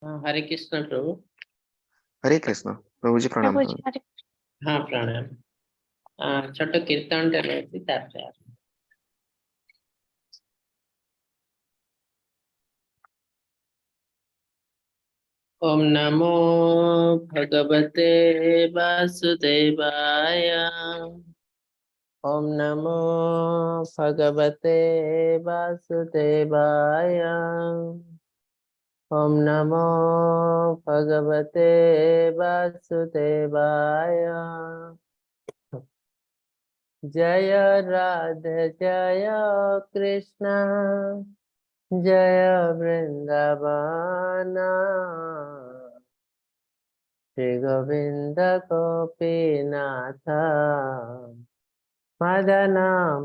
ହଁ, ହରେ କୃଷ୍ଣ ପ୍ରଭୁ। ହରେ କୃଷ୍ଣ ପ୍ରଭୁଜୀ, ପ୍ରଣାମ। ପ୍ରଭୁଜୀ, ହରେ। ହଁ, ପ୍ରଣାମ। ଛୋଟ କୀର୍ତ୍ତନଟେ ରହୁଛି, ତାପରେ ଆରମ୍ଭ। ଓମ୍ ନମୋ ଭଗବତେ ବାସୁଦେବାୟ। ଓମ୍ ନମୋ ଭଗବତେ ବାସୁଦେବାୟ। ଓମ୍ ନମୋ ଭଗବତେ ବାସୁଦେବାୟ। ଜୟ ରାଧେ, ଜୟ କୃଷ୍ଣ, ଜୟ ବୃନ୍ଦାବନ, ଶ୍ରୀ ଗୋବିନ୍ଦ ଗୋପୀନାଥ ମଦନ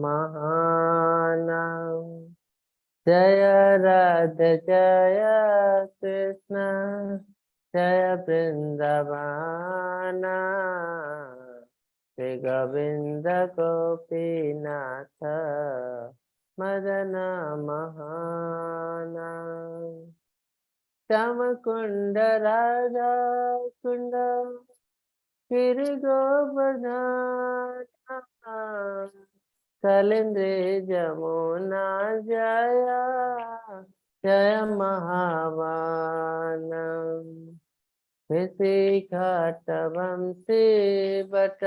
ମୋହନ। ଜୟ ରାଧେ, ଜୟ କୃଷ୍ଣ, ଜୟ ବୃନ୍ଦାବନ, ଶ୍ରୀ ଗୋବିନ୍ଦ ଗୋପୀନାଥ ମଦନ ମୋହନ। ଶ୍ୟାମ କୁଣ୍ଡ, ରାଧା କୁଣ୍ଡ, ଗିରି ଗୋବର୍ଦ୍ଧନ, କଳିନ୍ଦୀ ଯମୁନା, ଜୟ ଜୟ ମହାବନ। ଘାଟ ବଂଶୀ ବଟ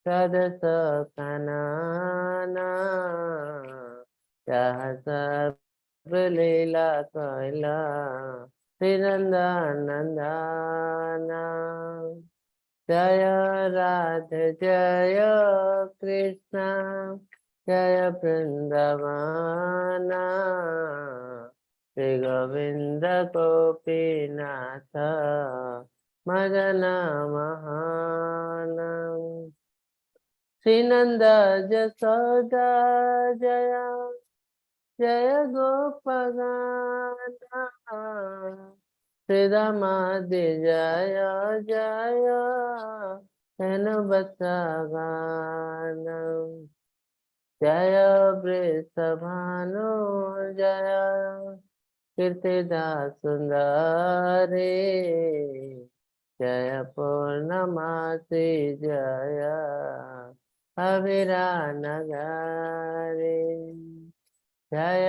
ସଦସ କନାନା, ଯାହା ସବ ଲୀଲା କହିଲା ଶ୍ରୀନନ୍ଦ ନନ୍ଦନ। ଜୟ ରାଧେ, ଜୟ କୃଷ୍ଣ, ଜୟ ବୃନ୍ଦାବନ, ଶ୍ରୀ ଗୋବିନ୍ଦ ଗୋପୀନାଥ ମଦନ ମୋହନ। ଶ୍ରୀନନ୍ଦ ଯଶୋଦା, ଜୟ ଜୟ ଗୋପଗଣ, ଶ୍ରୀରାମାଦି, ଜୟ ଜୟ ଧନବତ୍ସଗଣ। ଜୟ ବୃଷଭାନୁ, ଜୟ କୀର୍ତ୍ତିଦା ସୁନ୍ଦରୀ, ଜୟ ପୂର୍ଣ୍ଣମାସୀ, ଜୟ ଅଭିରାନଗରୀ। ଜୟ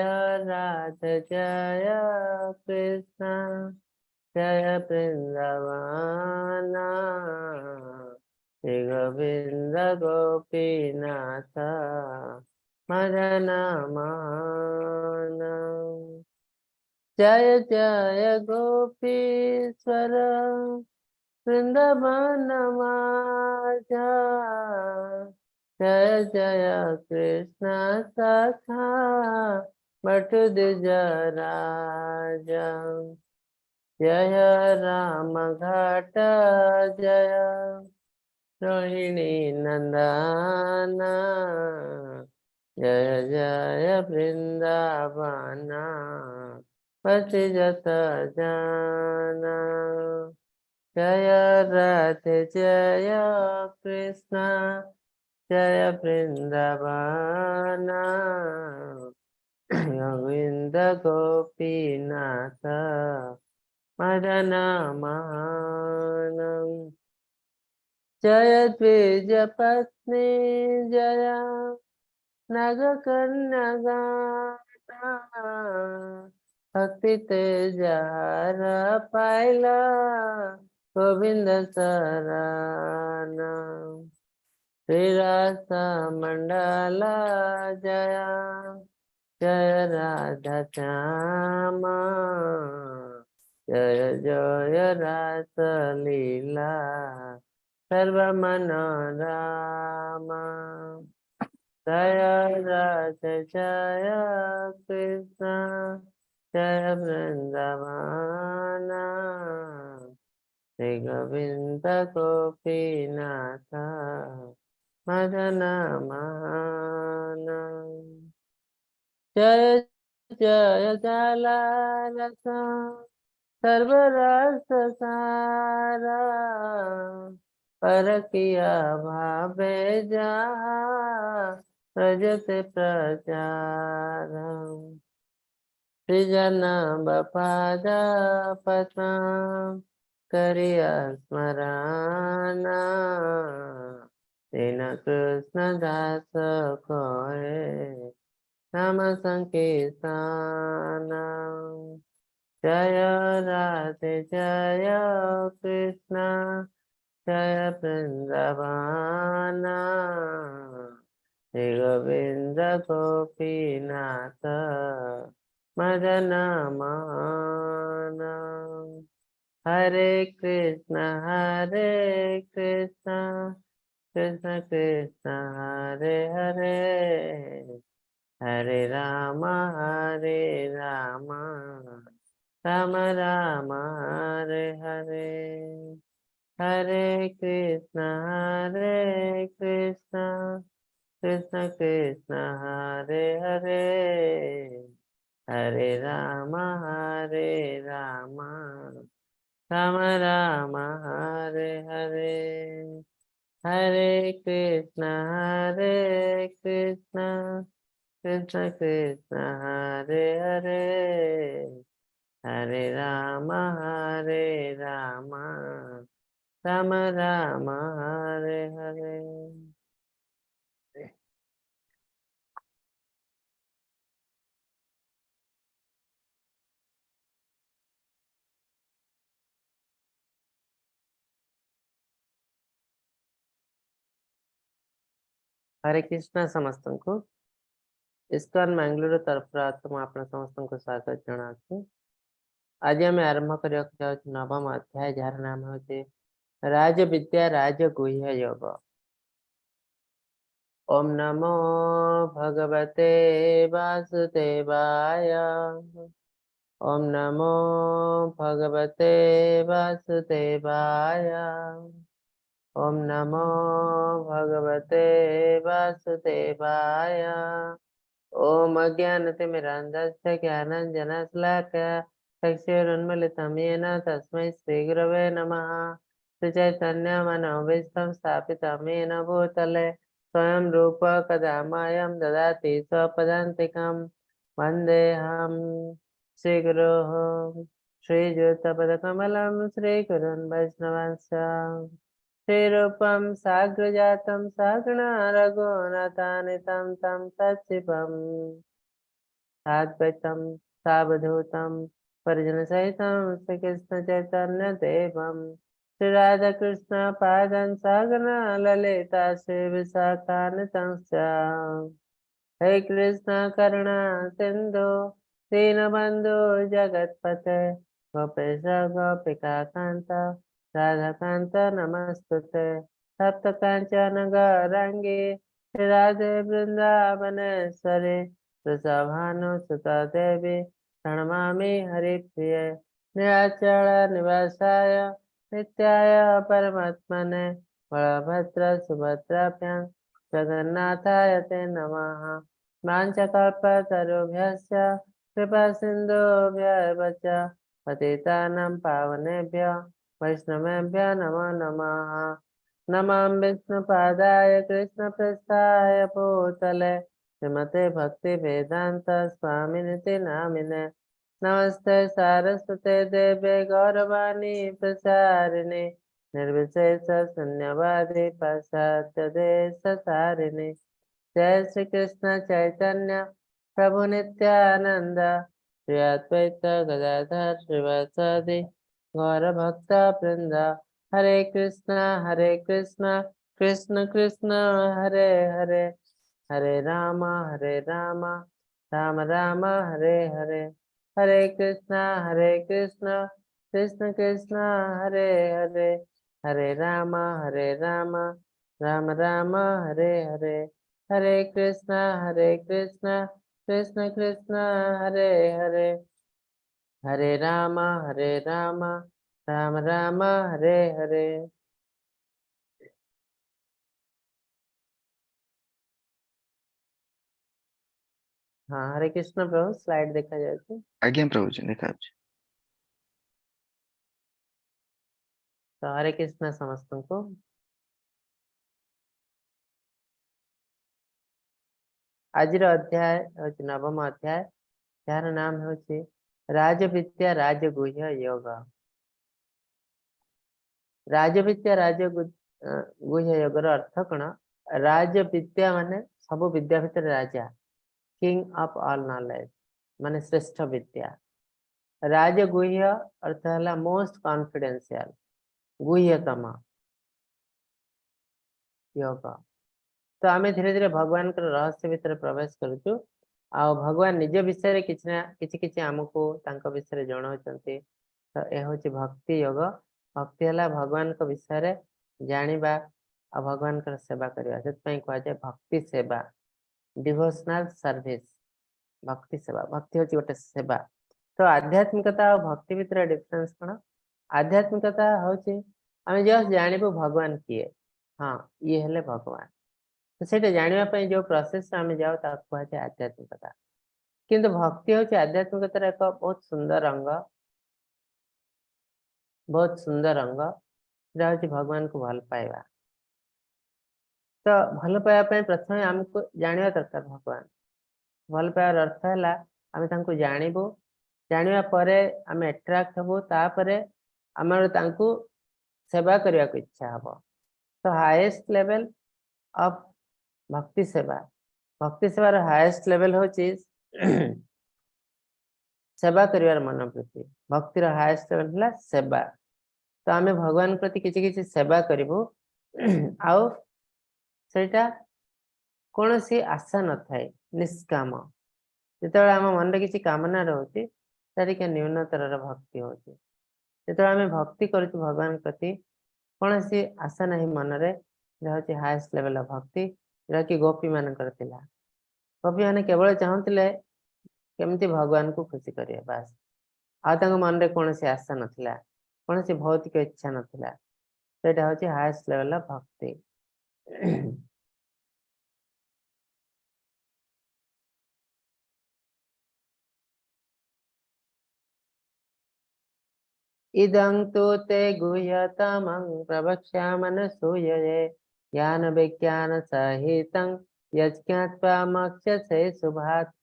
ରାଧେ, ଜୟ କୃଷ୍ଣ, ଜୟ ବୃନ୍ଦାବନ, ଶ୍ରୀ ଗୋବିନ୍ଦ ଗୋପୀନାଥ ମଦନ ମୋହନ। ଜୟ ଜୟ ଗୋପୀଶ୍ୱର ବୃନ୍ଦାବନ ମାଝା, ଜୟ ଜୟ କୃଷ୍ଣ ସଖା ବଟୁ ଦ୍ୱିଜ ରାଜା। ଜୟ ରାମ ଘାଟ, ଜୟ ରୋହିଣୀ ନନ୍ଦନ, ଜୟ ଜୟ ବୃନ୍ଦାବନ ବସି ଯତ ଜନ। ଜୟ ରାଧେ, ଜୟ କୃଷ୍ଣ, ଜୟ ବୃନ୍ଦାବନ, ଗୋବିନ୍ଦ ଗୋପୀନାଥ ମଦନ ମୋହନ। ଜୟ ଦ୍ୱିଜ ପତ୍ନୀ, ଜୟ ନଗକନ୍ୟା, ଭକ୍ତି ଯାହାର ପାଇଲା ଗୋବିନ୍ଦ ଶରଣ। ଶ୍ରୀରାସ ମଣ୍ଡଳ, ଜୟ ଜୟ ରାଧା ଶ୍ୟାମ, ଜୟ ଜୟ ରାସ ଲୀଲା ସର୍ବ ମନୋରାମ। ଜୟ ରାଧେ, ଜୟ କୃଷ୍ଣ, ଜୟ ବୃନ୍ଦାବନ, ଶ୍ରୀ ଗୋବିନ୍ଦ ଗୋପୀନାଥ ମଦନ ମୋହନ। ଜୟ ଜୟ ଜଲାରସ ସର୍ବରସ ସାରା, ପରକିଆ ଭାବେ ଯାହା ବ୍ରଜତେ ପ୍ରଚାର। श्रीजनाभ पाद पद्म करिया स्मरण। दीन कृष्ण दास कोए नाम संकीर्तन। जय राधे जय कृष्ण जय वृंदावन, श्री गोविंद गोपीनाथ मदन मोहन। हरे कृष्ण हरे कृष्ण कृष्ण कृष्ण हरे हरे, हरे राम हरे राम राम राम हरे हरे। हरे कृष्ण हरे कृष्ण कृष्ण कृष्ण हरे हरे, हरे राम हरे राम राम राम हरे हरे। हरे कृष्ण हरे कृष्ण कृष्ण कृष्ण हरे हरे, हरे राम हरे राम राम राम हरे हरे। ହରେ କୃଷ୍ଣ ସମସ୍ତଙ୍କୁ। ଇସ୍କନ ମାଙ୍ଗାଲୋର ତରଫରୁ ମୁଁ ଆପଣ ସମସ୍ତଙ୍କୁ ସ୍ୱାଗତ ଜଣାଉଛି। ଆଜି ଆମେ ଆରମ୍ଭ କରିବାକୁ ଯାଉଛୁ ନବମ ଅଧ୍ୟାୟ, ଯାହାର ନାମ ହେଉଛି ରାଜବିଦ୍ୟା ରାଜଗୁହ୍ୟ ଯୋଗ। ଓମ୍ ନମୋ ଭଗବତେ ବାସୁଦେବାୟ। ଓମ୍ ନମୋ ଭଗବତେ ବାସୁଦେବାୟ। ଓମ୍ ନମୋ ଭଗବତେ ବାସୁଦେବାୟ। ओम अज्ञानतिमिरान्धस्य ज्ञानाञ्जनशलाकया चक्षुरुन्मिलितं येन तस्मै श्रीगुरवे नमः। श्रीचैतन्यमनोभीष्टं स्थापितं येन भूतले स्वयं रूप कदा मह्यं ददाति स्वपदान्तिकं। वन्देऽहं श्रीगुरोः श्रीयुतपदकमलं श्रीगुरुन् वैष्णवांश्च। श्रीरूपं साग्रजातं सागणा रघुनाथानितं तं सचिवं साद्वैतं सावधूतं परिजनसहितं श्रीकृष्णचैतन्यदेवं श्रीराधाकृष्णपादं सागणा ललिता श्रीविशाखान्वितं च। हे कृष्ण करुणा सिन्धु दीनबन्धु जगत्पते गोपेश गोपिकान्त राधाकान्त नमस्तुते। तप्त काञ्चन गौराङ्गी श्रीराधे वृन्दावनेश्वरि वृषभानुसुता देवी प्रणमामि हरिप्रिये। नीलाचल निवासाय नित्याय परमात्मने बलभद्र सुभद्राभ्यां जगन्नाथाय ते नमः। वाञ्छाकल्पतरुभ्यश्च कृपासिन्धुभ्य एव च पतितानां पावनेभ्यः वैष्णवेभ्यः नमो नमः। नमामि विष्णुपादाय कृष्णप्रेष्ठाय भूतले श्रीमते भक्तिवेदान्त स्वामिनिति नामिने। नमस्ते सारस्वते देवे गौरवाणी प्रचारिणे निर्विशेष शून्यवादी पाश्चात्य देश तारिणे। जय श्री कृष्ण चैतन्य प्रभु नित्यानंद श्री अद्वैत गदाधर श्रीवासादि गौर भक्त वृंद। हरे कृष्णा हरे कृष्णा कृष्ण कृष्ण हरे हरे, हरे राम हरे राम राम राम हरे हरे। हरे कृष्णा हरे कृष्णा कृष्ण कृष्ण हरे हरे, हरे राम हरे राम राम राम हरे हरे। हरे कृष्णा हरे कृष्णा कृष्ण कृष्ण हरे हरे, हरे राम हरे राम राम राम हरे हरे। ହଁ, ହରେ କୃଷ୍ଣ ପ୍ରଭୁ, ସ୍ଲାଇଡ୍ ଦେଖାଯାଉଛି? ଆଜ୍ଞା ପ୍ରଭୁଜୀ, ଦେଖାଯାଉଛି। ତ ହରେ କୃଷ୍ଣ ସମସ୍ତଙ୍କୁ। ଆଜିର ଅଧ୍ୟାୟ ହେଉଛି ନବମ ଅଧ୍ୟାୟ, ଯାହାର ନାମ ହେଉଛି ରାଜବିଦ୍ୟା ରାଜଗୁହ୍ୟ ଯୋଗ। ରାଜବିଦ୍ୟା ରାଜଗୁହ୍ୟ ଯୋଗର ଅର୍ଥ କଣ? ରାଜବିଦ୍ୟା ମାନେ ସବୁ ବିଦ୍ୟା ଭିତରେ ରାଜା, କିଙ୍ଗ ଅଫ ଅଲ ନଲେଜ, ମାନେ ଶ୍ରେଷ୍ଠ ବିଦ୍ୟା। ରାଜଗୁହ୍ୟ ଅର୍ଥ ହେଲା ମୋଷ୍ଟ କନଫିଡେନ୍ସିଆଲ, ଗୁହ୍ୟତମ ଯୋଗ। ତ ଆମେ ଧୀରେ ଧୀରେ ଭଗବାନଙ୍କର ରହସ୍ୟ ଭିତରେ ପ୍ରବେଶ କରୁଛୁ, ଆଉ ଭଗବାନ ନିଜ ବିଷୟରେ କିଛି ନା କିଛି କିଛି ଆମକୁ ତାଙ୍କ ବିଷୟରେ ଜଣାଉଛନ୍ତି। ତ ଏ ହଉଛି ଭକ୍ତି ଯୋଗ। ଭକ୍ତି ହେଲା ଭଗବାନଙ୍କ ବିଷୟରେ ଜାଣିବା ଆଉ ଭଗବାନଙ୍କର ସେବା କରିବା। ସେଥିପାଇଁ କୁହାଯାଏ ଭକ୍ତି ସେବା, ଡିଭୋସନାଲ ସର୍ଭିସ, ଭକ୍ତି ସେବା। ଭକ୍ତି ହଉଛି ଗୋଟେ ସେବା। ତ ଆଧ୍ୟାତ୍ମିକତା ଆଉ ଭକ୍ତି ଭିତରେ ଡିଫରେନ୍ସ କଣ? ଆଧ୍ୟାତ୍ମିକତା ହଉଛି ଆମେ ଜଷ୍ଟ ଜାଣିବୁ ଭଗବାନ କିଏ, ହଁ ଇଏ ହେଲେ ଭଗବାନ। ତ ସେଇଟା ଜାଣିବା ପାଇଁ ଯୋଉ ପ୍ରୋସେସ ଆମେ ଯାଉ ତାକୁ କୁହାଯାଏ ଆଧ୍ୟାତ୍ମିକତା। କିନ୍ତୁ ଭକ୍ତି ହଉଛି ଆଧ୍ୟାତ୍ମିକତାର ଏକ ବହୁତ ସୁନ୍ଦର ଅଙ୍ଗ, ବହୁତ ସୁନ୍ଦର ଅଙ୍ଗ। ସେଟା ହଉଛି ଭଗବାନଙ୍କୁ ଭଲ ପାଇବା। ତ ଭଲ ପାଇବା ପାଇଁ ପ୍ରଥମେ ଆମକୁ ଜାଣିବା ଦରକାର ଭଗବାନ। ଭଲ ପାଇବାର ଅର୍ଥ ହେଲା ଆମେ ତାଙ୍କୁ ଜାଣିବୁ, ଜାଣିବା ପରେ ଆମେ ଆଟ୍ରାକ୍ଟ ହବୁ, ତାପରେ ଆମର ତାଙ୍କୁ ସେବା କରିବାକୁ ଇଚ୍ଛା ହବ। ତ ହାଏଷ୍ଟ ଲେଭେଲ ଅଫ ଭକ୍ତି ସେବା, ଭକ୍ତି ସେବାର ହାଏଷ୍ଟ ଲେଭେଲ ହଉଛି ସେବା କରିବାର ମନୋବୃତ୍ତି। ଭକ୍ତିର ହାଏଷ୍ଟ ଲେଭେଲ ହେଲା ସେବା। ତ ଆମେ ଭଗବାନ ପ୍ରତି କିଛି କିଛି ସେବା କରିବୁ, ଆଉ ସେଇଟା କୌଣସି ଆଶା ନଥାଏ, ନିଷ୍କାମ। ଯେତେବେଳେ ଆମ ମନରେ କିଛି କାମନା ରହୁଛି ତା ଟିକେ ନ୍ୟୁନତରର ଭକ୍ତି ହଉଛି। ଯେତେବେଳେ ଆମେ ଭକ୍ତି କରୁଛୁ ଭଗବାନ ପ୍ରତି କୌଣସି ଆଶା ନାହିଁ ମନରେ, ଯାହା ହଉଛି ହାଏଷ୍ଟ ଲେଭେଲ ଅଫ ଭକ୍ତି, ଯାହାକି ଗୋପୀ ମାନଙ୍କର ଥିଲା। ଗୋପୀ ମାନେ କେବଳ ଚାହୁଁଥିଲେ କେମିତି ଭଗବାନଙ୍କୁ ଖୁସି କରିବେ, ବାସ୍। ଆଉ ତାଙ୍କ ମନରେ କୌଣସି ଆଶା ନଥିଲା, କୌଣସି ଭୌତିକ ଇଚ୍ଛା ନଥିଲା। ସେଇଟା ହଉଛି ହାଏଷ୍ଟ ଲେଭେଲ ଅଫ ଭକ୍ତି। ଇଦଂ ତୁ ତେ ଗୁହ୍ୟତମଂ ପ୍ରବକ୍ଷ୍ୟାମନସୂୟये ज्ञान विज्ञान सहितं यज्ञात्वा मोक्षसे शुभात्।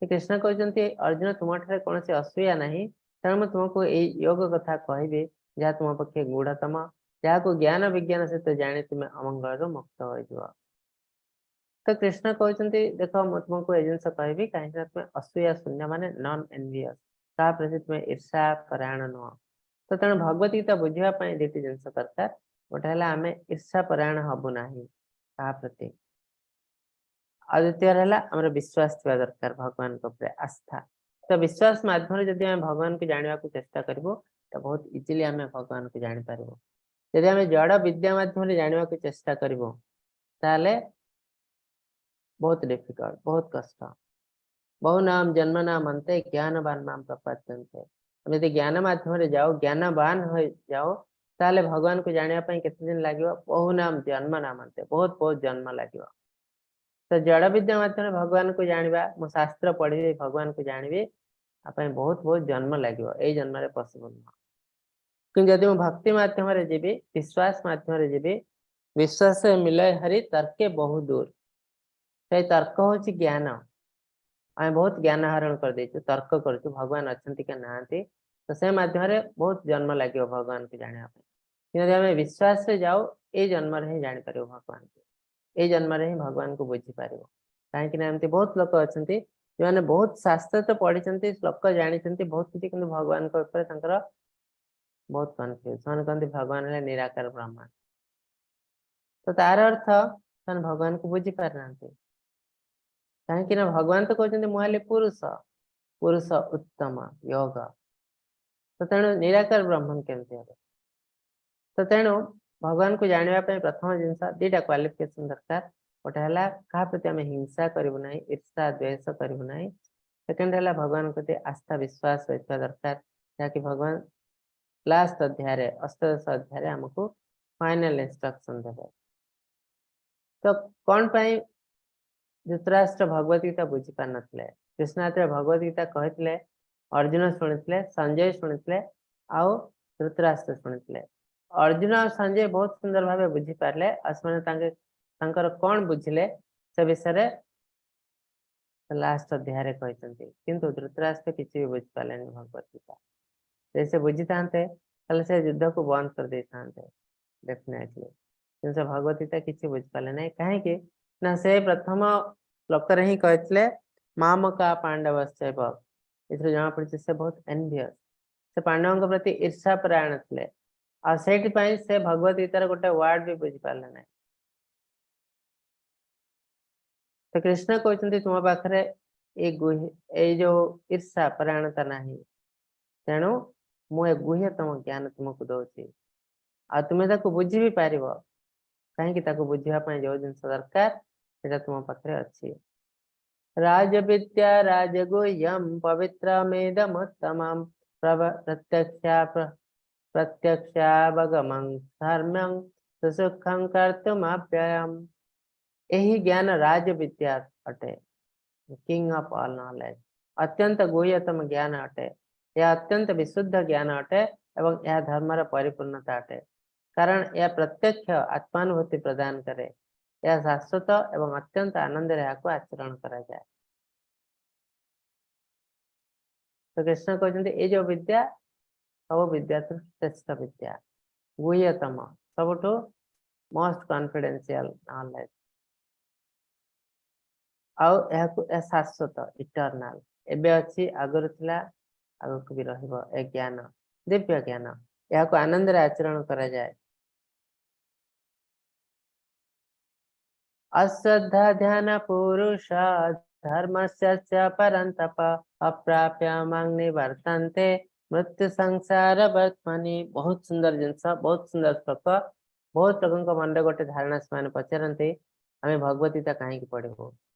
କୃଷ୍ଣ କହୁଛନ୍ତି ଅର୍ଜୁନ, ତୁମଠାରେ କୌଣସି ଅସୂୟା ନାହିଁ, ତେଣୁ ମୁଁ ତୁମକୁ ଏଇ ଯୋଗ କଥା କହିବି ଯାହା ତୁମ ପକ୍ଷେ ଗୂଢ଼ତମ, ଯାହାକୁ ଜ୍ଞାନ ବିଜ୍ଞାନ ସହିତ ଜାଣି ତୁମେ ଅମଙ୍ଗଳରୁ ମୁକ୍ତ ହୋଇଯିବ। ତ କୃଷ୍ଣ କହୁଛନ୍ତି ଦେଖ, ମୁଁ ତୁମକୁ ଏ ଜିନିଷ କହିବି କାହିଁକି ନା ତୁମେ ଅସୂୟା ଶୂନ୍ୟ, ମାନେ ନନ୍ ଏନଭିୟସ୍, ତା ପ୍ରତି ତୁମେ ଈର୍ଷା ପରାୟଣ ନୁହଁ। ତ ତେଣୁ ଭଗବତ ଗୀତା ବୁଝିବା ପାଇଁ ଦୁଇଟି ଜିନିଷ ଦରକାର। ଗୋଟେ ହେଲା ଆମେ ଈର୍ଷା ପରାୟଣ ହବୁ ନାହିଁ କାହା ପ୍ରତି, ଆଉ ଦ୍ୱିତୀୟରେ ହେଲା ଆମର ବିଶ୍ୱାସ ଥିବା ଦରକାର ଭଗବାନଙ୍କ ଉପରେ, ଆସ୍ଥା। ତ ବିଶ୍ୱାସ ମାଧ୍ୟମରେ ଯଦି ଆମେ ଭଗବାନଙ୍କୁ ଜାଣିବାକୁ ଚେଷ୍ଟା କରିବୁ ତ ବହୁତ ଇଜିଲି ଆମେ ଭଗବାନଙ୍କୁ ଜାଣିପାରିବୁ। ଯଦି ଆମେ ଜଡ଼ ବିଦ୍ୟା ମାଧ୍ୟମରେ ଜାଣିବାକୁ ଚେଷ୍ଟା କରିବୁ ତାହେଲେ ବହୁତ ଡିଫିକଲ୍ଟ, ବହୁତ କଷ୍ଟ। ବହୁନାମ ଜନ୍ମନାମ ଅନ୍ତେ ଜ୍ଞାନବାନ ମାମ ପ୍ରପଦ୍ୟନ୍ତେ। ଆମେ ଯଦି ଜ୍ଞାନ ମାଧ୍ୟମରେ ଯାଉ, ଜ୍ଞାନବାନ ହୋଇ ଯାଉ, ତାହେଲେ ଭଗବାନଙ୍କୁ ଜାଣିବା ପାଇଁ କେତେ ଦିନ ଲାଗିବ? ବହୁନାମ ଜନ୍ମନାମ ଅନ୍ତେ, ବହୁତ ବହୁତ ଜନ୍ମ ଲାଗିବ। ତ ଜଡ଼ ବିଦ୍ୟା ମାଧ୍ୟମରେ ଭଗବାନଙ୍କୁ ଜାଣିବା, ମୁଁ ଶାସ୍ତ୍ର ପଢିବି ଭଗବାନଙ୍କୁ ଜାଣିବି, ତା ପାଇଁ ବହୁତ ବହୁତ ଜନ୍ମ ଲାଗିବ, ଏଇ ଜନ୍ମରେ ପସିବଲ ନୁହଁ। କିନ୍ତୁ ଯଦି ମୁଁ ଭକ୍ତି ମାଧ୍ୟମରେ ଯିବି, ବିଶ୍ୱାସ ମାଧ୍ୟମରେ ଯିବି, ବିଶ୍ୱାସ ମିଲୟ ହରି ତର୍କେ ବହୁ ଦୂର। ସେଇ ତର୍କ ହଉଛି ଜ୍ଞାନ। ଆମେ ବହୁତ ଜ୍ଞାନ ଆହରଣ କରିଦେଇଛୁ, ତର୍କ କରୁଛୁ ଭଗବାନ ଅଛନ୍ତି କି ନାହାନ୍ତି, ତ ସେ ମାଧ୍ୟମରେ ବହୁତ ଜନ୍ମ ଲାଗିବ ଭଗବାନଙ୍କୁ ଜାଣିବା ପାଇଁ। କିନ୍ତୁ ଯଦି ଆମେ ବିଶ୍ୱାସରେ ଯାଉ, ଏଇ ଜନ୍ମରେ ହିଁ ଜାଣିପାରିବୁ ଭଗବାନଙ୍କୁ, ଏଇ ଜନ୍ମରେ ହିଁ ଭଗବାନଙ୍କୁ ବୁଝିପାରିବୁ। କାହିଁକି ନା ଏମିତି ବହୁତ ଲୋକ ଅଛନ୍ତି ଯେଉଁମାନେ ବହୁତ ଶାସ୍ତ୍ର ତ ପଢିଛନ୍ତି, ଶ୍ଲୋକ ଜାଣିଛନ୍ତି ବହୁତ କିଛି, କିନ୍ତୁ ଭଗବାନଙ୍କ ଉପରେ ତାଙ୍କର ବହୁତ କନଫ୍ୟୁଜ। ସେମାନେ କହନ୍ତି ଭଗବାନ ହେଲେ ନିରାକାର ବ୍ରହ୍ମ। ତ ତାର ଅର୍ଥ ସେମାନେ ଭଗବାନଙ୍କୁ ବୁଝି ପାରୁନାହାନ୍ତି। କାହିଁକି ନା ଭଗବାନ ତ କହୁଛନ୍ତି ମୁଁ ହେଲି ପୁରୁଷ, ପୁରୁଷ ଉତ୍ତମ ଯୋଗ। ତ ତେଣୁ ନିରାକାର ବ୍ରହ୍ମ କେମିତି ହବ? ତ ତେଣୁ ଭଗବାନଙ୍କୁ ଜାଣିବା ପାଇଁ ପ୍ରଥମ ଜିନିଷ ଦିଟା କ୍ୱାଲିଫିକେସନ ଦରକାର। ଗୋଟେ ହେଲା କାହା ପ୍ରତି ଆମେ ହିଂସା କରିବୁ ନାହିଁ, ଈର୍ଷା ଦ୍ୱେଷ କରିବୁ ନାହିଁ। ସେକେଣ୍ଡ ହେଲା ଭଗବାନଙ୍କ ପ୍ରତି ଆସ୍ଥା ବିଶ୍ୱାସ ରହିଥିବା ଦରକାର, ଯାହାକି ଭଗବାନ ଲାଷ୍ଟ ଅଧ୍ୟାୟରେ ଅଷ୍ଟାଦଶ ଅଧ୍ୟାୟରେ ଆମକୁ ଫାଇନାଲ ଇନଷ୍ଟ୍ରକ୍ସନ ଦେବେ। ତ କଣ ପାଇଁ ଧୃତରାଷ୍ଟ୍ର ଭଗବତ ଗୀତା ବୁଝି ପାରିନଥିଲେ? କୃଷ୍ଣ ଯେତେବେଳେ ଭଗବତ ଗୀତା କହିଥିଲେ, ଅର୍ଜୁନ ଶୁଣିଥିଲେ, ସଞ୍ଜୟ ଶୁଣିଥିଲେ, ଆଉ ଧୃତରାଷ୍ଟ୍ର ଶୁଣିଥିଲେ। ଅର୍ଜୁନ ଆଉ ସଞ୍ଜୟ ବହୁତ ସୁନ୍ଦର ଭାବେ ବୁଝିପାରିଲେ, ଆଉ ସେମାନେ ତାଙ୍କର କଣ ବୁଝିଲେ ସେ ବିଷୟରେ ଲାଷ୍ଟ ଅଧ୍ୟାୟରେ କହିଛନ୍ତି। କିନ୍ତୁ ଧୃତରାଷ୍ଟ୍ର କିଛି ବି ବୁଝିପାରିଲେନି ଭଗବତ ଗୀତା। ଯଦି ସେ ବୁଝିଥାନ୍ତେ, ତାହେଲେ ସେ ଯୁଦ୍ଧକୁ ବନ୍ଦ କରିଦେଇଥାନ୍ତେ ଡେଫିନେଟଲି। କିନ୍ତୁ ସେ ଭଗବତ ଗୀତା କିଛି ବୁଝିପାରିଲେ ନାହିଁ। କାହିଁକି ନା ସେ ପ୍ରଥମ ଶ୍ଲୋକରେ ହିଁ କହିଥିଲେ, "ମାମକା ପାଣ୍ଡବଶ୍ଚୈବ"। ଏଥିରୁ ଜଣା ପଡୁଛି ସେ ବହୁତ ଏନଭିୟସ୍, ସେ ପାଣ୍ଡବଙ୍କ ପ୍ରତି ଈର୍ଷା ପରାୟଣ ଥିଲେ। ଆଉ ସେଇଥିପାଇଁ ସେ ଭଗବତ ଗୀତାର ଗୋଟେ ୱାର୍ଡ ବି ବୁଝିପାରିଲେ ନାହିଁ। ତ କୃଷ୍ଣ କହୁଛନ୍ତି, ତୁମ ପାଖରେ ଏଇ ଯୋଉ ଈର୍ଷା ପରାୟଣତା ନାହିଁ, ତେଣୁ ମୁଁ ଏ ଗୁହ୍ୟତମ ଜ୍ଞାନ ତୁମକୁ ଦଉଛି ଆଉ ତୁମେ ତାକୁ ବୁଝି ବି ପାରିବ। କାହିଁକି? ତାକୁ ବୁଝିବା ପାଇଁ ଯୋଉ ଜିନିଷ ଦରକାର, ସେଇଟା ତୁମ ପାଖରେ ଅଛି। ରାଜବିଦ୍ୟା ରାଜଗୁହ୍ୟಂ ପବିତ୍ରମିଦମୁତ୍ତମಂ ପ୍ରତ୍ୟକ୍ଷାବଗମଂ ଧର୍ମ୍ୟଂ ସୁସୁଖଂ କର୍ତ୍ତୁମବ୍ୟୟମ୍। ଏହି ଜ୍ଞାନ ରାଜବିଦ୍ୟା ଅଟେ, କିଙ୍ଗ ଅଫ ଅଲ୍ ନଲେଜ, ଅତ୍ୟନ୍ତ ଗୁହ୍ୟତମ ଜ୍ଞାନ ଅଟେ। ଏହା ଅତ୍ୟନ୍ତ ବିଶୁଦ୍ଧ ଜ୍ଞାନ ଅଟେ ଏବଂ ଏହା ଧର୍ମର ପରିପୂର୍ଣ୍ଣତା ଅଟେ, କାରଣ ଏହା ପ୍ରତ୍ୟକ୍ଷ ଆତ୍ମାନୁଭୂତି ପ୍ରଦାନ କରେ। ଏହା ଶାଶ୍ୱତ ଏବଂ ଅତ୍ୟନ୍ତ ଆନନ୍ଦରେ ଏହାକୁ ଆଚରଣ କରାଯାଏ। ତ କୃଷ୍ଣ କହୁଛନ୍ତି, ଏଇ ଯୋଉ ବିଦ୍ୟା ସବୁ ବିଦ୍ୟାଠୁ ଶ୍ରେଷ୍ଠ ବିଦ୍ୟା, ଗୁହ୍ୟତମ, ସବୁଠୁ ମୋଷ୍ଟ କନଫିଡେନ୍ସିଆଲ ନଲେଜ। ଆଉ ଏହାକୁ ଏହା ଶାଶ୍ୱତ, ଇଟରନାଲ। ଏବେ ଅଛି, ଆଗରୁ ଥିଲା, ଆଗକୁ ବି ରହିବ। ଏ ଜ୍ଞାନ ଦିବ୍ୟ ଜ୍ଞାନ, ଏହାକୁ ଆନନ୍ଦରେ ଆଚରଣ କରାଯାଏ। ଅଶ୍ରଦ୍ଧା ଧ୍ୟାନ ପୁରୁଷ ଧର୍ମସ୍ୟ ପରନ୍ତପ ଅପ୍ରାପ୍ୟ ମାଂ ନିବର୍ତ୍ତନ୍ତେ ମୃତ୍ୟୁ ସଂସାର ବର୍ତ୍ମନି। ବହୁତ ସୁନ୍ଦର ଜିନିଷ, ବହୁତ ସୁନ୍ଦର ଶ୍ଲୋକ। ବହୁତ ଲୋକଙ୍କ ମନରେ ଗୋଟେ ଧାରଣା, ସେମାନେ ପଚାରନ୍ତି, ଆମେ ଭଗବତ ଗୀତା କାହିଁକି ପଢିବୁ?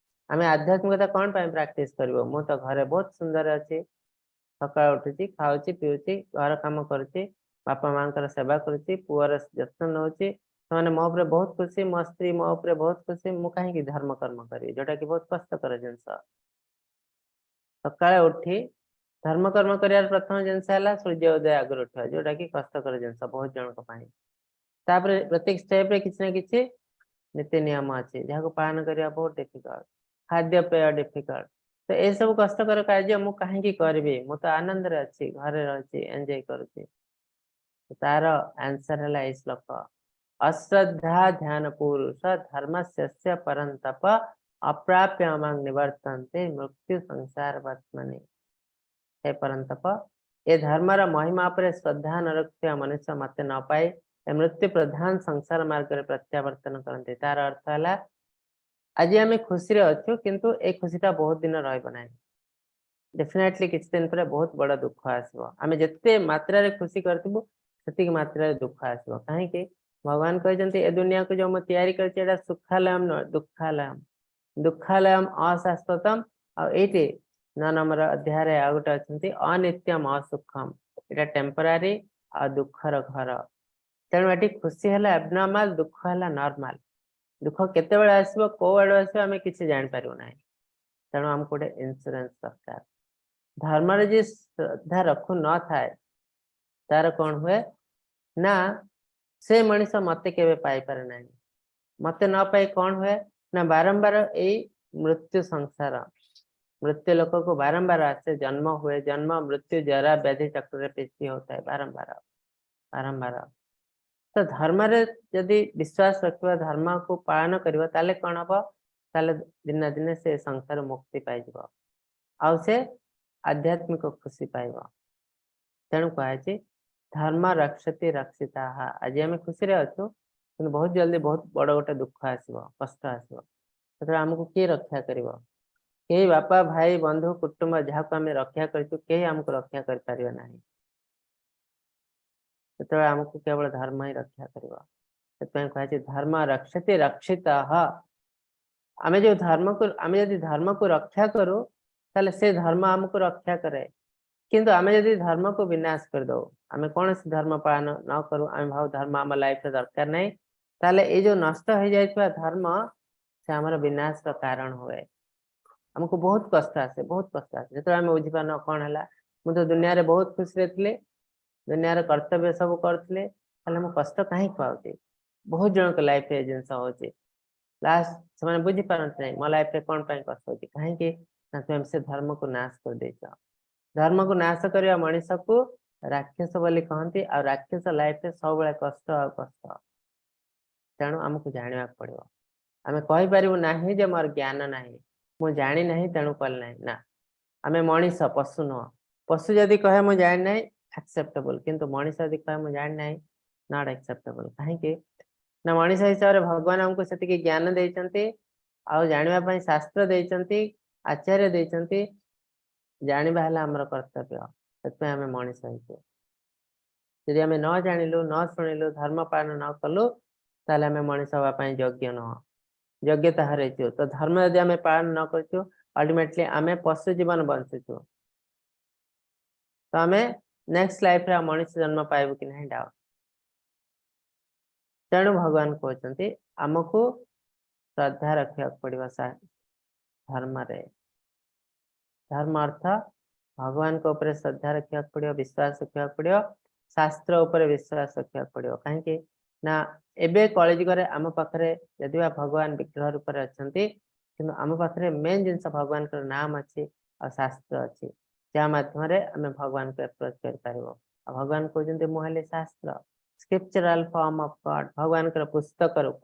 ଆମେ ଆଧ୍ୟାତ୍ମିକତା କଣ ପାଇଁ ପ୍ରାକ୍ଟିସ କରିବୁ? ମୁଁ ତ ଘରେ ବହୁତ ସୁନ୍ଦର ଅଛି, ସକାଳୁ ଉଠୁଛି, ଖାଉଛି, ପିଉଛି, ଘର କାମ କରୁଛି, ବାପା ମାଙ୍କର ସେବା କରୁଛି, ପୁଅର ଯତ୍ନ ନଉଛି, ସେମାନେ ମୋ ଉପରେ ବହୁତ ଖୁସି, ମୋ ସ୍ତ୍ରୀ ମୋ ଉପରେ ବହୁତ ଖୁସି, ମୁଁ କାହିଁକି ଧର୍ମ କର୍ମ କରିବି, ଯୋଉଟା କି ବହୁତ କଷ୍ଟକର ଜିନିଷ? ସକାଳେ ଉଠି ଧର୍ମ କର୍ମ କରିବାର ପ୍ରଥମ ଜିନିଷ ହେଲା ସୂର୍ଯ୍ୟ ଉଦୟ ଆଗରୁ ଉଠିବା, ଯୋଉଟା କି କଷ୍ଟକର ଜିନିଷ ବହୁତ ଜଣଙ୍କ ପାଇଁ। ତାପରେ ପ୍ରତ୍ୟେକ ଷ୍ଟେପରେ କିଛି ନା କିଛି ନୀତି ନିୟମ ଅଛି, ଯାହାକୁ ପାଳନ କରିବା ବହୁତ ଡିଫିକଲ୍ଟ। ଖାଦ୍ୟପେୟ ଡିଫିକଲ୍ଟ। ତ ଏସବୁ କଷ୍ଟକର କାର୍ଯ୍ୟ ମୁଁ କାହିଁକି କରିବି? ମୁଁ ତ ଆନନ୍ଦରେ ଅଛି, ଘରେ ରହିଛି, ଏନ୍ଜୟ କରୁଛି। ତାର ଆନ୍ସର ହେଲା ଏଇ ଶ୍ଲୋକ। ଅଶ୍ରଦ୍ଧା ଧ୍ୟାନ ପୁରୁଷ ଧର୍ମସ୍ୟ ପରନ୍ତପ ଅପ୍ରାପ୍ୟ ମାଂ ନିବର୍ତ୍ତନ୍ତେ ମୃତ୍ୟୁ ସଂସାର ବର୍ତ୍ମନି। ହେ ପରନ୍ତପ, ଏ ଧର୍ମର ମହିମା ଉପରେ ଶ୍ରଦ୍ଧା ନ ରଖିଥିବା ମନୁଷ୍ୟ ମତେ ନ ପାଇ ଏ ମୃତ୍ୟୁ ପ୍ରଧାନ ସଂସାର ମାର୍ଗରେ ପ୍ରତ୍ୟାବର୍ତ୍ତନ କରନ୍ତି। ତାର ଅର୍ଥ ହେଲା, ଆଜି ଆମେ ଖୁସିରେ ଅଛୁ, କିନ୍ତୁ ଏଇ ଖୁସିଟା ବହୁତ ଦିନ ରହିବ ନାହିଁ। ଡେଫିନେଟଲି କିଛି ଦିନ ପରେ ବହୁତ ବଡ ଦୁଃଖ ଆସିବ। ଆମେ ଯେତେ ମାତ୍ରାରେ ଖୁସି କରିଥିବୁ, ସେତିକି ମାତ୍ରାରେ ଦୁଃଖ ଆସିବ। କାହିଁକି? ଭଗବାନ କହିଛନ୍ତି, ଏ ଦୁନିଆକୁ ଯୋଉ ମୁଁ ତିଆରି କରିଛି, ଏଇଟା ସୁଖାଲୟମ ନୁହେଁ, ଦୁଃଖାଲୟମ। ଦୁଃଖାଲୟମ, ଅଶାଶ୍ୱତମ। ଆଉ ଏଇଠି 9 ନମ୍ବର ଅଧ୍ୟାୟରେ ଆଉ ଗୋଟେ ଅଛନ୍ତି, ଅନିତ୍ୟମ ଅସୁଖମ। ଏଇଟା ଟେମ୍ପୋରାରୀ ଆଉ ଦୁଃଖର ଘର। ତେଣୁ ଏଠି ଖୁସି ହେଲା ଏବନର୍ମାଲ, ଦୁଃଖ ହେଲା ନର୍ମାଲ। ଦୁଃଖ କେତେବେଳେ ଆସିବ, କୋଉ ଆଡୁ ଆସିବ, ଆମେ କିଛି ଜାଣିପାରିବୁ ନାହିଁ। ତେଣୁ ଆମକୁ ଗୋଟେ ଇନ୍ସୁରାନ୍ସ ଦରକାର। ଧର୍ମରେ ଯିଏ ଶ୍ରଦ୍ଧା ରଖୁ ନଥାଏ, ତାର କଣ ହୁଏ ନା ସେ ମଣିଷ ମତେ କେବେ ପାଇପାରେ ନାହିଁ। ମତେ ନ ପାଇ କଣ ହୁଏ ନା ବାରମ୍ବାର ଏଇ ମୃତ୍ୟୁ ସଂସାର, ମୃତ୍ୟୁ ଲୋକକୁ ବାରମ୍ବାର ଆସେ, ଜନ୍ମ ହୁଏ, ଜନ୍ମ ମୃତ୍ୟୁ ଜରା ବ୍ୟାଧି ଚକ୍ରରେ ପେଶି ହଉଥାଏ ବାରମ୍ବାର ବାରମ୍ବାର। ତ ଧର୍ମରେ ଯଦି ବିଶ୍ୱାସ ରଖିବା, ଧର୍ମକୁ ପାଳନ କରିବ, ତାହେଲେ କଣ ହବ? ତାହେଲେ ଦିନେ ନା ଦିନେ ସେ ସଂସାର ମୁକ୍ତି ପାଇଯିବ ଆଉ ସେ ଆଧ୍ୟାତ୍ମିକ ଖୁସି ପାଇବ। ତେଣୁ କୁହାଯାଇଛି, ଧର୍ମ ରକ୍ଷତି ରକ୍ଷିତାଃ। ଆଜି ଆମେ ଖୁସିରେ ଅଛୁ, କିନ୍ତୁ ବହୁତ ଜଲ୍ଦି ବହୁତ ବଡ ଗୋଟେ ଦୁଃଖ ଆସିବ, କଷ୍ଟ ଆସିବ। ସେତେବେଳେ ଆମକୁ କିଏ ରକ୍ଷା କରିବ? କେହି ବାପା, ଭାଇ, ବନ୍ଧୁ, କୁଟୁମ୍ବ, ଯାହାକୁ ଆମେ ରକ୍ଷା କରିଛୁ, କେହି ଆମକୁ ରକ୍ଷା କରିପାରିବେ ନାହିଁ। ସେତେବେଳେ ଆମକୁ କେବଳ ଧର୍ମ ହିଁ ରକ୍ଷା କରିବ। ସେଥିପାଇଁ କୁହାଯାଇଛି, ଧର୍ମ ରକ୍ଷତି ରକ୍ଷିତଃ। ଆମେ ଯଦି ଧର୍ମକୁ ରକ୍ଷା କରୁ, ତାହେଲେ ସେ ଧର୍ମ ଆମକୁ ରକ୍ଷା କରେ। କିନ୍ତୁ ଆମେ ଯଦି ଧର୍ମକୁ ବିନାଶ କରିଦଉ, ଆମେ କୌଣସି ଧର୍ମ ପାଳନ ନ କରୁ, ଆମେ ଭାବୁ ଧର୍ମ ଆମ ଲାଇଫରେ ଦରକାର ନାହିଁ, ତାହେଲେ ଏଇ ଯୋଉ ନଷ୍ଟ ହେଇଯାଇଥିବା ଧର୍ମ, ସେ ଆମର ବିନାଶର କାରଣ ହୁଏ। ଆମକୁ ବହୁତ କଷ୍ଟ ଆସେ, ବହୁତ କଷ୍ଟ ଆସେ, ଯେତେବେଳେ ଆମେ ବୁଝିପାରୁନ କଣ ହେଲା। ମୁଁ ତ ଦୁନିଆରେ ବହୁତ ଖୁସିରେ ଥିଲି, ଦୁନିଆର କର୍ତ୍ତବ୍ୟ ସବୁ କରୁଥିଲି, ତାହେଲେ ମୁଁ କଷ୍ଟ କାହିଁକି ପାଉଛି? ବହୁତ ଜଣଙ୍କ ଲାଇଫରେ ଏ ଜିନିଷ ହଉଛି। ଲାଷ୍ଟ ସେମାନେ ବୁଝିପାରନ୍ତି ନାହିଁ, ମୋ ଲାଇଫରେ କଣ ପାଇଁ କଷ୍ଟ ହଉଛି। କାହିଁକି ନା, ତୁମେ ସେ ଧର୍ମକୁ ନାଶ କରିଦେଇଛ। ଧର୍ମକୁ ନାଶ କରିବା ମଣିଷକୁ ରାକ୍ଷସ ବୋଲି କହନ୍ତି। ଆଉ ରାକ୍ଷସ ଲାଇଫରେ ସବୁବେଳେ କଷ୍ଟ ଆଉ କଷ୍ଟ। ତେଣୁ ଆମକୁ ଜାଣିବାକୁ ପଡିବ। ଆମେ କହିପାରିବୁ ନାହିଁ ଯେ ମୋର ଜ୍ଞାନ ନାହିଁ, ମୁଁ ଜାଣି ନାହିଁ, ତେଣୁ କଲି ନାହିଁ। ନା, ଆମେ ମଣିଷ, ପଶୁ ନୁହଁ। ପଶୁ ଯଦି କହେ ମୁଁ ଜାଣି ନାହିଁ, ଆକ୍ସେପ୍ଟେବଲ। କିନ୍ତୁ ମଣିଷ ଯଦି କହେ ମୁଁ ଜାଣି ନାହିଁ, not ଆକ୍ସେପ୍ଟେବଲ। କାହିଁକି ନା ମଣିଷ ହିସାବରେ ଭଗବାନ ଆମକୁ ସେତିକି ଜ୍ଞାନ ଦେଇଛନ୍ତି ଆଉ ଜାଣିବା ପାଇଁ ଶାସ୍ତ୍ର ଦେଇଛନ୍ତି, ଆଚାର୍ଯ୍ୟ ଦେଇଛନ୍ତି। ଜାଣିବା ହେଲା ଆମର କର୍ତ୍ତବ୍ୟ। ସେଥିପାଇଁ ଆମେ ମଣିଷ ହେଇଛୁ। ଯଦି ଆମେ ନ ଜାଣିଲୁ, ନ ଶୁଣିଲୁ, ଧର୍ମ ପାଳନ ନ କଲୁ, ତାହେଲେ ଆମେ ମଣିଷ ହବା ପାଇଁ ଯୋଗ୍ୟ ନୁହଁ, ଯୋଗ୍ୟତା ହରାଇଛୁ। ତ ଧର୍ମ ଯଦି ଆମେ ପାଳନ ନ କରୁଛୁ, ଅଲ୍ଟିମେଟଲି ଆମେ ପଶୁ ଜୀବନ ବଞ୍ଚୁଛୁ। ତ ଆମେ ନେକ୍ସଟ ଲାଇଫରେ ଆଉ ମଣିଷ ଜନ୍ମ ପାଇବୁ କି ନାହିଁ, ଡାଉଟ। ତେଣୁ ଭଗବାନ କହୁଛନ୍ତି, ଆମକୁ ଶ୍ରଦ୍ଧା ରଖିବାକୁ ପଡିବ ଧର୍ମରେ। ଧର୍ମ ଅର୍ଥ ଭଗବାନଙ୍କ ଉପରେ ଶ୍ରଦ୍ଧା ରଖିବାକୁ ପଡିବ, ବିଶ୍ୱାସ ରଖିବାକୁ ପଡିବ, ଶାସ୍ତ୍ର ଉପରେ ବିଶ୍ୱାସ ରଖିବାକୁ ପଡିବ। କାହିଁକି ନା ଏବେ କଳିଯୁଗରେ ଆମ ପାଖରେ ଯଦି ବା ଭଗବାନ ବିଗ୍ରହ ରୂପରେ ଅଛନ୍ତି, କିନ୍ତୁ ଆମ ପାଖରେ ମେନ୍ ଜିନିଷ ଭଗବାନଙ୍କର ନାମ ଅଛି ଆଉ ଶାସ୍ତ୍ର ଅଛି, ଯାହା ମାଧ୍ୟମରେ ଆମେ ଭଗବାନଙ୍କୁ ଆପ୍ରୋଚ କରିପାରିବୁ। ଆଉ ଭଗବାନ କହୁଛନ୍ତି, ମୁଁ ହେଲି ଶାସ୍ତ୍ର, ସ୍କ୍ରିପଚରାଲ ଫର୍ମ ଅଫ ଗଡ, ଭଗବାନଙ୍କର ପୁସ୍ତକ ରୂପ।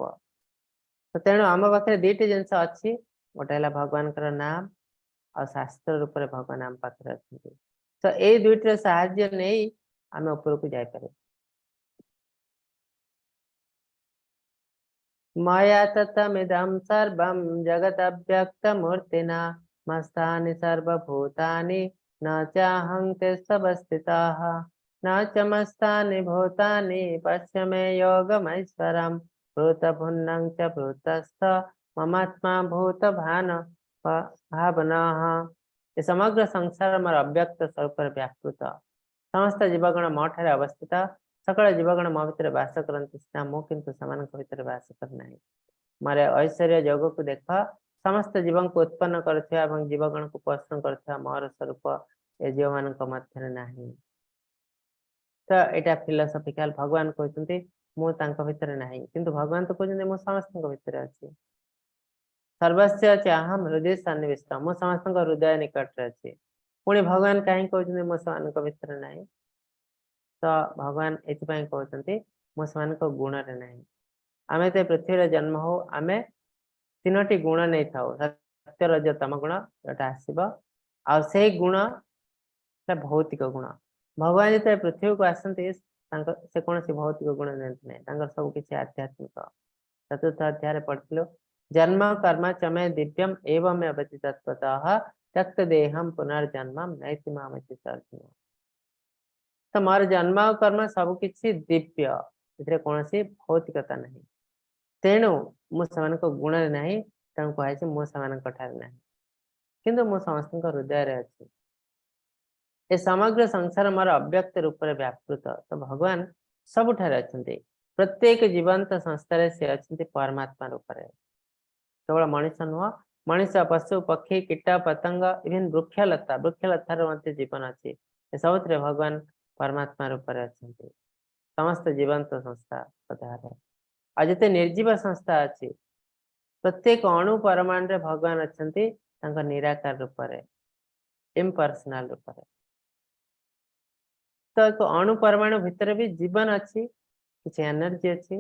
ତ ତେଣୁ ଆମ ପାଖରେ ଦିଟି ଜିନିଷ ଅଛି। ଗୋଟେ ହେଲା ଭଗବାନଙ୍କର ନାମ ଆଉ ଶାସ୍ତ୍ର ରୂପରେ ଭଗବାନ ଆମ ପାଖରେ ଅଛନ୍ତି। ତ ଏଇ ଦୁଇଟିର ସାହାଯ୍ୟ ନେଇ ଆମେ ଉପରକୁ ଯାଇପାରିବୁ। ମୟା ତତମିଦं ସର୍ବଂ ଜଗଦବ୍ୟକ୍ତମୂର୍ତ୍ତିନା ମସ୍ତାनि ସର୍ବଭୂତାନି ନ ଚାହଂ ତେଷ୍ୱବସ୍ଥିତः ନ ଚ ମସ୍ତାनि ଭୂତାନି ପଶ୍ୟ ମେ ଯୋଗମୈଶ୍ୱରम् ଭୂତଭୁନ୍नं ଚ ଭୂତସ୍ଥ ମମାତ୍ମା ଭୂତଭାନ ଭାବନାଃ। ଏ ସମଗ୍ର ସଂସାର ମୋର ଅବ୍ୟକ୍ତ ସ୍ୱରୂପରେ ବ୍ୟାପୃତ। ସମସ୍ତ ଜୀବଗଣ ମୋ ଠାରେ ଅବସ୍ଥିତ। ସକଳ ଜୀବଗଣ ମୋ ଭିତରେ ବାସ କରନ୍ତି ସିନା, ମୁଁ କିନ୍ତୁ ସେମାନଙ୍କ ଭିତରେ ବାସ କରେ ନାହିଁ। ମୋର ଐଶ୍ୱର୍ଯ୍ୟ ଯୋଗକୁ ଦେଖ। ସମସ୍ତ ଜୀବଙ୍କୁ ଉତ୍ପନ୍ନ କରୁଥିବା ଏବଂ ଜୀବଗଣକୁ ପୋଷଣ କରୁଥିବା ମୋର ସ୍ୱରୂପ ଏ ଜୀବମାନଙ୍କ ମଧ୍ୟରେ ନାହିଁ। ତ ଏଇଟା ଫିଲୋସଫିକାଲ। ଭଗବାନ କହୁଛନ୍ତି, ମୁଁ ତାଙ୍କ ଭିତରେ ନାହିଁ। କିନ୍ତୁ ଭଗବାନ ତ କହୁଛନ୍ତି, ମୁଁ ସମସ୍ତଙ୍କ ଭିତରେ ଅଛି। ସର୍ବସ୍ୟ ଚାହಂ ହୃଦୟ ସନ୍ନିବିଷ୍ଟ, ମୁଁ ସମସ୍ତଙ୍କ ହୃଦୟ ନିକଟରେ ଅଛି। ପୁଣି ଭଗବାନ କାହିଁ କହୁଛନ୍ତି ମୁଁ ସେମାନଙ୍କ ଭିତରେ ନାହିଁ? ତ ଭଗବାନ ଏଥିପାଇଁ କହୁଛନ୍ତି, ମୁଁ ସେମାନଙ୍କ ଗୁଣରେ ନାହିଁ। ଆମେ ତ ପୃଥିବୀରେ ଜନ୍ମ ହଉ, ଆମେ ତିନୋଟି ଗୁଣ ନେଇଥାଉ, ସତ୍ୟ, ରଜ, ତମ ଗୁଣ, ଯୋଉଟା ଆସିବ। ଆଉ ସେଇ ଗୁଣ ଭୌତିକ ଗୁଣ। ଭଗବାନ ଯେତେବେଳେ ପୃଥିବୀକୁ ଆସନ୍ତି, ତାଙ୍କ ସେ କୌଣସି ଭୌତିକ ଗୁଣ ନିଅନ୍ତି ନାହିଁ। ତାଙ୍କର ସବୁ କିଛି ଆଧ୍ୟାତ୍ମିକ। ଚତୁର୍ଥ ଅଧ୍ୟାୟରେ ପଢିଥିଲୁ, ଜନ୍ମ କର୍ମ ଚ ମେ ଦିବ୍ୟମ ଏବଂ ଅବତି ତତ୍ତ୍ୱତଃ ତ୍ୟକ୍ତ ଦେହಂ ପୁନର୍ଜନ୍ମ ନୈତି ମାମେତି ଅର୍ଜୁନ। ତ ମୋର ଜନ୍ମ ଆଉ କର୍ମ ସବୁ କିଛି ଦିବ୍ୟ, ଏଥିରେ କୌଣସି ଭୌତିକତା ନାହିଁ। ତେଣୁ ମୁଁ ସେମାନଙ୍କ ଗୁଣରେ ନାହିଁ। ତେଣୁ କୁହାଯାଇଛି, ମୁଁ ସେମାନଙ୍କ ଠାରେ ନାହିଁ, କିନ୍ତୁ ମୁଁ ସମସ୍ତଙ୍କ ହୃଦୟରେ ଅଛି। ଏ ସମଗ୍ର ସଂସାର ମୋର ଅବ୍ୟକ୍ତ ରୂପରେ ବ୍ୟାପୃତ। ତ ଭଗବାନ ସବୁଠାରେ ଅଛନ୍ତି। ପ୍ରତ୍ୟେକ ଜୀବନ୍ତ ସଂସ୍ଥାରେ ସେ ଅଛନ୍ତି ପରମାତ୍ମା ରୂପରେ। କେବଳ ମଣିଷ ନୁହଁ, ମଣିଷ, ପଶୁ, ପକ୍ଷୀ, କୀଟ ପତଙ୍ଗ, ଇଭେନ ବୃକ୍ଷଲତା, ବୃକ୍ଷଲତାର ମଧ୍ୟ ଜୀବନ ଅଛି। ଏ ସବୁଥିରେ ଭଗବାନ ପରମାତ୍ମା ରୂପରେ ଅଛନ୍ତି, ସମସ୍ତ ଜୀବନ୍ତ ସଂସ୍ଥା ଦେହରେ। ଆଉ ଯେତେ ନିର୍ଜୀବ ସଂସ୍ଥା ଅଛି, ପ୍ରତ୍ୟେକ ଅଣୁ ପରମାଣୁରେ ଭଗବାନ ଅଛନ୍ତି, ତାଙ୍କ ନିରାକାର ରୂପରେ, ଇମ୍ପର୍ସନାଲ ରୂପରେ। ତ ଏକ ଅଣୁ ପରମାଣୁ ଭିତରେ ବି ଜୀବନ ଅଛି, କିଛି ଏନର୍ଜି ଅଛି।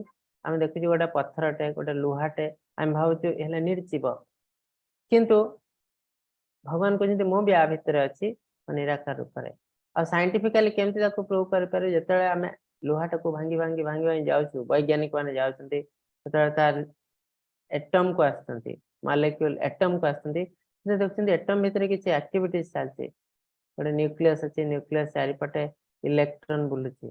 ଆମେ ଦେଖୁଛୁ ଗୋଟେ ପଥରଟେ, ଗୋଟେ ଲୁହାଟେ, ଆମେ ଭାବୁଛୁ ହେଲେ ନିର୍ଜୀବ। କିନ୍ତୁ ଭଗବାନ କହୁଛନ୍ତି, ମୁଁ ବି ଆ ଭିତରେ ଅଛି ନିରାକାର ରୂପରେ। ଆଉ ସାଇଣ୍ଟିଫିକାଲି କେମିତି ତାକୁ ପ୍ରୁଭ୍ କରିପାରିବୁ? ଯେତେବେଳେ ଆମେ ଲୁହାଟାକୁ ଭାଙ୍ଗି ଭାଙ୍ଗି ଭାଙ୍ଗି ଭାଙ୍ଗି ଯାଉଛୁ, ବୈଜ୍ଞାନିକ ମାନେ ଯାଉଛନ୍ତି, ସେତେବେଳେ ତାର ଏଟମକୁ ଆସୁଛନ୍ତି, ମାଲେକ୍ୟୁଲ ଏଟମକୁ ଆସୁଛନ୍ତି, ଦେଖୁଛନ୍ତି ଏଟମ ଭିତରେ କିଛି ଆକ୍ଟିଭିଟିଜ ଚାଲିଛି। ଗୋଟେ ନ୍ୟୁକ୍ଲିୟସ ଅଛି, ନ୍ୟୁକ୍ଲିୟସ ଚାରିପଟେ ଇଲେକ୍ଟ୍ରନ ବୁଲୁଛି।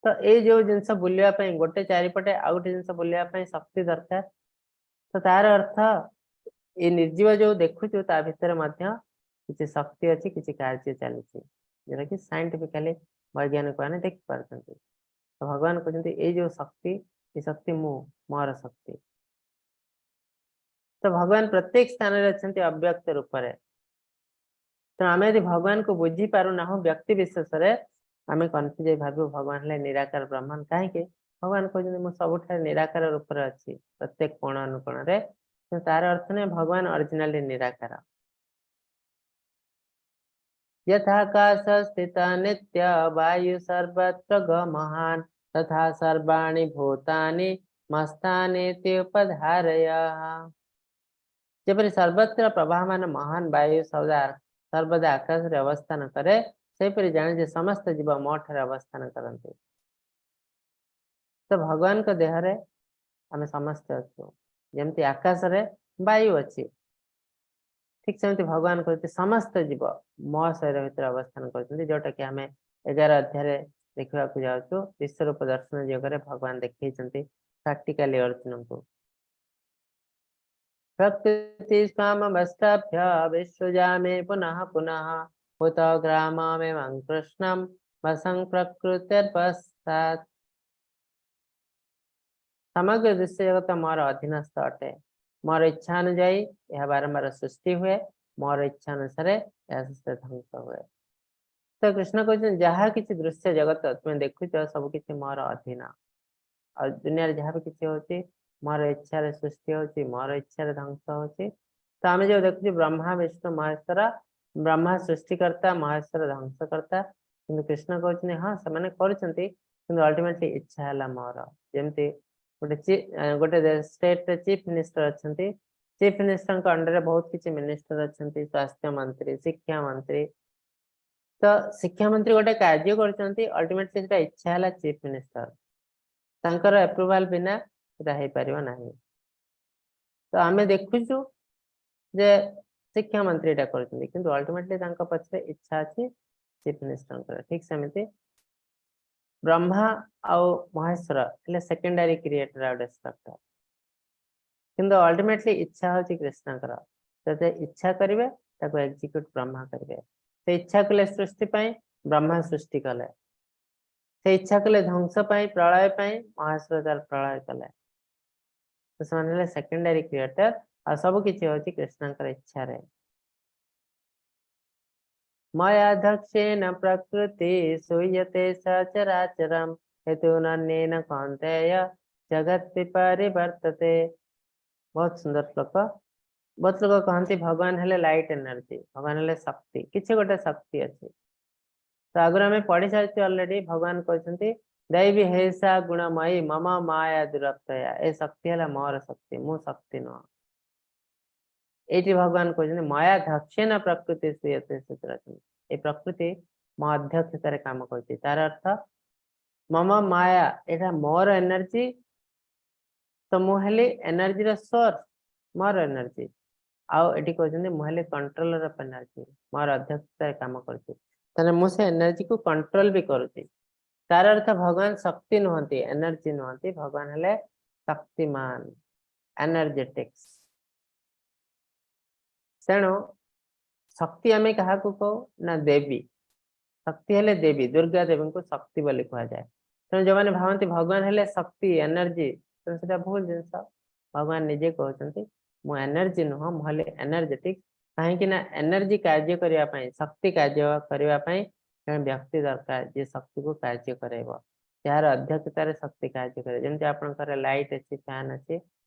ତ ଏଇ ଯୋଉ ଜିନିଷ ବୁଲିବା ପାଇଁ, ଗୋଟେ ଚାରିପଟେ ଆଉ ଗୋଟେ ଜିନିଷ ବୁଲିବା ପାଇଁ ଶକ୍ତି ଦରକାର। ତ ତାର ଅର୍ଥ ଏଇ ନିର୍ଜୀବ ଯୋଉ ଦେଖୁଛୁ, ତା ଭିତରେ ମଧ୍ୟ କିଛି ଶକ୍ତି ଅଛି, କିଛି କାର୍ଯ୍ୟ ଚାଲିଛି, ଯୋଉଟା କି ସାଇଣ୍ଟିଫିକାଲି ବୈଜ୍ଞାନିକ ମାନେ ଦେଖିପାରୁଛନ୍ତି। ତ ଭଗବାନ କହୁଛନ୍ତି, ଏଇ ଯୋଉ ଶକ୍ତି, ଏ ଶକ୍ତି ମୁଁ, ମୋର ଶକ୍ତି। ତ ଭଗବାନ ପ୍ରତ୍ୟେକ ସ୍ଥାନରେ ଅଛନ୍ତି ଅବ୍ୟକ୍ତ ରୂପରେ। ତ ଆମେ ଯଦି ଭଗବାନଙ୍କୁ ବୁଝି ପାରୁନାହୁଁ, ବ୍ୟକ୍ତି ବିଶେଷରେ ଆମେ କନଫ୍ୟୁଜ ହେଇ ଭାବିବୁ ଭଗବାନ ହେଲେ ନିରାକାର ବ୍ରହ୍ମନ। କାହିଁକି? ଭଗବାନ କହୁଛନ୍ତି, ମୁଁ ସବୁଠାରେ ନିରାକାର ରୂପରେ ଅଛି, ପ୍ରତ୍ୟେକ କୋଣ ଅନୁକୋଣରେ। କିନ୍ତୁ ତାର ଅର୍ଥ ନୁହେଁ ଭଗବାନ ଅରିଜିନାଲି ନିରାକାର। यथाकाश स्थित नित्य वायु सर्वत्र गमहान् तथा सर्वाणि भूतानि मत्स्थानीति उपधारय। ଯେପରି ସର୍ବତ୍ର ପ୍ରବାହମାନ ମହାନ ବାୟୁ ସଦା ସର୍ବଦା ଆକାଶରେ ଅବସ୍ଥାନ କରେ, ସେହିପରି ଜାଣେ ଯେ ସମସ୍ତ ଜୀବ ମୋ ଠାରେ ଅବସ୍ଥାନ କରନ୍ତି। ତ ଭଗବାନଙ୍କ ଦେହରେ ଆମେ ସମସ୍ତେ ଅଛୁ। ଯେମିତି ଆକାଶରେ ବାୟୁ ଅଛି, ଠିକ ସେମିତି ଭଗବାନ କହୁଛନ୍ତି, ସମସ୍ତ ଜୀବ ମୋ ଶରୀର ଭିତରେ ଅବସ୍ଥାନ କରୁଛନ୍ତି, ଯୋଉଟା କି ଆମେ 11 ଅଧ୍ୟାୟରେ ଦେଖିବାକୁ ଯାଉଛୁ। ବିଶ୍ୱରୂପ ଦର୍ଶନ ଯୋଗରେ ଭଗବାନ ଦେଖେଇଛନ୍ତି ପ୍ରାକ୍ଟିକାଲି ଅର୍ଜୁନଙ୍କୁ। ପ୍ରକୃତି ସ୍ୱାମବଷ୍ଟଭ୍ୟ ବିସୃଜାମି ପୁନଃ ପୁନଃ ଭୂତଗ୍ରାମମିମं କୃଷ୍ଣं ବଶଂ ପ୍ରକୃତିର୍ବଶାତ୍। ସମଗ୍ର ଦୃଶ୍ୟ ଜଗତ ମୋର ଅଧୀନସ୍ଥ ଅଟେ। ମୋର ଇଚ୍ଛା ଅନୁଯାୟୀ ଏହା ବାରମ୍ବାର ସୃଷ୍ଟି ହୁଏ, ମୋର ଇଚ୍ଛା ଅନୁସାରେ ଏହା ଶେଷରେ ଧ୍ୱଂସ ହୁଏ। ତ କୃଷ୍ଣ କହୁଛନ୍ତି, ଯାହା କିଛି ଦୃଶ୍ୟ ଜଗତ ତୁମେ ଦେଖୁଛ, ସବୁ କିଛି ମୋର ଅଧୀନ। ଆଉ ଦୁନିଆରେ ଯାହା ବି କିଛି ହଉଛି, ମୋର ଇଚ୍ଛାରେ ସୃଷ୍ଟି ହଉଛି, ମୋର ଇଚ୍ଛାରେ ଧ୍ୱଂସ ହଉଛି। ତ ଆମେ ଯୋଉ ଦେଖୁଛୁ ବ୍ରହ୍ମା, ବିଷ୍ଣୁ, ମହେଶ୍ୱର, ବ୍ରହ୍ମା ସୃଷ୍ଟିକର୍ତ୍ତା, ମହେଶ୍ୱର ଧ୍ୱଂସକର୍ତ୍ତା। କିନ୍ତୁ କୃଷ୍ଣ କହୁଛନ୍ତି, ହଁ, ସେମାନେ କରୁଛନ୍ତି, କିନ୍ତୁ ଅଲ୍ଟିମେଟଲି ଇଚ୍ଛା ହେଲା ମୋର। ଯେମିତି ଗୋଟେ ଷ୍ଟେଟରେ ଚିଫ ମିନିଷ୍ଟର ଅଛନ୍ତି। ଚିଫ ମିନିଷ୍ଟରଙ୍କ ଅଣ୍ଡରରେ ବହୁତ କିଛି ମିନିଷ୍ଟର ଅଛନ୍ତି, ସ୍ୱାସ୍ଥ୍ୟ ମନ୍ତ୍ରୀ, ଶିକ୍ଷା ମନ୍ତ୍ରୀ। ତ ଶିକ୍ଷା ମନ୍ତ୍ରୀ ଗୋଟେ କାର୍ଯ୍ୟ କରୁଛନ୍ତି, ଅଲ୍ଟିମେଟଲି ସେଟା ଇଚ୍ଛା ହେଲା ଚିଫ ମିନିଷ୍ଟର, ତାଙ୍କର ଆପ୍ରୁଭାଲ ବିନା ସେଟା ହେଇପାରିବ ନାହିଁ। ତ ଆମେ ଦେଖୁଛୁ ଯେ ଶିକ୍ଷା ମନ୍ତ୍ରୀ ଏଇଟା କରୁଛନ୍ତି, କିନ୍ତୁ ଅଲ୍ଟିମେଟଲି ତାଙ୍କ ପଛରେ ଇଚ୍ଛା ଅଛି ଚିଫ ମିନିଷ୍ଟରଙ୍କର। ଠିକ ସେମିତି ବ୍ରହ୍ମା ଆଉ ମହେଶ୍ୱର ହେଲେ ସେକେଣ୍ଡାରୀ କ୍ରିଏଟର ଆଉ ଡିଷ୍ଟ୍ରକ୍ଟର, କିନ୍ତୁ ଅଲ୍ଟିମେଟଲି ଇଚ୍ଛା ହଉଛି କୃଷ୍ଣଙ୍କର। ତ ଇଚ୍ଛା କରିବେ, ତାକୁ ଏକ୍ଜିକ୍ୟୁଟ ବ୍ରହ୍ମା କରିବେ। ସେ ଇଚ୍ଛା କଲେ ସୃଷ୍ଟି ପାଇଁ, ବ୍ରହ୍ମା ସୃଷ୍ଟି କଲେ। ସେ ଇଚ୍ଛା କଲେ ଧ୍ୱଂସ ପାଇଁ, ପ୍ରଳୟ ପାଇଁ, ମହେଶ୍ୱର ତାର ପ୍ରଳୟ କଲେ। ତ ସେମାନେ ହେଲେ ସେକେଣ୍ଡାରୀ କ୍ରିଏଟର, ଆଉ ସବୁ କିଛି ହଉଛି କୃଷ୍ଣଙ୍କର ଇଚ୍ଛାରେ। ମୟାଧ୍ୟକ୍ଷେଣ ପ୍ରକୃତି ସୂୟତେ ସଚରାଚରମ୍ ହେତୁନାନ୍ୟେନ କୌନ୍ତେୟ ଜଗତ ବିପରିବର୍ତ୍ତତେ। ବହୁତ ସୁନ୍ଦର ଶ୍ଲୋକ। ବହୁତ ଲୋକ କହନ୍ତି ଭଗବାନ ହେଲେ ଲାଇଟ୍ ଏନର୍ଜି, ଭଗବାନ ହେଲେ ଶକ୍ତି, କିଛି ଗୋଟେ ଶକ୍ତି ଅଛି। ତ ଆଗରୁ ଆମେ ପଢି ସାରିଛୁ ଅଲରେଡି, ଭଗବାନ କହିଛନ୍ତି, ଦୈବୀ ହ୍ୟେଷା ଗୁଣମୟୀ ମମ ମାୟା ଦୁରତ୍ୟୟା। ଏ ଶକ୍ତି ହେଲା ମୋର ଶକ୍ତି, ମୁଁ ଶକ୍ତି ନୁହଁ। ଏଇଠି ଭଗବାନ କହୁଛନ୍ତି, ମୟାଧ୍ୟକ୍ଷେଣ ପ୍ରକୃତି ସୂୟତେ ସଚରାଚରମ୍। ଏ ପ୍ରକୃତି ମୋ ଅଧ୍ୟକ୍ଷତାରେ କାମ କରୁଛି। ତାର ଅର୍ଥ ମମ ମାୟା, ଏଇଟା ମୋର ଏନର୍ଜି। ତ ମୁଁ ହେଲି ଏନର୍ଜିର ସୋର୍ସ, ମୋର ଏନର୍ଜି। ଆଉ ଏଠି କହୁଛନ୍ତି, ମୁଁ ହେଲି କଣ୍ଟ୍ରୋଲର ଅଫ ଏନର୍ଜି, ମୋର ଅଧ୍ୟକ୍ଷତାରେ କାମ କରୁଛି। ତାହେଲେ ମୁଁ ସେ ଏନର୍ଜିକୁ କଣ୍ଟ୍ରୋଲ ବି କରୁଛି। ତାର ଅର୍ଥ ଭଗବାନ ଶକ୍ତି ନୁହନ୍ତି, ଏନର୍ଜି ନୁହନ୍ତି, ଭଗବାନ ହେଲେ ଶକ୍ତିମାନ, ଏନର୍ଜେଟିକ୍ସ। ତେଣୁ ଶକ୍ତି ଆମେ କାହାକୁ କହୁ ନା ଦେବୀ। ଶକ୍ତି ହେଲେ ଦେବୀ, ଦୁର୍ଗା ଦେବୀଙ୍କୁ ଶକ୍ତି ବୋଲି କୁହାଯାଏ। ତେଣୁ ଯୋଉମାନେ ଭାବନ୍ତି ଭଗବାନ ହେଲେ ଶକ୍ତି, ଏନର୍ଜି, ତେଣୁ ସେଟା ଭୁଲ ଜିନିଷ। ଭଗବାନ ନିଜେ କହୁଛନ୍ତି, ମୁଁ ଏନର୍ଜି ନୁହଁ, ମୁଁ ହେଲି ଏନର୍ଜେଟିକ। କାହିଁକି ନା ଏନର୍ଜି କାର୍ଯ୍ୟ କରିବା ପାଇଁ, ଶକ୍ତି କାର୍ଯ୍ୟ କରିବା ପାଇଁ ଜଣେ ବ୍ୟକ୍ତି ଦରକାର, ଯିଏ ଶକ୍ତିକୁ କାର୍ଯ୍ୟ କରାଇବ, ଯାହାର ଅଧ୍ୟକ୍ଷତାରେ ଶକ୍ତି କାର୍ଯ୍ୟ କରିବ। ଯେମିତି ଆପଣଙ୍କର ଲାଇଟ୍ ଅଛି, ଫ୍ୟାନ୍ ଅଛି,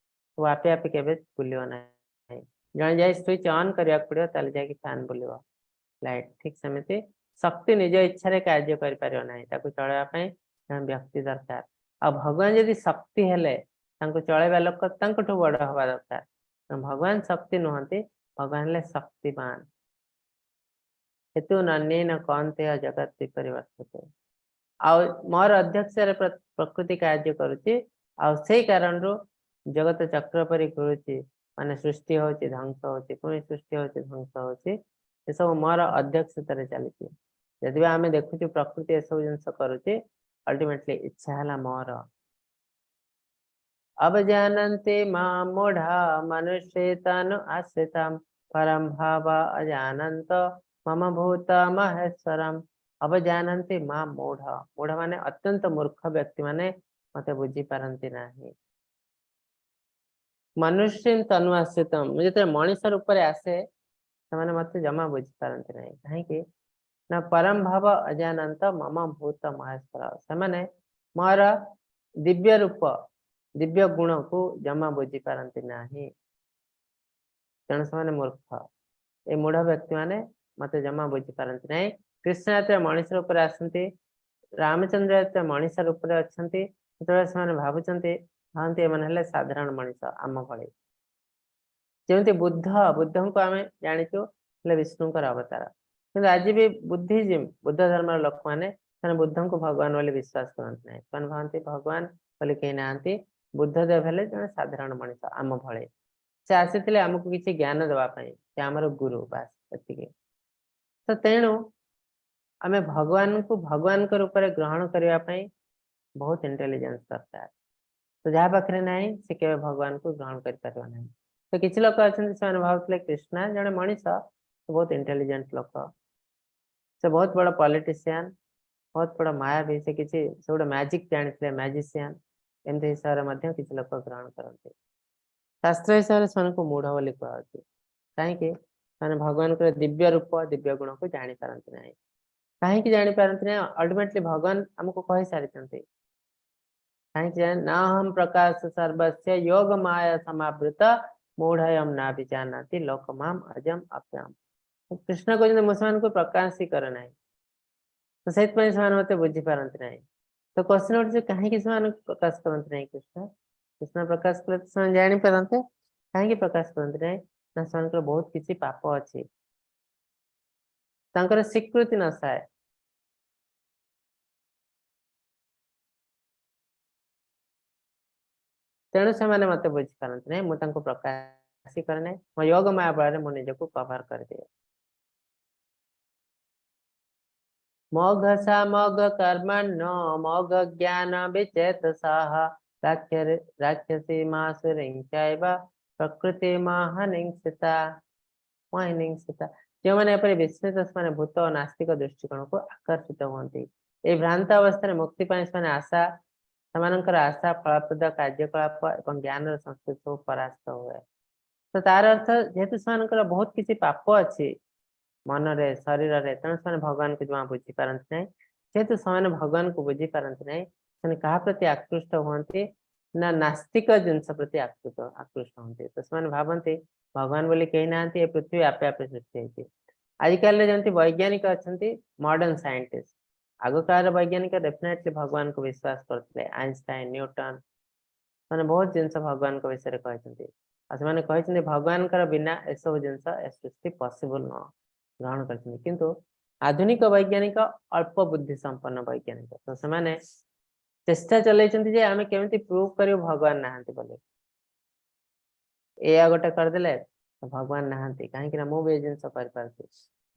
ସବୁ ଆପେ ଆପେ କେବେ ବୁଲିବ ନାହିଁ। ଜଣେ ଯାଇ ସୁଇଚ୍ ଅନ୍ କରିବାକୁ ପଡିବ, ତାହେଲେ ଯାଇକି ଫ୍ୟାନ୍ ବୁଲିବ, ଲାଇଟ୍। ଠିକ ସେମିତି ଶକ୍ତି ନିଜ ଇଚ୍ଛାରେ କାର୍ଯ୍ୟ କରିପାରିବ ନାହିଁ, ତାକୁ ଚଳେଇବା ପାଇଁ ଜଣେ ବ୍ୟକ୍ତି ଦରକାର। ଆଉ ଭଗବାନ ଯଦି ଶକ୍ତି ହେଲେ, ତାଙ୍କୁ ଚଳେଇବା ଲୋକ ତାଙ୍କଠୁ ବଡ ହବା ଦରକାର। ତେଣୁ ଭଗବାନ ଶକ୍ତି ନୁହନ୍ତି, ଭଗବାନ ହେଲେ ଶକ୍ତିମାନ। ହେତୁନାନ୍ୟେନ କୌନ୍ତେୟ ଜଗତ ବିପରିବର୍ତ୍ତତେ। ଆଉ ମୋର ଅଧ୍ୟକ୍ଷରେ ପ୍ରକୃତି କାର୍ଯ୍ୟ କରୁଛି, ଆଉ ସେଇ କାରଣରୁ ଜଗତ ଚକ୍ର ପରି ଘୁରୁଛି। ମାନେ ସୃଷ୍ଟି ହଉଛି, ଧ୍ୱଂସ ହଉଛି, ପୁଣି ସୃଷ୍ଟି ହଉଛି, ଧ୍ୱଂସ ହଉଛି। ଏସବୁ ମୋର ଅଧ୍ୟକ୍ଷତାରେ ଚାଲିଛି। ଯଦି ବା ଆମେ ଦେଖୁଛୁ ପ୍ରକୃତି ଏସବୁ ଜିନିଷ କରୁଛି, ଅଲ୍ଟିମେଟଲି ଇଚ୍ଛା ହେଲା ମୋର। ଅବଜାନନ୍ତି ମାଁ ମୂଢ଼ା ମନୁଷ୍ୟ ତନୁ ଆଶ୍ରିତମ୍ ପରମ ଭାବ ଅଜାନନ୍ତ ମମ ଭୂତ ମହେଶ୍ୱରମ୍। ଅବଜାନନ୍ତି ମାଁ ମୂଢ଼, ମୂଢ଼ ମାନେ ଅତ୍ୟନ୍ତ ମୂର୍ଖ ବ୍ୟକ୍ତି ମାନେ ମତେ ବୁଝିପାରନ୍ତି ନାହିଁ। ମନୁଷ୍ୟ ତନୁ ଆଶ୍ରିତମ, ମୁଁ ଯେତେବେଳେ ମଣିଷ ରୂପରେ ଆସେ, ସେମାନେ ମତେ ଜମା ବୁଝିପାରନ୍ତି ନାହିଁ। କାହିଁକି ନା ପରମ ଭାବ ଅଜାନନ୍ତ ମମ ଭୂତ ମହେଶ୍ୱର, ସେମାନେ ମୋର ଦିବ୍ୟ ରୂପ, ଦିବ୍ୟ ଗୁଣକୁ ଜମା ବୁଝିପାରନ୍ତି ନାହିଁ। ତେଣୁ ସେମାନେ ମୂର୍ଖ। ଏ ମୂଢ ବ୍ୟକ୍ତି ମାନେ ମତେ ଜମା ବୁଝିପାରନ୍ତି ନାହିଁ। କୃଷ୍ଣ ଯେତେବେଳେ ମଣିଷ ରୂପରେ ଆସନ୍ତି, ରାମଚନ୍ଦ୍ର ଯେତେବେଳେ ମଣିଷ ରୂପରେ ଅଛନ୍ତି, ସେତେବେଳେ ସେମାନେ ଭାବୁଛନ୍ତି, ଭାବନ୍ତି ଏମାନେ ହେଲେ ସାଧାରଣ ମଣିଷ ଆମ ଭଳି। ଯେମିତି ବୁଦ୍ଧ, ବୁଦ୍ଧଙ୍କୁ ଆମେ ଜାଣିଛୁ ହେଲେ ବିଷ୍ଣୁଙ୍କର ଅବତାର, କିନ୍ତୁ ଆଜି ବି ବୁଦ୍ଧିଜିମ୍, ବୁଦ୍ଧ ଧର୍ମର ଲୋକମାନେ ସେମାନେ ବୁଦ୍ଧଙ୍କୁ ଭଗବାନ ବୋଲି ବିଶ୍ୱାସ କରନ୍ତି ନାହିଁ। ସେମାନେ ଭାବନ୍ତି ଭଗବାନ ବୋଲି କେହି ନାହାନ୍ତି, ବୁଦ୍ଧଦେବ ହେଲେ ଜଣେ ସାଧାରଣ ମଣିଷ ଆମ ଭଳି, ସେ ଆସିଥିଲେ ଆମକୁ କିଛି ଜ୍ଞାନ ଦେବା ପାଇଁ, ସେ ଆମର ଗୁରୁ, ବାସ୍ ଏତିକି। ତ ତେଣୁ ଆମେ ଭଗବାନଙ୍କୁ ଭଗବାନଙ୍କ ରୂପରେ ଗ୍ରହଣ କରିବା ପାଇଁ ବହୁତ ଇଣ୍ଟେଲିଜେନ୍ସ ଦରକାର। ତ ଯାହା ପାଖରେ ନାହିଁ ସେ କେବେ ଭଗବାନଙ୍କୁ ଗ୍ରହଣ କରିପାରିବ ନାହିଁ। ତ କିଛି ଲୋକ ଅଛନ୍ତି ସେମାନେ ଭାବୁଥିଲେ କୃଷ୍ଣ ଜଣେ ମଣିଷ, ବହୁତ ଇଣ୍ଟେଲିଜେଣ୍ଟ ଲୋକ, ସେ ବହୁତ ବଡ ପଲିଟିସିଆନ, ବହୁତ ବଡ ମାୟାବୀ, ସେ କିଛି ସେ ଗୋଟେ ମ୍ୟାଜିକ ଜାଣିଥିଲେ, ମ୍ୟାଜିସିଆନ, ଏମିତି ହିସାବରେ ମଧ୍ୟ କିଛି ଲୋକ ଗ୍ରହଣ କରନ୍ତି। ଶାସ୍ତ୍ର ହିସାବରେ ସେମାନଙ୍କୁ ମୂଢ ବୋଲି କୁହାଯାଉଛି। କାହିଁକି? ସେମାନେ ଭଗବାନଙ୍କର ଦିବ୍ୟ ରୂପ, ଦିବ୍ୟ ଗୁଣକୁ ଜାଣିପାରନ୍ତି ନାହିଁ। କାହିଁକି ଜାଣିପାରନ୍ତି ନାହିଁ? ଅଲ୍ଟିମେଟଲି ଭଗବାନ ଆମକୁ କହିସାରିଛନ୍ତି। କାହିଁକି? ନାହಂ ପ୍ରକାଶ ସର୍ବସ୍ୟ ଯୋଗ ମାୟା ସମାବୃତ ମୂଢୟମ ନା ବିଜାନାତି ଲୋକମାମ ଅଜମ ଅପ୍ୟମ। କୃଷ୍ଣ କହୁଛନ୍ତି ମୁଁ ସେମାନଙ୍କୁ ପ୍ରକାଶ ହିଁ କରେ ନାହିଁ, ତ ସେଥିପାଇଁ ସେମାନେ ମତେ ବୁଝିପାରନ୍ତି ନାହିଁ। ତ କ୍ୱେଶ୍ଚନ ଉଠୁଛି କାହିଁକି ସେମାନଙ୍କୁ ପ୍ରକାଶ କରନ୍ତି ନାହିଁ କୃଷ୍ଣ? କୃଷ୍ଣ ପ୍ରକାଶ କଲେ ତ ସେମାନେ ଜାଣିପାରନ୍ତେ, କାହିଁକି ପ୍ରକାଶ କରନ୍ତି ନାହିଁ? ନା ସେମାନଙ୍କର ବହୁତ କିଛି ପାପ ଅଛି, ତାଙ୍କର ସ୍ୱୀକୃତି ନଥାଏ। ତେଣୁ ସେମାନେ ମତେ ବୁଝିପାରନ୍ତି ନାହିଁ, ମୁଁ ତାଙ୍କୁ ପ୍ରକାଶ କରେ ନାହିଁ, ମୋ ଯୋଗ ମାୟା ବଳରେ ମୁଁ ନିଜକୁ କଭର କରିଦିଏ। ମୋଘ ସାମୋଘ କର୍ମଣ୍ୟୋ ମୋଘ ଜ୍ଞାନ ବିଚେତସଃ ରାକ୍ଷସୀ ମାସୁରୀଂ ଚୈବ ପ୍ରକୃତି ମହାନିଂସିତା ମହାନିଂସିତା। ଯେଉଁମାନେ ଏପରି ବିସ୍ମିତ ସେମାନେ ଭୂତ ଓ ନାସ୍ତିକ ଦୃଷ୍ଟିକୋଣକୁ ଆକର୍ଷିତ ହୁଅନ୍ତି। ଏହି ଭ୍ରାନ୍ତ ଅବସ୍ଥାରେ ମୁକ୍ତି ପାଇଁ ସେମାନେ ଆଶା, ସେମାନଙ୍କର ଆଶା, ଫଳପ୍ରଦ କାର୍ଯ୍ୟକଳାପ ଏବଂ ଜ୍ଞାନର ସଂସ୍କୃତି ସବୁ ପରାସ୍ତ ହୁଏ। ତ ତାର ଅର୍ଥ ଯେହେତୁ ସେମାନଙ୍କର ବହୁତ କିଛି ପାପ ଅଛି ମନରେ, ଶରୀରରେ, ତେଣୁ ସେମାନେ ଭଗବାନଙ୍କୁ ଜମା ବୁଝିପାରନ୍ତି ନାହିଁ। ଯେହେତୁ ସେମାନେ ଭଗବାନଙ୍କୁ ବୁଝିପାରନ୍ତି ନାହିଁ, ସେମାନେ କାହା ପ୍ରତି ଆକୃଷ୍ଟ ହୁଅନ୍ତି? ନା ନାସ୍ତିକ ଜିନିଷ ପ୍ରତି ଆକୃଷ୍ଟ ହୁଅନ୍ତି। ତ ସେମାନେ ଭାବନ୍ତି ଭଗବାନ ବୋଲି କେହି ନାହାନ୍ତି, ଏ ପୃଥିବୀ ଆପେ ଆପେ ସୃଷ୍ଟି ହେଇଛି। ଆଜିକାଲିରେ ଯେମିତି ବୈଜ୍ଞାନିକ ଅଛନ୍ତି, ମଡର୍ଣ୍ଣ ସାଇଣ୍ଟିଷ୍ଟ, ଆଗ କାଳର ବୈଜ୍ଞାନିକ ଡେଫିନେଟଲି ଭଗବାନଙ୍କୁ ବିଶ୍ୱାସ କରୁଥିଲେ। ଆଇନଷ୍ଟାଇନ, ନ୍ୟୁଟନ ମାନେ ବହୁତ ଜିନିଷ ଭଗବାନଙ୍କ ବିଷୟରେ କହିଛନ୍ତି। ଆଉ ସେମାନେ କହିଛନ୍ତି ଭଗବାନଙ୍କର ବିନା ଏସବୁ ଜିନିଷ ଏ ସୃଷ୍ଟି ପସିବଲ ନୁହଁ, ଗ୍ରହଣ କରିଛନ୍ତି। କିନ୍ତୁ ଆଧୁନିକ ବୈଜ୍ଞାନିକ ଅଳ୍ପ ବୁଦ୍ଧି ସମ୍ପନ୍ନ ବୈଜ୍ଞାନିକ, ତ ସେମାନେ ଚେଷ୍ଟା ଚଲେଇଛନ୍ତି ଯେ ଆମେ କେମିତି ପ୍ରୁଭ କରିବୁ ଭଗବାନ ନାହାନ୍ତି ବୋଲି। ଏଇଆ ଗୋଟେ କରିଦେଲେ ଭଗବାନ ନାହାନ୍ତି, କାହିଁକି ନା ମୁଁ ବି ଏ ଜିନିଷ କରିପାରୁଛି,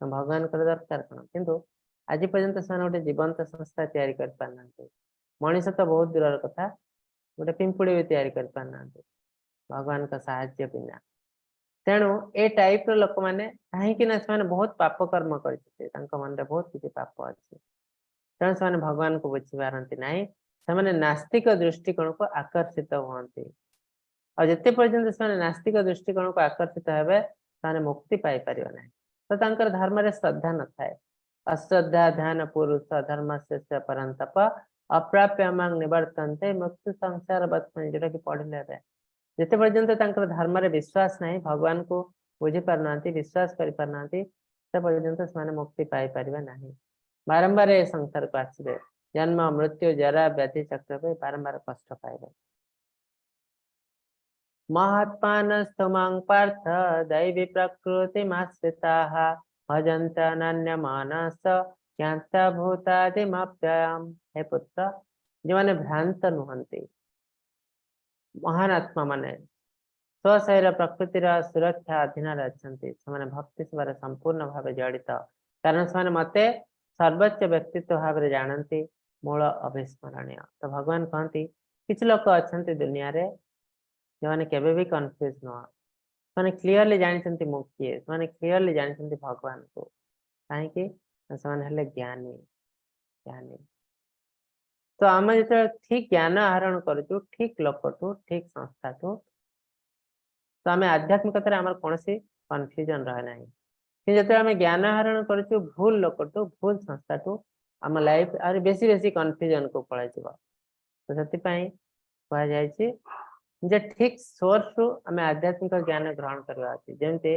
ତ ଭଗବାନଙ୍କର ଦରକାର କଣ? କିନ୍ତୁ ଆଜି ପର୍ଯ୍ୟନ୍ତ ସେମାନେ ଗୋଟେ ଜୀବନ୍ତ ସଂସ୍ଥା ତିଆରି କରିପାରୁନାହାନ୍ତି। ମଣିଷ ତ ବହୁତ ଦୂରର କଥା, ଗୋଟେ ପିମ୍ପୁଡ଼ି ବି ତିଆରି କରିପାରୁନାହାନ୍ତି ଭଗବାନଙ୍କ ସାହାଯ୍ୟ ବିନା। ତେଣୁ ଏ ଟାଇପ ର ଲୋକମାନେ, କାହିଁକି ନା ସେମାନେ ବହୁତ ପାପ କର୍ମ କରିଛନ୍ତି, ତାଙ୍କ ମନରେ ବହୁତ କିଛି ପାପ ଅଛି, ତେଣୁ ସେମାନେ ଭଗବାନଙ୍କୁ ବୁଝିପାରନ୍ତି ନାହିଁ। ସେମାନେ ନାସ୍ତିକ ଦୃଷ୍ଟିକୋଣକୁ ଆକର୍ଷିତ ହୁଅନ୍ତି। ଆଉ ଯେତେ ପର୍ଯ୍ୟନ୍ତ ସେମାନେ ନାସ୍ତିକ ଦୃଷ୍ଟିକୋଣକୁ ଆକର୍ଷିତ ହେବେ, ସେମାନେ ମୁକ୍ତି ପାଇପାରିବେ ନାହିଁ। ତ ତାଙ୍କର ଧର୍ମରେ ଶ୍ରଦ୍ଧା ନଥାଏ। ଅଶ୍ରଦ୍ଧା ଧ୍ୟାନ ପୁରୁଷ ଧର୍ମସ୍ୟ ପରନ୍ତପ ଅପ୍ରାପ୍ୟ ମାଂ ନିବର୍ତ୍ତନ୍ତେ ମୃତ୍ୟୁ ସଂସାର ବତ୍ମନି, ଯୋଉଟା କି ପଢିଲେ ଏବେ। ଯେତେ ପର୍ଯ୍ୟନ୍ତ ତାଙ୍କର ଧର୍ମରେ ବିଶ୍ୱାସ ନାହିଁ, ଭଗବାନଙ୍କୁ ବୁଝି ପାରୁନାହାନ୍ତି, ବିଶ୍ୱାସ କରିପାରୁନାହାନ୍ତି, ସେ ପର୍ଯ୍ୟନ୍ତ ସେମାନେ ମୁକ୍ତି ପାଇପାରିବେ ନାହିଁ। ବାରମ୍ବାର ଏ ସଂସାରକୁ ଆସିବେ, ଜନ୍ମ ମୃତ୍ୟୁ ଜରା ବ୍ୟାଧି ଚକ୍ରରେ ବାରମ୍ବାର କଷ୍ଟ ପାଇବେ। ମହାତ୍ମାନସ୍ତୁ ମାଂ ପାର୍ଥ ଦୈବୀ ପ୍ରକୃତିମାଶ୍ରିତାଃ ଭଜନ୍ତ ଅନନ୍ୟମାନସ ଜ୍ଞାତ୍ୱା ଭୂତାଦିମବ୍ୟୟମ୍। ହେ ପୁତ୍ର, ଯେଉଁମାନେ ଭ୍ରାନ୍ତ ନୁହନ୍ତି, ମହାନ ଆତ୍ମା ମାନେ ସ୍ୱଶରୀର ପ୍ରକୃତିର ସୁରକ୍ଷା ଅଧୀନରେ ଅଛନ୍ତି, ସେମାନେ ଭକ୍ତି ସେବାରେ ସମ୍ପୂର୍ଣ୍ଣ ଭାବେ ଜଡ଼ିତ, କାରଣ ସେମାନେ ମତେ ସର୍ବୋଚ୍ଚ ବ୍ୟକ୍ତିତ୍ୱ ଭାବରେ ଜାଣନ୍ତି, ମୂଳ ଅବିସ୍ମରଣୀୟ। ତ ଭଗବାନ କହନ୍ତି କିଛି ଲୋକ ଅଛନ୍ତି ଦୁନିଆରେ ଯେଉଁମାନେ କେବେ ବି କନଫ୍ୟୁଜ ନୁହଁ, ସେମାନେ କ୍ଲିୟରଲି ଜାଣିଛନ୍ତି ମୁଁ କିଏ, ସେମାନେ କ୍ଲିୟରଲି ଜାଣିଛନ୍ତି ଭଗବାନଙ୍କୁ। କାହିଁକି? ନା ସେମାନେ ହେଲେ ଜ୍ଞାନୀ, ଜ୍ଞାନୀ। ତ ଆମେ ଯେତେବେଳେ ଠିକ ଜ୍ଞାନ ଆହରଣ କରୁଛୁ, ଠିକ ଲୋକଠୁ, ଠିକ ସଂସ୍ଥାଠୁ, ତ ଆମେ ଆଧ୍ୟାତ୍ମିକତାରେ ଆମର କୌଣସି କନଫ୍ୟୁଜନ ରହେ ନାହିଁ। କିନ୍ତୁ ଯେତେବେଳେ ଆମେ ଜ୍ଞାନ ଆହରଣ କରୁଛୁ ଭୁଲ ଲୋକଠୁ, ଭୁଲ ସଂସ୍ଥାଠୁ, ଆମ ଲାଇଫ ଆହୁରି ବେଶୀ ବେଶୀ କନଫ୍ୟୁଜନକୁ ପଳେଇଯିବ। ତ ସେଥିପାଇଁ କୁହାଯାଇଛି ଯେ ଠିକ ସୋର୍ସରୁ ଆମେ ଆଧ୍ୟାତ୍ମିକ ଜ୍ଞାନ ଗ୍ରହଣ କରିବା ଉଚିତ। ଯେମିତି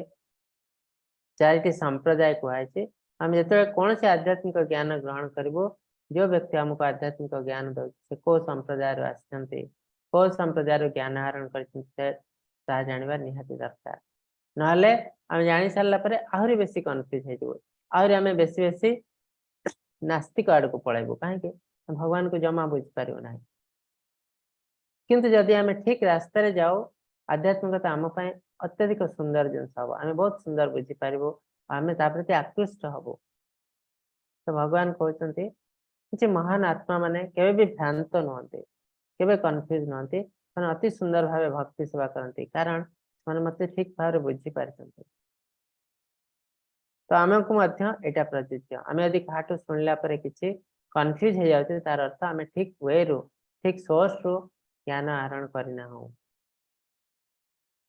ଚାରିଟି ସମ୍ପ୍ରଦାୟ କୁହାଯାଇଛି। ଆମେ ଯେତେବେଳେ କୌଣସି ଆଧ୍ୟାତ୍ମିକ ଜ୍ଞାନ ଗ୍ରହଣ କରିବୁ, ଯୋଉ ବ୍ୟକ୍ତି ଆମକୁ ଆଧ୍ୟାତ୍ମିକ ଜ୍ଞାନ ଦଉଛି, ସେ କୋଉ ସମ୍ପ୍ରଦାୟରୁ ଆସିଛନ୍ତି, କୋଉ ସମ୍ପ୍ରଦାୟରୁ ଜ୍ଞାନ ଆହରଣ କରିଛନ୍ତି, ସେ ତାହା ଜାଣିବା ନିହାତି ଦରକାର। ନହେଲେ ଆମେ ଜାଣି ସାରିଲା ପରେ ଆହୁରି ବେଶୀ କନଫ୍ୟୁଜ ହେଇଯିବୁ, ଆହୁରି ଆମେ ବେଶୀ ବେଶୀ ନାସ୍ତିକ ଆଡକୁ ପଳେଇବୁ। କାହିଁକି? ଭଗବାନଙ୍କୁ ଜମା ବୁଝିପାରିବୁ ନାହିଁ। କିନ୍ତୁ ଯଦି ଆମେ ଠିକ ରାସ୍ତାରେ ଯାଉ, ଆଧ୍ୟାତ୍ମିକତା ଆମ ପାଇଁ ଅତ୍ୟଧିକ ସୁନ୍ଦର ଜିନିଷ ହବ। ଆମେ ବହୁତ ସୁନ୍ଦର ବୁଝିପାରିବୁ, ଆମେ ତା ପ୍ରତି ଆକୃଷ୍ଟ ହବୁ। ତ ଭଗବାନ କହୁଛନ୍ତି, କିଛି ମହାନ ଆତ୍ମା ମାନେ କେବେ ବି ଭ୍ରାନ୍ତ ନୁହନ୍ତି, କେବେ କନଫ୍ୟୁଜ ନୁହନ୍ତି। ସେମାନେ ଅତି ସୁନ୍ଦର ଭାବେ ଭକ୍ତି ସେବା କରନ୍ତି, କାରଣ ସେମାନେ ମତେ ଠିକ ଭାବରେ ବୁଝିପାରିଛନ୍ତି। ତ ଆମକୁ ମଧ୍ୟ ଏଇଟା ପ୍ରଯୁଜ୍ୟ। ଆମେ ଯଦି କାହାଠୁ ଶୁଣିଲା ପରେ କିଛି କନଫ୍ୟୁଜ ହେଇଯାଉଛି, ତାର ଅର୍ଥ ଆମେ ଠିକ ୱେରୁ, ଠିକ ସୋର୍ସରୁ ଜ୍ଞାନ ଆହରଣ କରିନାହୁଁ।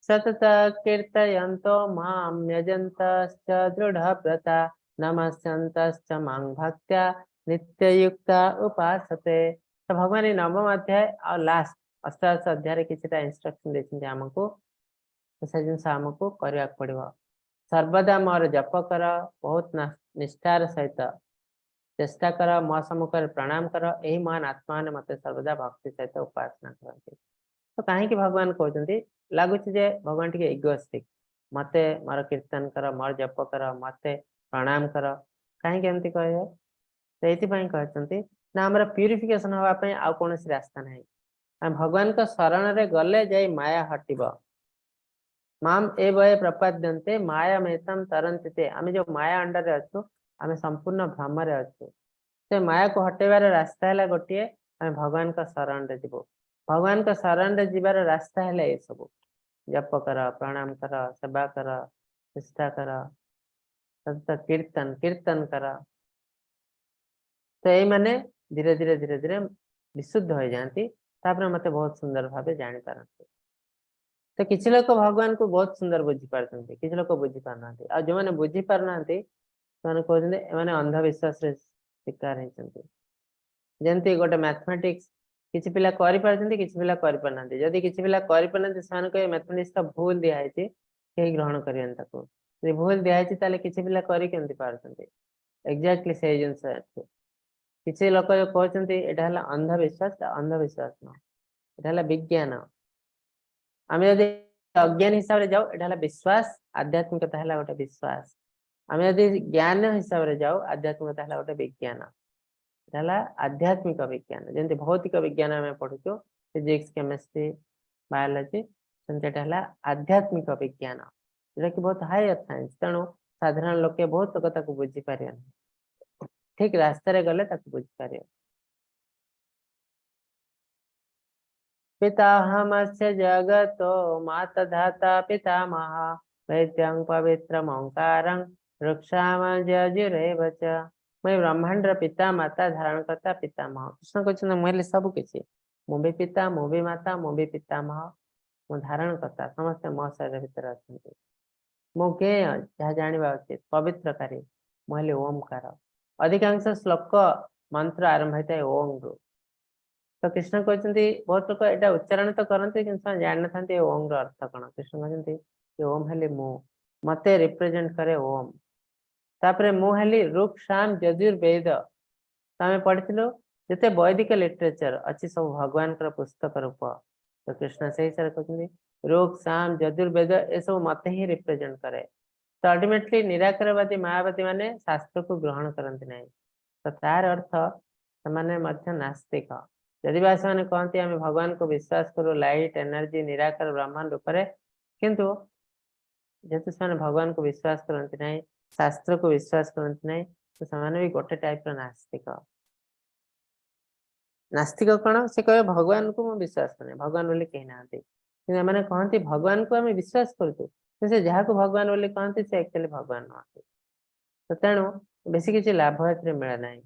ସତତ କୀର୍ତ୍ତୟନ୍તો ମାಂ ଯଜନ୍ତଶ୍ଚ ଦୃଢ଼ବ୍ରତା ନମସ୍ୟନ୍ତଶ୍ଚ ମାଂ ଭକ୍ତ୍ୟା ନିତ୍ୟଯୁକ୍ତା ଉପାସତେ। ତ ଭଗବାନ ଏଇ ନବମ ଅଧ୍ୟାୟ ଆଉ ଲାଷ୍ଟ ଅଷ୍ଟାଦଶ ଅଧ୍ୟାୟରେ କିଛିଟା ଇନଷ୍ଟ୍ରକ୍ସନ ଦେଇଛନ୍ତି ଆମକୁ। ତ ସେ ଜିନିଷ ଆମକୁ କରିବାକୁ ପଡିବ। ସର୍ବଦା ମୋର ଜପ କର, ବହୁତ ନିଷ୍ଠାର ସହିତ ଚେଷ୍ଟା କର, ମୋ ସମ୍ମୁଖରେ ପ୍ରଣାମ କର। ଏହି ମହାନ ଆତ୍ମା ମାନେ ମତେ ସର୍ବଦା ଭକ୍ତି ସହିତ ଉପାସନା କରନ୍ତି। ତ କାହିଁକି ଭଗବାନ କହୁଛନ୍ତି? ଲାଗୁଛି ଯେ ଭଗବାନ ଟିକେ ଇଗୋଷ୍ଟିକ। ମତେ ମୋର କୀର୍ତ୍ତନ କର, ମୋର ଜପ କର, ମତେ ପ୍ରଣାମ କର, କାହିଁକି ଏମିତି କହିବେ? ସେଇଥିପାଇଁ କହିଛନ୍ତି ନା, ଆମର ପ୍ୟୁରିଫିକେସନ ହବା ପାଇଁ ଆଉ କୌଣସି ରାସ୍ତା ନାହିଁ। ଆମେ ଭଗବାନଙ୍କ ଶରଣରେ ଗଲେ ଯାଇ ମାୟା ହଟିବ। ମାମ ଏବ ୟେ ପ୍ରପଦ୍ୟନ୍ତେ ମାୟାମେତାଂ ତରନ୍ତି ତେ। ଆମେ ଯୋଉ ମାୟା ଅଣ୍ଡରରେ ଅଛୁ, ଆମେ ସମ୍ପୂର୍ଣ୍ଣ ଭ୍ରମରେ ଅଛୁ। ସେ ମାୟାକୁ ହଟେଇବାର ରାସ୍ତା ହେଲା ଗୋଟିଏ, ଆମେ ଭଗବାନଙ୍କ ଶରଣରେ ଯିବୁ। ଭଗବାନଙ୍କ ଶରଣରେ ଯିବାର ରାସ୍ତା ହେଲା ଏସବୁ: ଜପ କର, ପ୍ରଣାମ କର, ସେବା କର, ଚେଷ୍ଟା କର, ସତତ କୀର୍ତ୍ତନ କୀର୍ତ୍ତନ କର। ତ ଏଇମାନେ ଧୀରେ ଧୀରେ ଧୀରେ ଧୀରେ ବିଶୁଦ୍ଧ ହେଇଯାଆନ୍ତି, ତାପରେ ମତେ ବହୁତ ସୁନ୍ଦର ଭାବେ ଜାଣିପାରନ୍ତି। ତ କିଛି ଲୋକ ଭଗବାନଙ୍କୁ ବହୁତ ସୁନ୍ଦର ବୁଝିପାରୁଛନ୍ତି, କିଛି ଲୋକ ବୁଝିପାରୁନାହାନ୍ତି। ଆଉ ଯୋଉମାନେ ବୁଝି ପାରୁନାହାନ୍ତି, ସେମାନେ କହୁଛନ୍ତି ଏମାନେ ଅନ୍ଧବିଶ୍ୱାସରେ ଶିକାର ହେଇଛନ୍ତି। ଯେମିତି ଗୋଟେ ମ୍ୟାଥମେଟିକ୍ସ କିଛି ପିଲା କରିପାରୁଛନ୍ତି, କିଛି ପିଲା କରିପାରୁନାହାନ୍ତି। ଯଦି କିଛି ପିଲା କରିପାରୁନାହାନ୍ତି, ସେମାନେ କହିବେ ମ୍ୟାଥମେଟିକ୍ସ ଟା ଭୁଲ ଦିଆହେଇଛି, କେହି ଗ୍ରହଣ କରିବେନି ତାକୁ। ଯଦି ଭୁଲ ଦିଆହେଇଛି, ତାହେଲେ କିଛି ପିଲା କରି କେମିତି ପାରୁଛନ୍ତି? ଏକ୍ଜାକ୍ଟଲି ସେଇ ଜିନିଷ ଅଛି। କିଛି ଲୋକ ଯୋଉ କହୁଛନ୍ତି ଏଇଟା ହେଲା ଅନ୍ଧବିଶ୍ୱାସ, ଅନ୍ଧବିଶ୍ୱାସ ନୁହଁ, ଏଇଟା ହେଲା ବିଜ୍ଞାନ। ଆମେ ଯଦି ଅଜ୍ଞାନ ହିସାବରେ ଯାଉ, ଏଇଟା ହେଲା ବିଶ୍ୱାସ। ଆଧ୍ୟାତ୍ମିକତା ହେଲା ଗୋଟେ ବିଶ୍ୱାସ। ଆମେ ଯଦି ଜ୍ଞାନ ହିସାବରେ ଯାଉ, ଆଧ୍ୟାତ୍ମିକତା ହେଲା ଗୋଟେ ବିଜ୍ଞାନ। ଏଇଟା ହେଲା ଆଧ୍ୟାତ୍ମିକ ବିଜ୍ଞାନ। ଯେମିତି ଭୌତିକ ବିଜ୍ଞାନ ଆମେ ପଢୁଛୁ, ଫିଜିକ୍ସ, କେମିଷ୍ଟ୍ରି, ବାୟୋଲୋଜି, ସେମିତି ଏଇଟା ହେଲା ଆଧ୍ୟାତ୍ମିକ ବିଜ୍ଞାନ, ଯୋଉଟା କି ବହୁତ ହାୟର ସାଇନ୍ସ। ତେଣୁ ସାଧାରଣ ଲୋକେ, ବହୁତ ଲୋକ ତାକୁ ବୁଝିପାରିବେନି। ଠିକ ରାସ୍ତାରେ ଗଲେ ତାକୁ ବୁଝିପାରିବେ। ପିତାହମସ୍ୟ ଜଗतो ମାତା ଧାତା ପିତାମହ ବେଦ୍ୟଂ ପବିତ୍ରମୋଙ୍କାରଂ ଋକ୍ସାମ ଯଜୁରେବ ଚ। ମୁଁ ଏ ବ୍ରହ୍ମାଣ୍ଡର ପିତା, ମାତା, ଧାରଣକର୍ତ୍ତା, ପିତାମହ। କୃଷ୍ଣ କହୁଛନ୍ତି, ମୁଁ ହେଲି ସବୁ କିଛି। ମୁଁ ବି ପିତା, ମୁଁ ବି ମାତା, ମୁଁ ବି ପିତାମହ, ମୁଁ ଧାରଣକର୍ତ୍ତା। ସମସ୍ତେ ମୋ ଶରୀର ଭିତରେ ଅଛନ୍ତି। ମୁଁ ଜ୍ଞେୟ, ଯାହା ଜାଣିବା ଉଚିତ, ପବିତ୍ରକାରୀ। ମୁଁ ହେଲି ଓମକାର। ଅଧିକାଂଶ ଶ୍ଲୋକ, ମନ୍ତ୍ର ଆରମ୍ଭ ହେଇଥାଏ ଓଂ ରୁ। ତ କୃଷ୍ଣ କହୁଛନ୍ତି, ବହୁତ ଲୋକ ଏଇଟା ଉଚ୍ଚାରଣ ତ କରନ୍ତି, କିନ୍ତୁ ସେମାନେ ଜାଣିନଥାନ୍ତି ଏ ଓଂ ର ଅର୍ଥ କଣ। କୃଷ୍ଣ କହୁଛନ୍ତି ଯେ ଓମ୍ ହେଲି ମୁଁ, ମତେ ରିପ୍ରେଜେଣ୍ଟ କରେ ଓମ୍। ତାପରେ ମୁଁ ହେଲି ଋକ୍, ସାମ, ଯଜୁର, ବେଦ। ତ ଆମେ ପଢିଥିଲୁ, ଯେତେ ବୈଦିକ ଲିଟରେଚର ଅଛି, ସବୁ ଭଗବାନଙ୍କର ପୁସ୍ତକ ରୂପ। ତ କୃଷ୍ଣ ସେଇ ହିସାବରେ କହୁଛନ୍ତି, ଋକ୍, ସାମ, ଯଜୁର୍ବେଦ ଏସବୁ ମତେ ହିଁ ରିପ୍ରେଜେଣ୍ଟ କରେ। ତ ଅଲ୍ଟିମେଟଲି ନିରାକାରବାଦୀ, ମାୟାବାଦୀ ମାନେ ଶାସ୍ତ୍ରକୁ ଗ୍ରହଣ କରନ୍ତି ନାହିଁ। ତ ତାର ଅର୍ଥ ସେମାନେ ମଧ୍ୟ ନାସ୍ତିକ। ଯଦି ବା ସେମାନେ କହନ୍ତି ଆମେ ଭଗବାନଙ୍କୁ ବିଶ୍ୱାସ କରୁ ଲାଇଟ, ଏନର୍ଜି, ନିରାକାର ବ୍ରହ୍ମାଣ୍ଡ ରୂପରେ, କିନ୍ତୁ ଯେହେତୁ ସେମାନେ ଭଗବାନଙ୍କୁ ବିଶ୍ୱାସ କରନ୍ତି ନାହିଁ, ଶାସ୍ତ୍ରକୁ ବିଶ୍ୱାସ କରନ୍ତି ନାହିଁ, ତ ସେମାନେ ବି ଗୋଟେ ଟାଇପର ନାସ୍ତିକ। ନାସ୍ତିକ କଣ? ସେ କହିବେ ଭଗବାନଙ୍କୁ ମୁଁ ବିଶ୍ୱାସ କରେ, ଭଗବାନ ବୋଲି କେହି ନାହାନ୍ତି। କିନ୍ତୁ ଏମାନେ କହନ୍ତି ଭଗବାନଙ୍କୁ ଆମେ ବିଶ୍ୱାସ କରୁଛୁ, କିନ୍ତୁ ସେ ଯାହାକୁ ଭଗବାନ ବୋଲି କହନ୍ତି, ସେ ଆକ୍ଚୁଆଲି ଭଗବାନ ନୁହନ୍ତି। ତ ତେଣୁ ବେଶୀ କିଛି ଲାଭ ଏଥିରେ ମିଳେ ନାହିଁ।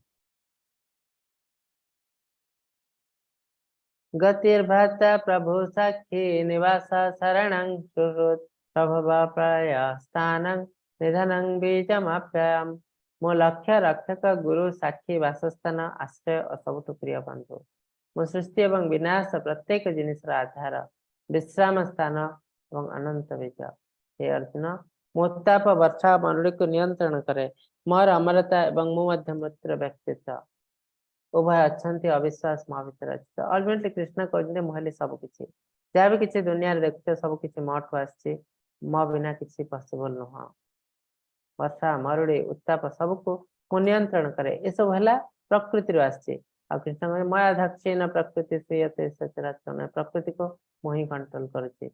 ଗତିର୍ଭକ୍ତ ପ୍ରଭୁ ସାକ୍ଷୀ ନିବାସ ଶରଣଂ ସୁହୃତ୍ ପ୍ରଭବ ପ୍ରଳୟ ସ୍ଥାନଂ ନିଧନଂ ବୀଜମପ୍ୟୟମ୍। ମୋ ଲକ୍ଷ୍ୟ, ରକ୍ଷକ, ଗୁରୁ, ସାକ୍ଷୀ, ବାସସ୍ଥାନ, ଆଶ୍ରୟ ଓ ସବୁଠୁ ପ୍ରିୟ ବନ୍ଧୁ। ମୁଁ ସୃଷ୍ଟି ଏବଂ ବିନାଶ ପ୍ରତ୍ୟେକ ଜିନିଷର ଆଧାର, ବିଶ୍ରାମ ସ୍ଥାନ ଏବଂ ଅନନ୍ତ ବୀଜ। ହେ ଅର୍ଜୁନ, ମୁଁ ଉତ୍ତାପ, ବର୍ଷା, ମରୁଡ଼ିକୁ ନିୟନ୍ତ୍ରଣ କରେ। ମୋର ଅମରତା ଏବଂ ମୁଁ ମଧ୍ୟ ମୃତ୍ୟୁର ବ୍ୟକ୍ତିତ୍ୱ ଉଭୟ ଅଛନ୍ତି। ଅବିଶ୍ୱାସ ମୋ ଭିତରେ ଅଛି। ତ ଅଲ୍ଟିମେଟଲି କୃଷ୍ଣ କହୁଛନ୍ତି, ମୁଁ ହେଲି ସବୁ କିଛି। ଯାହା ବି କିଛି ଦୁନିଆରେ ଦେଖୁଛ, ସବୁ କିଛି ମୋଠୁ ଆସିଛି। ମୋ ବିନା କିଛି ପସିବଲ ନୁହଁ। ବର୍ଷା, ମରୁଡ଼ି, ଉତ୍ତାପ ସବୁକୁ ମୁଁ ନିୟନ୍ତ୍ରଣ କରେ। ଏସବୁ ହେଲା ପ୍ରକୃତିରୁ ଆସିଛି। ଆଉ କୃଷ୍ଣ କହିଲେ, ମୟାଧ୍ୟକ୍ଷେନ ପ୍ରକୃତି ସୂୟତେ ସଚରାଚର। ପ୍ରକୃତିକୁ ମୁଁ ହିଁ କଣ୍ଟ୍ରୋଲ କରୁଛି।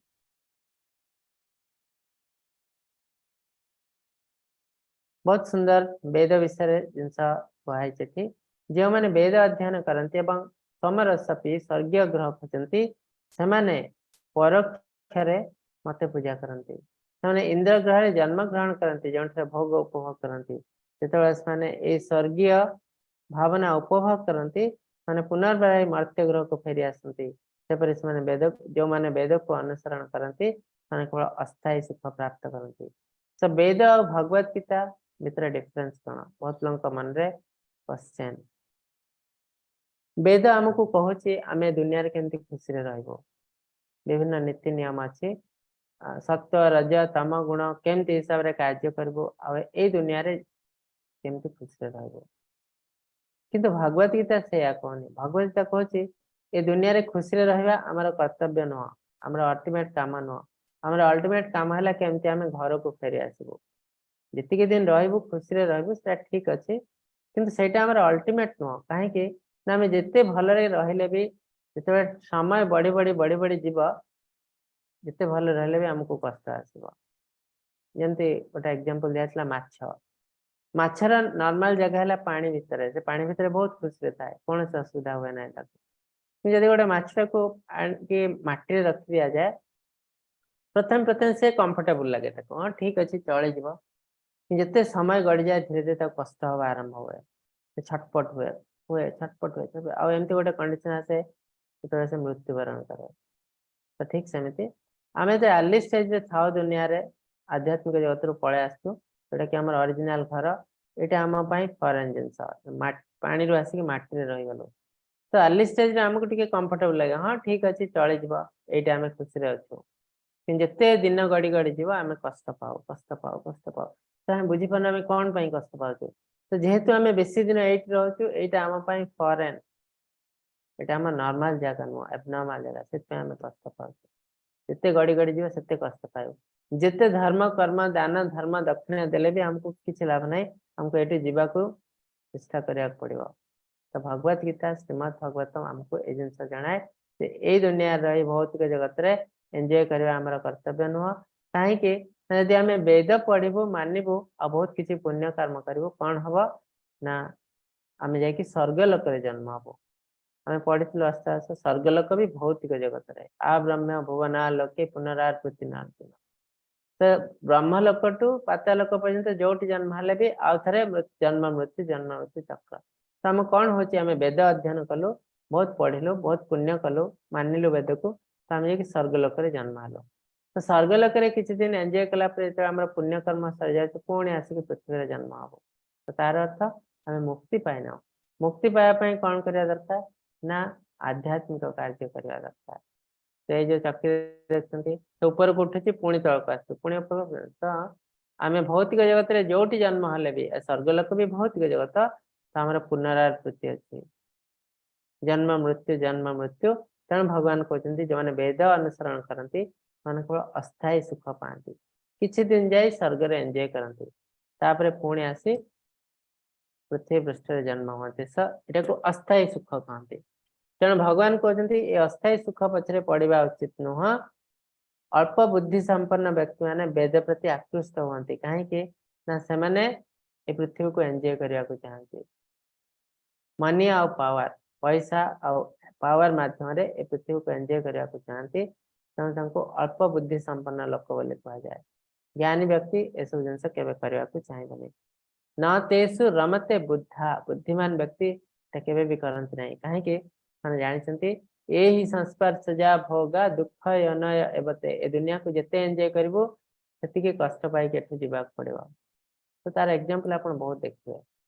ବହୁତ ସୁନ୍ଦର ବେଦ ବିଷୟରେ ଜିନିଷ କୁହାଯାଇଛି ଏଠି। ଯେଉଁମାନେ ବେଦ ଅଧ୍ୟୟନ କରନ୍ତି ଏବଂ ସୋମରସ ପିଇ ସ୍ୱର୍ଗୀୟ ଗ୍ରହ ଖୋଜନ୍ତି, ସେମାନେ ପରୋକ୍ଷରେ ମତେ ପୂଜା କରନ୍ତି। ସେମାନେ ଇନ୍ଦ୍ର ଗ୍ରହରେ ଜନ୍ମ ଗ୍ରହଣ କରନ୍ତି, ଯେଉଁଠାରେ ଭୋଗ ଉପଭୋଗ କରନ୍ତି। ଯେତେବେଳେ ସେମାନେ ଏଇ ସ୍ୱର୍ଗୀୟ ଭାବନା ଉପଭୋଗ କରନ୍ତି, ସେମାନେ ପୁନର୍ବାର ଏହି ମର୍ତ୍ତ୍ୟ ଗ୍ରହକୁ ଫେରି ଆସନ୍ତି। ସେପରି ସେମାନେ ବେଦ, ଯେଉଁମାନେ ବେଦକୁ ଅନୁସରଣ କରନ୍ତି, ସେମାନେ କେବଳ ଅସ୍ଥାୟୀ ସୁଖ ପ୍ରାପ୍ତ କରନ୍ତି। ତ ବେଦ ଆଉ ଭଗବତ ଗୀତା ଭିତରେ ଡିଫରେନ୍ସ କଣ? ବହୁତ ଲୋକଙ୍କ ମନରେ କ୍ୱେଶ୍ଚନ। ବେଦ ଆମକୁ କହୁଛି ଆମେ ଦୁନିଆରେ କେମିତି ଖୁସିରେ ରହିବୁ। ବିଭିନ୍ନ ନୀତି ନିୟମ ଅଛି। ସତ୍ୟ, ରଜ, ତମ ଗୁଣ କେମିତି ହିସାବରେ କାର୍ଯ୍ୟ କରିବୁ ଆଉ ଏଇ ଦୁନିଆରେ କେମିତି ଖୁସିରେ ରହିବୁ। କିନ୍ତୁ ଭଗବତ ଗୀତା ସେଇଆ କହୁନି। ଭଗବତ ଗୀତା କହୁଛି, ଏ ଦୁନିଆରେ ଖୁସିରେ ରହିବା ଆମର କର୍ତ୍ତବ୍ୟ ନୁହଁ, ଆମର ଅଲ୍ଟିମେଟ କାମ ନୁହଁ। ଆମର ଅଲ୍ଟିମେଟ କାମ ହେଲା କେମିତି ଆମେ ଘରକୁ ଫେରି ଆସିବୁ। ଯେତିକି ଦିନ ରହିବୁ, ଖୁସିରେ ରହିବୁ, ସେଟା ଠିକ ଅଛି, କିନ୍ତୁ ସେଇଟା ଆମର ଅଲ୍ଟିମେଟ ନୁହଁ। କାହିଁକି ନା ଆମେ ଯେତେ ଭଲରେ ରହିଲେ ବି, ଯେତେବେଳେ ସମୟ ବଢି ବଢି ବଢି ବଢି ଯିବ, ଯେତେ ଭଲ ରହିଲେ ବି ଆମକୁ କଷ୍ଟ ଆସିବ। ଯେମିତି ଗୋଟେ ଏକ୍ଜାମ୍ପଲ ଦିଆଯାଇଥିଲା, ମାଛ। ମାଛର ନର୍ମାଲ ଜାଗା ହେଲା ପାଣି ଭିତରେ। ସେ ପାଣି ଭିତରେ ବହୁତ ଖୁସିରେ ଥାଏ, କୌଣସି ଅସୁବିଧା ହୁଏ ନାହିଁ ତାକୁ। କିନ୍ତୁ ଯଦି ଗୋଟେ ମାଛଟାକୁ ଆଣିକି ମାଟିରେ ରଖି ଦିଆଯାଏ, ପ୍ରଥମେ ପ୍ରଥମେ ସେ କମ୍ଫର୍ଟେବୁଲ ଲାଗେ ତାକୁ, ହଁ ଠିକ ଅଛି, ଚଳିଯିବ। ଯେତେ ସମୟ ଗଡ଼ିଯାଏ, ଧୀରେ ଧୀରେ ତାକୁ କଷ୍ଟ ହବା ଆରମ୍ଭ ହୁଏ। ସେ ଛଟପଟ ହୁଏ ହୁଏ ଛଟପଟ ହୁଏ ଛଟପଟ। ଆଉ ଏମିତି ଗୋଟେ କଣ୍ଡିସନ ଆସେ ଯେତେବେଳେ ସେ ମୃତ୍ୟୁବରଣ କରେ। ତ ଠିକ ସେମିତି ଆମେ ଯେତେ ଆର୍ଲି ଷ୍ଟେଜରେ ଥାଉ, ଦୁନିଆରେ ଆଧ୍ୟାତ୍ମିକ ଜଗତରୁ ପଳେଇ ଆସୁଛୁ, ଯୋଉଟା କି ଆମର ଅରିଜିନାଲ ଘର, ଏଇଟା ଆମ ପାଇଁ ଫରେନ ଜିନିଷ। ପାଣିରୁ ଆସିକି ମାଟିରେ ରହିଗଲୁ। ତ ଆର୍ଲି ଷ୍ଟେଜରେ ଆମକୁ ଟିକେ କମ୍ଫର୍ଟେବଲ ଲାଗେ, ହଁ ଠିକ ଅଛି, ଚଳିଯିବ, ଏଇଟା ଆମେ ଖୁସିରେ ଅଛୁ। କିନ୍ତୁ ଯେତେ ଦିନ ଗଡି ଗଡି ଯିବ, ଆମେ କଷ୍ଟ ପାଉ, କଷ୍ଟ ପାଉ, କଷ୍ଟ ପାଉ। ତ ଆମେ ବୁଝିପାରୁନୁ ଆମେ କଣ ପାଇଁ କଷ୍ଟ ପାଉଛୁ। ତ ଯେହେତୁ ଆମେ ବେଶୀ ଦିନ ଏଇଠି ରହୁଛୁ, ଏଇଟା ଆମ ପାଇଁ ଫରେନ, ଏଇଟା ଆମ ନର୍ମାଲ ଜାଗା ନୁହଁ, ଏବନର୍ମାଲ ଜାଗା, ସେଥିପାଇଁ ଆମେ କଷ୍ଟ ପାଉଛୁ। ଯେତେ ଗଡି ଗଡି ଯିବ, ସେତେ କଷ୍ଟ ପାଇବୁ। ଯେତେ ଧର୍ମ, କର୍ମ, ଦାନ, ଧର୍ମ, ଦକ୍ଷିଣା ଦେଲେ ବି ଆମକୁ କିଛି ଲାଭ ନାହିଁ। ଆମକୁ ଏଠି ଯିବାକୁ ଚେଷ୍ଟା କରିବାକୁ ପଡିବ। ତ ଭଗବତ ଗୀତା, ଶ୍ରୀମଦ ଭଗବତମ ଆମକୁ ଏଇ ଜିନିଷ ଜଣାଏ ଯେ ଏଇ ଦୁନିଆରେ ରହି ଭୌତିକ ଜଗତରେ ଏନ୍ଜୟ କରିବା ଆମର କର୍ତ୍ତବ୍ୟ ନୁହଁ। କାହିଁକି ନା ଯଦି ଆମେ ବେଦ ପଢିବୁ, ମାନିବୁ ଆଉ ବହୁତ କିଛି ପୁଣ୍ୟ କର୍ମ କରିବୁ, କଣ ହବ ନା ଆମେ ଯାଇକି ସ୍ୱର୍ଗ ଲୋକରେ ଜନ୍ମ ହବୁ। ଆମେ ପଢିଥିଲୁ ଅଷ୍ଟାଦଶ, ସ୍ୱର୍ଗ ଲୋକ ବି ଭୌତିକ ଜଗତରେ। ଆ ବ୍ରହ୍ମ ଭୁବନା ଲୋକେ ପୁନରାବୃତ୍ତି ନାର୍ଜୁନ। ତ ବ୍ରହ୍ମ ଲୋକଠୁ ପାତାଳ ଲୋକ ପର୍ଯ୍ୟନ୍ତ ଯୋଉଠି ଜନ୍ମ ହେଲେ ବି ଆଉ ଥରେ ଜନ୍ମ ମୃତ୍ୟୁ, ଜନ୍ମ ମୃତ୍ୟୁ ଚକ୍ର। ତ ଆମେ କଣ ହଉଛି, ଆମେ ବେଦ ଅଧ୍ୟୟନ କଲୁ, ବହୁତ ପଢିଲୁ, ବହୁତ ପୁଣ୍ୟ କଲୁ, ମାନିଲୁ ବେଦକୁ, ତ ଆମେ ଯାଇକି ସ୍ୱର୍ଗ ଲୋକରେ ଜନ୍ମ ହେଲୁ। ତ ସ୍ୱର୍ଗ ଲୋକରେ କିଛି ଦିନ ଏନ୍ଜୟ କଲା ପରେ, ଯେତେବେଳେ ଆମର ପୁଣ୍ୟ କର୍ମ ସରିଯାଉଛି, ପୁଣି ଆସିକି ପୃଥିବୀରେ ଜନ୍ମ ହବ। ତ ତାର ଅର୍ଥ ଆମେ ମୁକ୍ତି ପାଇନାହୁଁ। ମୁକ୍ତି ପାଇବା ପାଇଁ କଣ କରିବା ଦରକାର ନା ଆଧ୍ୟାତ୍ମିକ କାର୍ଯ୍ୟ କରିବା ଦରକାର। ସେ ଯୋଉ ଚକ୍ରି ଦେଖୁଛନ୍ତି, ସେ ଉପରକୁ ଉଠୁଛି, ପୁଣି ତଳକୁ ଆସୁଛି, ପୁଣି ଉପରକୁ। ତ ଆମେ ଭୌତିକ ଜଗତରେ ଯୋଉଠି ଜନ୍ମ ହେଲେ ବି, ସ୍ୱର୍ଗ ଲୋକ ବି ଭୌତିକ ଜଗତ, ତ ଆମର ପୁନରାବୃତ୍ତି ଅଛି, ଜନ୍ମ ମୃତ୍ୟୁ, ଜନ୍ମ ମୃତ୍ୟୁ। ତେଣୁ ଭଗବାନ କହୁଛନ୍ତି, ଯୋଉମାନେ ବେଦ ଅନୁସରଣ କରନ୍ତି, ସେମାନେ କେବଳ ଅସ୍ଥାୟୀ ସୁଖ ପାଆନ୍ତି। କିଛି ଦିନ ଯାଇ ସ୍ୱର୍ଗରେ ଏନ୍ଜୟ କରନ୍ତି, ତାପରେ ପୁଣି ଆସି ପୃଥିବୀ ପୃଷ୍ଠରେ ଜନ୍ମ ହୁଅନ୍ତି। ଏଟାକୁ ଅସ୍ଥାୟୀ ସୁଖ କହନ୍ତି। ତେଣୁ ଭଗବାନ କହୁଛନ୍ତି, ଏ ଅସ୍ଥାୟୀ ସୁଖ ପଛରେ ପଡିବା ଉଚିତ ନୁହଁ। ଅଳ୍ପ ବୁଦ୍ଧି ସମ୍ପନ୍ନ ବ୍ୟକ୍ତି ମାନେ ବେଦ ପ୍ରତି ଆକୃଷ୍ଟ ହୁଅନ୍ତି। କାହିଁକି ନା ସେମାନେ ଏ ପୃଥିବୀକୁ ଏନ୍ଜୟ କରିବାକୁ ଚାହାନ୍ତି। ମନି ଆଉ ପାୱାର, ପଇସା ଆଉ ପାୱାର ମାଧ୍ୟମରେ ଏ ପୃଥିବୀକୁ ଏନ୍ଜୟ କରିବାକୁ ଚାହାନ୍ତି। ତେଣୁ ତାଙ୍କୁ ଅଳ୍ପ ବୁଦ୍ଧି ସମ୍ପନ୍ନ ଲୋକ ବୋଲି କୁହାଯାଏ। ଜ୍ଞାନୀ ବ୍ୟକ୍ତି ଏସବୁ ଜିନିଷ କେବେ କରିବାକୁ ଚାହିଁବନି। ନ ତେଷୁ ରମତେ ବୁଦ୍ଧା। ବୁଦ୍ଧିମାନ ବ୍ୟକ୍ତି କେବେ ବି କରନ୍ତି ନାହିଁ। କାହିଁକି? ସେମାନେ ଜାଣିଛନ୍ତି, ଏହି ସଂସ୍ପର୍ଶଜା ଭୋଗା ଦୁଃଖ ଯୋନୟ ଏବତେ। ଏ ଦୁନିଆକୁ ଯେତେ ଏନ୍ଜୟ କରିବୁ, ସେତିକି କଷ୍ଟ ପାଇକି ଏଠୁ ଯିବାକୁ ପଡିବ। ତ ତାର ଏକ୍ଜାମ୍ପଲ ଆପଣ ବହୁତ ଦେଖିବେ।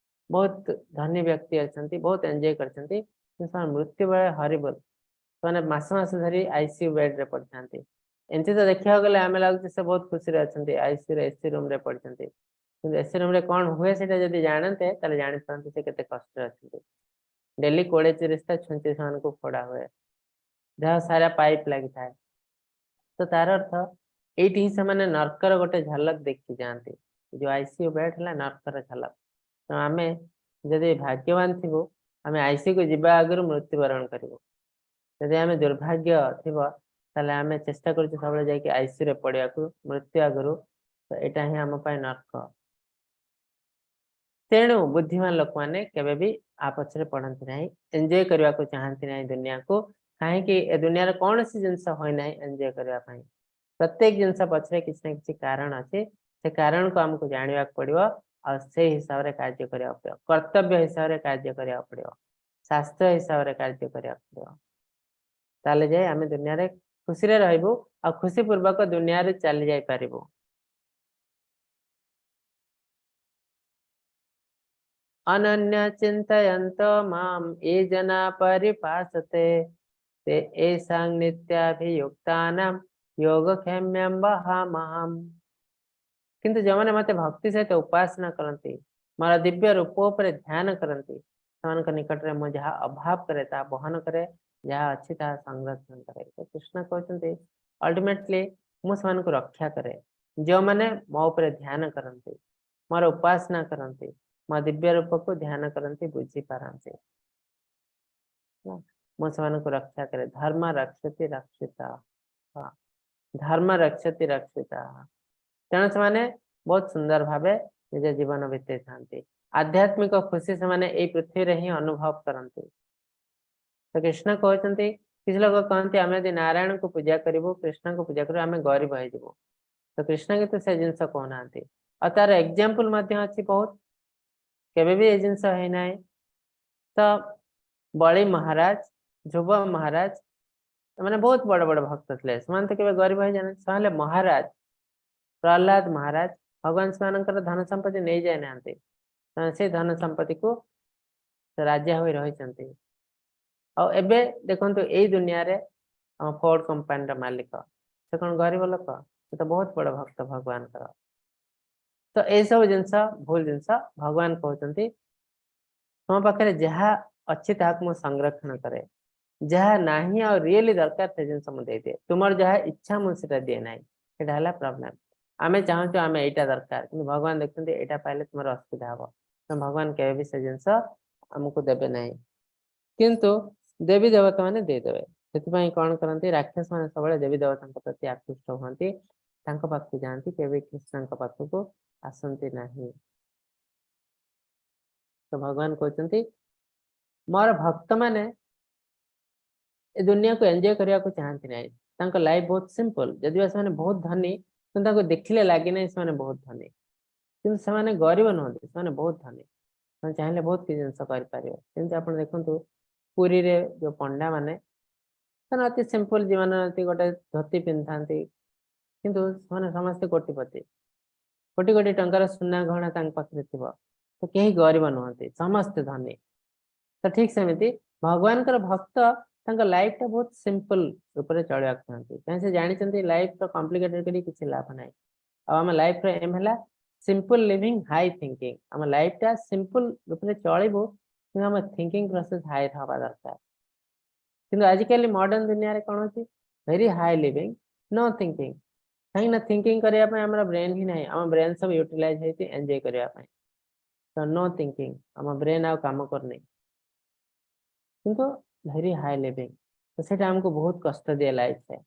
ବହୁତ ଧନୀ ବ୍ୟକ୍ତି ଅଛନ୍ତି, ବହୁତ ଏନ୍ଜୟ କରିଛନ୍ତି, କିନ୍ତୁ ସେମାନେ ମୃତ୍ୟୁ ବେଳେ ହରିବଲ, ସେମାନେ ମାସ ମାସ ଧରି ଆଇସିୟୁ ବେଡରେ ପଡିଥାନ୍ତି। ଏମିତି ତ ଦେଖିବାକୁ ଗଲେ ଆମେ ଲାଗୁଛି ସେ ବହୁତ ଖୁସିରେ ଅଛନ୍ତି, ଆଇସିୟୁରେ ଏସି ରୁମରେ ପଡିଛନ୍ତି, କିନ୍ତୁ ଏସି ରୁମରେ କଣ ହୁଏ ସେଇଟା ଯଦି ଜାଣନ୍ତେ ତାହେଲେ ଜାଣିପାରନ୍ତି ସେ କେତେ କଷ୍ଟରେ ଅଛନ୍ତି। ଡେଲି 20-30ଟା ଛୁଞ୍ଚି ସେମାନଙ୍କୁ ଫୋଡା ହୁଏ, ଦେହ ସାରା ପାଇପ୍ ଲାଗିଥାଏ। ତ ତାର ଅର୍ଥ ଏଇଠି ହିଁ ସେମାନେ ନର୍କର ଗୋଟେ ଝଲକ ଦେଖି ଯାଆନ୍ତି। ଯୋଉ ଆଇସିୟୁ ବେଡ୍ ହେଲା ନର୍କର ଝଲକ। ତ ଆମେ ଯଦି ଭାଗ୍ୟବାନ ଥିବୁ ଆମେ ଆଇସିୟୁ କୁ ଯିବା ଆଗରୁ ମୃତ୍ୟୁବରଣ କରିବୁ। ଯଦି ଆମେ ଦୁର୍ଭାଗ୍ୟ ଥିବ ତାହେଲେ ଆମେ ଚେଷ୍ଟା କରୁଛୁ ସବୁବେଳେ ଯାଇକି ଆଇସିୟୁ ରେ ପଡିବାକୁ ମୃତ୍ୟୁ ଆଗରୁ। ତ ଏଇଟା ହିଁ ଆମ ପାଇଁ ନର୍କ। ତେଣୁ ବୁଦ୍ଧିମାନ ଲୋକମାନେ କେବେ ବି ଆ ପଛରେ ପଡନ୍ତି ନାହିଁ, ଏନ୍ଜୟ କରିବାକୁ ଚାହାନ୍ତି ନାହିଁ ଦୁନିଆକୁ। କାହିଁକି ଏ ଦୁନିଆର କୌଣସି ଜିନିଷ ହୋଇନାହିଁ ଏନ୍ଜୟ କରିବା ପାଇଁ। ପ୍ରତ୍ୟେକ ଜିନିଷ ପଛରେ କିଛି ନା କିଛି କାରଣ ଅଛି, ସେ କାରଣକୁ ଆମକୁ ଜାଣିବାକୁ ପଡିବ ଆଉ ସେଇ ହିସାବରେ କାର୍ଯ୍ୟ କରିବାକୁ ପଡିବ। କର୍ତ୍ତବ୍ୟ ହିସାବରେ କାର୍ଯ୍ୟ କରିବାକୁ ପଡିବ, ଶାସ୍ତ୍ର ହିସାବରେ କାର୍ଯ୍ୟ କରିବାକୁ ପଡିବ। ତାହେଲେ ଯାଇ ଆମେ ଦୁନିଆରେ ଖୁସିରେ ରହିବୁ ଆଉ ଖୁସି ପୂର୍ବକ ଦୁନିଆରେ ଚାଲି ଯାଇପାରିବୁ। ଅନନ୍ୟ ଚିନ୍ତୟନ୍ତ ମାମ୍ ଏ जना परिपासते ते एषां ନିତ୍ୟାଭିୟୁକ୍ତାନାं योगक्षेम्यं वहामहम्। କିନ୍ତୁ ଯେଉଁମାନେ ମତେ ଭକ୍ତି ସହିତ ଉପାସନା କରନ୍ତି, ମୋର ଦିବ୍ୟ ରୂପ ଉପରେ ଧ୍ୟାନ କରନ୍ତି, ସେମାନଙ୍କ ନିକଟରେ ମୁଁ ଯାହା ଅଭାବ କରେ ତାହା ବହନ କରେ, ଯାହା ଅଛି ତାହା ସଂରକ୍ଷଣ କରେ। ତ କୃଷ୍ଣ କହୁଛନ୍ତି ଅଲ୍ଟିମେଟଲି ମୁଁ ସେମାନଙ୍କୁ ରକ୍ଷା କରେ ଯେଉଁମାନେ ମୋ ଉପରେ ଧ୍ୟାନ କରନ୍ତି, ମୋର ଉପାସନା କରନ୍ତି, ମୋ ଦିବ୍ୟ ରୂପକୁ ଧ୍ୟାନ କରନ୍ତି, ବୁଝିପାରନ୍ତି। ମୁଁ ସେମାନଙ୍କୁ ରକ୍ଷା କରେ। ଧର୍ମ ରକ୍ଷତି ରକ୍ଷିତା, ଧର୍ମ ରକ୍ଷତି ରକ୍ଷିତା। ତେଣୁ ସେମାନେ ବହୁତ ସୁନ୍ଦର ଭାବେ ନିଜ ଜୀବନ ବିତେଇଥାନ୍ତି। ଆଧ୍ୟାତ୍ମିକ ଖୁସି ସେମାନେ ଏଇ ପୃଥିବୀରେ ହିଁ ଅନୁଭବ କରନ୍ତି। ତ କୃଷ୍ଣ କହୁଛନ୍ତି, କିଛି ଲୋକ କହନ୍ତି ଆମେ ଯଦି ନାରାୟଣଙ୍କୁ ପୂଜା କରିବୁ, କୃଷ୍ଣଙ୍କୁ ପୂଜା କରିବୁ, ଆମେ ଗରିବ ହେଇଯିବୁ। ତ କୃଷ୍ଣ କିନ୍ତୁ ସେ ଜିନିଷ କହୁନାହାନ୍ତି। ଆଉ ତାର ଏକ୍ଜାମ୍ପଲ ମଧ୍ୟ ଅଛି ବହୁତ, କେବେ ବି ଏ ଜିନିଷ ହେଇନାହିଁ। ତ ବଳି ମହାରାଜ, ଧ୍ରୁବ ମହାରାଜ, ସେମାନେ ବହୁତ ବଡ ବଡ ଭକ୍ତ ଥିଲେ, ସେମାନେ ତ କେବେ ଗରିବ ହେଇଯାଆନ୍ତି। ସେମାନେ ହେଲେ ମହାରାଜ, ପ୍ରହ୍ଲାଦ ମହାରାଜ, ଭଗବାନ ସେମାନଙ୍କର ଧନ ସମ୍ପତ୍ତି ନେଇଯାଇନାହାନ୍ତି, ସେମାନେ ସେଇ ଧନ ସମ୍ପତ୍ତିକୁ ରାଜା ହୋଇ ରହିଛନ୍ତି। ଆଉ ଏବେ ଦେଖନ୍ତୁ ଏଇ ଦୁନିଆରେ ଆମ ଫୋର୍ଡ କମ୍ପାନୀର ମାଲିକ, ସେ କଣ ଗରିବ ଲୋକ? ସେ ତ ବହୁତ ବଡ ଭକ୍ତ ଭଗବାନଙ୍କର। ତ ଏଇସବୁ ଜିନିଷ ଭୁଲ ଜିନିଷ। ଭଗବାନ କହୁଛନ୍ତି ତୁମ ପାଖରେ ଯାହା ଅଛି ତାହାକୁ ମୁଁ ସଂରକ୍ଷଣ କରେ, ଯାହା ନାହିଁ ଆଉ ରିଏଲି ଦରକାର ସେ ଜିନିଷ ମୁଁ ଦେଇଦିଏ। ତୁମର ଯାହା ଇଚ୍ଛା ମୁଁ ସେଟା ଦିଏ ନାହିଁ। ସେଇଟା ହେଲା ପ୍ରୋବ୍ଲେମ। ଆମେ ଚାହୁଁଛୁ ଆମେ ଏଇଟା ଦରକାର, କିନ୍ତୁ ଭଗବାନ ଦେଖୁଛନ୍ତି ଏଇଟା ପାଇଲେ ତୁମର ଅସୁବିଧା ହବ। ତ ଭଗବାନ କେବେ ବି ସେ ଜିନିଷ ଆମକୁ ଦେବେ ନାହିଁ, କିନ୍ତୁ ଦେବୀ ଦେବତା ମାନେ ଦେଇଦେବେ। ସେଥିପାଇଁ କଣ କରନ୍ତି ରାକ୍ଷସ ମାନେ ସବୁବେଳେ ଦେବୀ ଦେବତାଙ୍କ ପ୍ରତି ଆକୃଷ୍ଟ ହୁଅନ୍ତି, ତାଙ୍କ ପାଖକୁ ଯାଆନ୍ତି, କେବେ କୃଷ୍ଣଙ୍କ ପାଖକୁ ଆସନ୍ତି ନାହିଁ। ତ ଭଗବାନ କହୁଛନ୍ତି ମୋର ଭକ୍ତ ମାନେ ଏ ଦୁନିଆକୁ ଏନ୍ଜୟ କରିବାକୁ ଚାହାନ୍ତି ନାହିଁ। ତାଙ୍କ ଲାଇଫ ବହୁତ ସିମ୍ପଲ। ଯଦି ବା ସେମାନେ ବହୁତ ଧନୀ, କିନ୍ତୁ ତାଙ୍କୁ ଦେଖିଲେ ଲାଗେ ନାହିଁ ସେମାନେ ବହୁତ ଧନୀ, କିନ୍ତୁ ସେମାନେ ଗରିବ ନୁହନ୍ତି, ସେମାନେ ବହୁତ ଧନୀ। ସେମାନେ ଚାହିଁଲେ ବହୁତ କିଛି ଜିନିଷ କରିପାରିବେ। ଯେମିତି ଆପଣ ଦେଖନ୍ତୁ ପୁରୀରେ ଯୋଉ ପଣ୍ଡା ମାନେ, ସେମାନେ ଅତି ସିମ୍ପଲ ଜୀବନ, ଅତି ଗୋଟେ ଧୋତି ପିନ୍ଧିଥାନ୍ତି, କିନ୍ତୁ ସେମାନେ ସମସ୍ତେ କୋଟିପତି, କୋଟି କୋଟି ଟଙ୍କାର ସୁନା ଗହଣା ତାଙ୍କ ପାଖରେ ଥିବ। ତ କେହି ଗରିବ ନୁହନ୍ତି, ସମସ୍ତେ ଧନୀ। ତ ଠିକ ସେମିତି ଭଗବାନଙ୍କର ଭକ୍ତ ତାଙ୍କ ଲାଇଫ ଟା ବହୁତ ସିମ୍ପଲ ରୂପରେ ଚଳିବାକୁ ଚାହାନ୍ତି, କାହିଁକି ସେ ଜାଣିଛନ୍ତି ଲାଇଫ ର କମ୍ପ୍ଲିକେଟେଡ କରି କିଛି ଲାଭ ନାହିଁ। ଆଉ ଆମ ଲାଇଫ ର ଏମ୍ ହେଲା ସିମ୍ପଲ ଲିଭିଂ ହାଇ ଥିଙ୍କିଂ। ଆମ ଲାଇଫ ଟା ସିମ୍ପଲ ରୂପରେ ଚଳିବୁ, କିନ୍ତୁ ଆମ ଥିଙ୍କିଂ ପ୍ରୋସେସ ହାଇ ହବା ଦରକାର। କିନ୍ତୁ ଆଜିକାଲି ମଡର୍ଣ୍ଣ ଦୁନିଆରେ କଣ ହଉଛି, very high living no thinking. କାହିଁକି ନା ଥିଙ୍କିଂ କରିବା ପାଇଁ ଆମର ବ୍ରେନ୍ ହିଁ ନାହିଁ, ଆମ ବ୍ରେନ୍ ସବୁ ୟୁଟିଲାଇଜ ହେଇଛି ଏନ୍ଜୟ କରିବା ପାଇଁ। ତ ନୋ ଥିଙ୍କିଂ, ଆମ ବ୍ରେନ୍ ଆଉ କାମ କରୁନି, କିନ୍ତୁ ଭେରି ହାଇ ଲିଭିଂ। ତ ସେଇଟା ଆମକୁ ବହୁତ କଷ୍ଟ ଦିଏ ଲାଇଫରେ।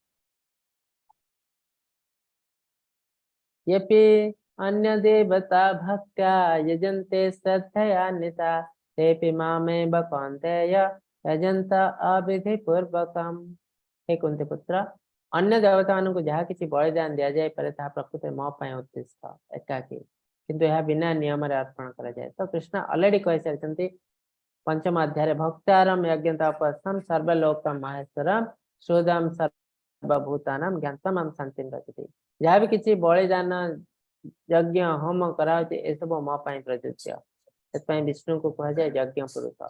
यपि अन्य देवता भक्त्या यजन्ते श्रद्धयान्विता तेपि मामेव कौन्तेय यजन्त अविधिपूर्वकम्। हे कुंती पुत्र, ଅନ୍ୟ ଦେବତା ମାନଙ୍କୁ ଯାହା କିଛି ବଳିଦାନ ଦିଆଯାଇପାରେ ତାହା ପ୍ରକୃତରେ ମୋ ପାଇଁ ଉଦ୍ଦିଷ୍ଟ ଏକାକୀ, କିନ୍ତୁ ଏହା ବିନା ନିୟମରେ ଅର୍ପଣ କରାଯାଏ। ତ କୃଷ୍ଣ ଅଲରେଡି କହିସାରିଛନ୍ତି ପଞ୍ଚମ ଅଧ୍ୟାୟରେ, ଭକ୍ତାରମ ଯଜ୍ଞ ତପସ୍ୟମ ସର୍ବଲୋକ ମହେଶ୍ୱରମ ସୁଦମ ସର୍ବଭୂତାନାମ ଜ୍ଞାତମାମ ଶାନ୍ତିಂ ରଚତି। ଯାହା ବି କିଛି ବଳିଦାନ ଯଜ୍ଞ ହୋମ କରାହଉଛି ଏସବୁ ମୋ ପାଇଁ ପ୍ରଯୁଜ୍ୟ। ସେଥିପାଇଁ ବିଷ୍ଣୁଙ୍କୁ କୁହାଯାଏ ଯଜ୍ଞ ପୁରୁଷ।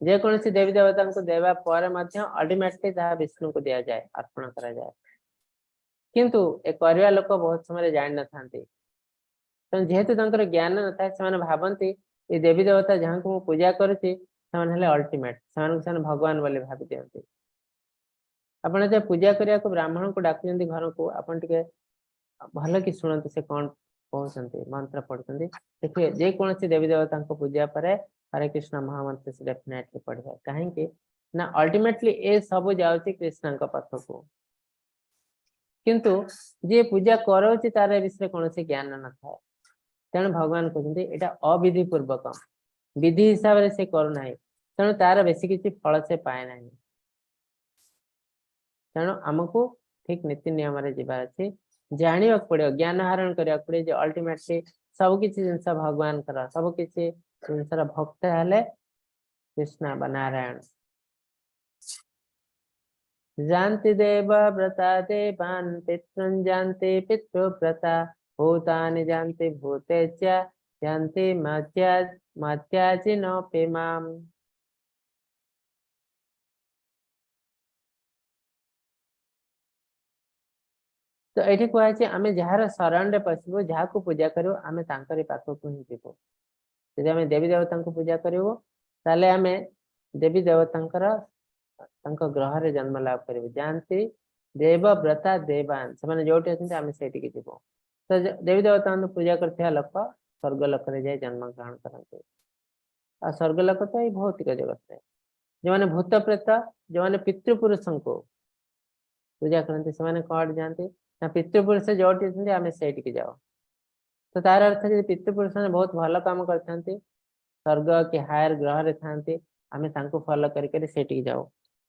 ଯେକୌଣସି ଦେବୀ ଦେବତାଙ୍କୁ ଦେବା ପରେ ମଧ୍ୟ ଅଲ୍ଟିମେଟଲି ତାହା ବିଷ୍ଣୁଙ୍କୁ ଦିଆଯାଏ, ଅର୍ପଣ କରାଯାଏ। କିନ୍ତୁ ଏ କରିବା ଲୋକ ବହୁତ ସମୟରେ ଜାଣିନଥାନ୍ତି। ତେଣୁ ଯେହେତୁ ତାଙ୍କର ଜ୍ଞାନ ନଥାଏ, ସେମାନେ ଭାବନ୍ତି ଏ ଦେବୀ ଦେବତା ଯାହାଙ୍କୁ ମୁଁ ପୂଜା କରୁଛି ସେମାନେ ହେଲେ ଅଲ୍ଟିମେଟ, ସେମାନଙ୍କୁ ସେମାନେ ଭଗବାନ ବୋଲି ଭାବି ଦିଅନ୍ତି। ଆପଣ ଯେତେବେଳେ ପୂଜା କରିବାକୁ ବ୍ରାହ୍ମଣଙ୍କୁ ଡାକୁଛନ୍ତି ଘରକୁ, ଆପଣ ଟିକେ ଭଲ କି ଶୁଣନ୍ତୁ ସେ କଣ କହୁଛନ୍ତି, ମନ୍ତ୍ର ପଢୁଛନ୍ତି। ଦେଖିବେ ଯେକୌଣସି ଦେବୀ ଦେବତାଙ୍କ ପୂଜା ପରେ ହରେ କୃଷ୍ଣ ମହାମନ୍ତ୍ର ସେ ଡେଫିନେଟଲି ପଢିବେ। କାହିଁକି ନା ଅଲ୍ଟିମେଟଲି ଏ ସବୁ ଯାଉଛି କୃଷ୍ଣଙ୍କ ପାଖକୁ, କିନ୍ତୁ ଯିଏ ପୂଜା କରାଉଛି ତାର ଏ ବିଷୟରେ କୌଣସି ଜ୍ଞାନ ନଥାଏ। ତେଣୁ ଭଗବାନ କହୁଛନ୍ତି ଏଇଟା ଅବିଧି ପୂର୍ବକ, ବିଧି ହିସାବରେ ସେ କରୁନାହିଁ, ତେଣୁ ତାର ବେଶୀ କିଛି ଫଳ ସେ ପାଏ ନାହିଁ। ତେଣୁ ଆମକୁ ଠିକ ନୀତି ନିୟମରେ ଯିବାର ଅଛି, ଜାଣିବାକୁ ପଡିବ, ଜ୍ଞାନ ଆହରଣ କରିବାକୁ ପଡିବ ଯେ ଅଲ୍ଟିମେଟଲି ସବୁ କିଛି ଜିନିଷ ଭଗବାନଙ୍କର, ସବୁ କିଛି ଜିନିଷର ଭକ୍ତ ହେଲେ କୃଷ୍ଣ ବା ନାରାୟଣ। ଯାନ୍ତି ଦେବ ବ୍ରତା ଦେବାନ୍ ପିତୃନ୍ ଯାନ୍ତି ପିତୃବ୍ରତା ଭୂତାନି ଯାନ୍ତି ଭୂତେଚ୍ୟ ଯାନ୍ତି ମତ୍ୟାଜିନୋପି ମାମ୍। ତ ଏଠି କୁହାଯାଇଛି ଆମେ ଯାହାର ଶରଣରେ ପଶିବୁ, ଯାହାକୁ ପୂଜା କରିବୁ, ଆମେ ତାଙ୍କରି ପାଖକୁ ହିଁ ଯିବୁ। ଯଦି ଆମେ ଦେବୀ ଦେବତାଙ୍କୁ ପୂଜା କରିବୁ ତାହେଲେ ଆମେ ଦେବୀ ଦେବତାଙ୍କର ତାଙ୍କ ଗ୍ରହରେ ଜନ୍ମ ଲାଭ କରିବୁ। ଯାଆନ୍ତି ଦେବବ୍ରତା ଦେବାନ, ସେମାନେ ଯୋଉଠି ଅଛନ୍ତି ଆମେ ସେଇଠିକି ଯିବୁ। ତ ଦେବୀ ଦେବତାଙ୍କୁ ପୂଜା କରିଥିବା ଲୋକ ସ୍ୱର୍ଗ ଲୋକରେ ଯାଇ ଜନ୍ମ ଗ୍ରହଣ କରନ୍ତି। ଆଉ ସ୍ୱର୍ଗ ଲୋକ ତ ଏଇ ଭୌତିକ ଜଗତରେ। ଯେଉଁମାନେ ଭୂତ ପ୍ରେତ, ଯେଉଁମାନେ ପିତୃପୁରୁଷଙ୍କୁ ପୂଜା କରନ୍ତି, ସେମାନେ କୁଆଡେ ଯାଆନ୍ତି ନା ପିତୃପୁରୁଷ ଯୋଉଠି ଅଛନ୍ତି ଆମେ ସେଇଠିକି ଯାଉ। ତ ତାର ଅର୍ଥ ଯଦି ପିତୃପୁରୁଷ ମାନେ ବହୁତ ଭଲ କାମ କରିଥାନ୍ତି, ସ୍ୱର୍ଗ କି ହାୟର ଗ୍ରହରେ ଥାନ୍ତି, ଆମେ ତାଙ୍କୁ ଫଲୋ କରି କରି ସେଇଠିକି ଯାଉ।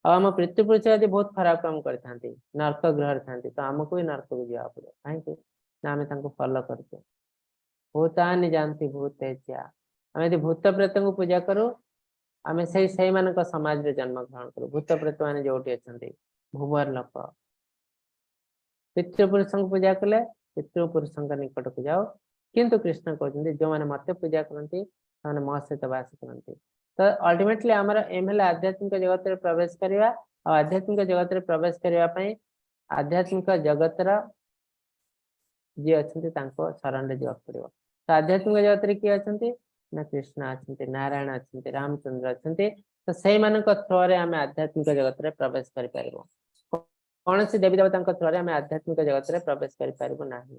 ଆଉ ଆମ ପିତୃପୁରୁଷ ଯଦି ବହୁତ ଖରାପ କାମ କରିଥାନ୍ତି, ନର୍କ ଗ୍ରହରେ ଥାନ୍ତି, ତ ଆମକୁ ବି ନର୍କକୁ ଯିବାକୁ ପଡିବ। କାହିଁକି ନା ଆମେ ତାଙ୍କୁ ଫଲୋ କରୁଛୁ। ଭୂତାନି ଯାନ୍ତି ଭୂତେଚ୍ୟା, ଆମେ ଯଦି ଭୂତ ପ୍ରେତଙ୍କୁ ପୂଜା କରୁ ଆମେ ସେଇମାନଙ୍କ ସମାଜରେ ଜନ୍ମ ଗ୍ରହଣ କରୁ। ଭୂତ ପ୍ରେତ ମାନେ ଯୋଉଠି ଅଛନ୍ତି, ଭୁବର ଲୋକ। ପିତୃପୁରୁଷଙ୍କୁ ପୂଜା କଲେ ପିତୃପୁରୁଷଙ୍କ ନିକଟକୁ ଯାଉ। କିନ୍ତୁ କୃଷ୍ଣ କହୁଛନ୍ତି ଯୋଉମାନେ ମତେ ପୂଜା କରନ୍ତି ସେମାନେ ମୋ ସହିତ ବାସ କରନ୍ତି। ତ ଅଲ୍ଟିମେଟଲି ଆମର ଏମ୍ ହେଲା ଆଧ୍ୟାତ୍ମିକ ଜଗତରେ ପ୍ରବେଶ କରିବା। ଆଉ ଆଧ୍ୟାତ୍ମିକ ଜଗତରେ ପ୍ରବେଶ କରିବା ପାଇଁ ଆଧ୍ୟାତ୍ମିକ ଜଗତର ଯିଏ ଅଛନ୍ତି ତାଙ୍କ ଶରଣରେ ଯିବାକୁ ପଡିବ। ତ ଆଧ୍ୟାତ୍ମିକ ଜଗତରେ କିଏ ଅଛନ୍ତି ନା କୃଷ୍ଣ ଅଛନ୍ତି, ନାରାୟଣ ଅଛନ୍ତି, ରାମଚନ୍ଦ୍ର ଅଛନ୍ତି। ତ ସେଇମାନଙ୍କ ଥ୍ରୋରେ ଆମେ ଆଧ୍ୟାତ୍ମିକ ଜଗତରେ ପ୍ରବେଶ କରିପାରିବୁ। କୌଣସି ଦେବୀ ଦେବତାଙ୍କ ଥ୍ରୋରେ ଆମେ ଆଧ୍ୟାତ୍ମିକ ଜଗତରେ ପ୍ରବେଶ କରିପାରିବୁ ନାହିଁ।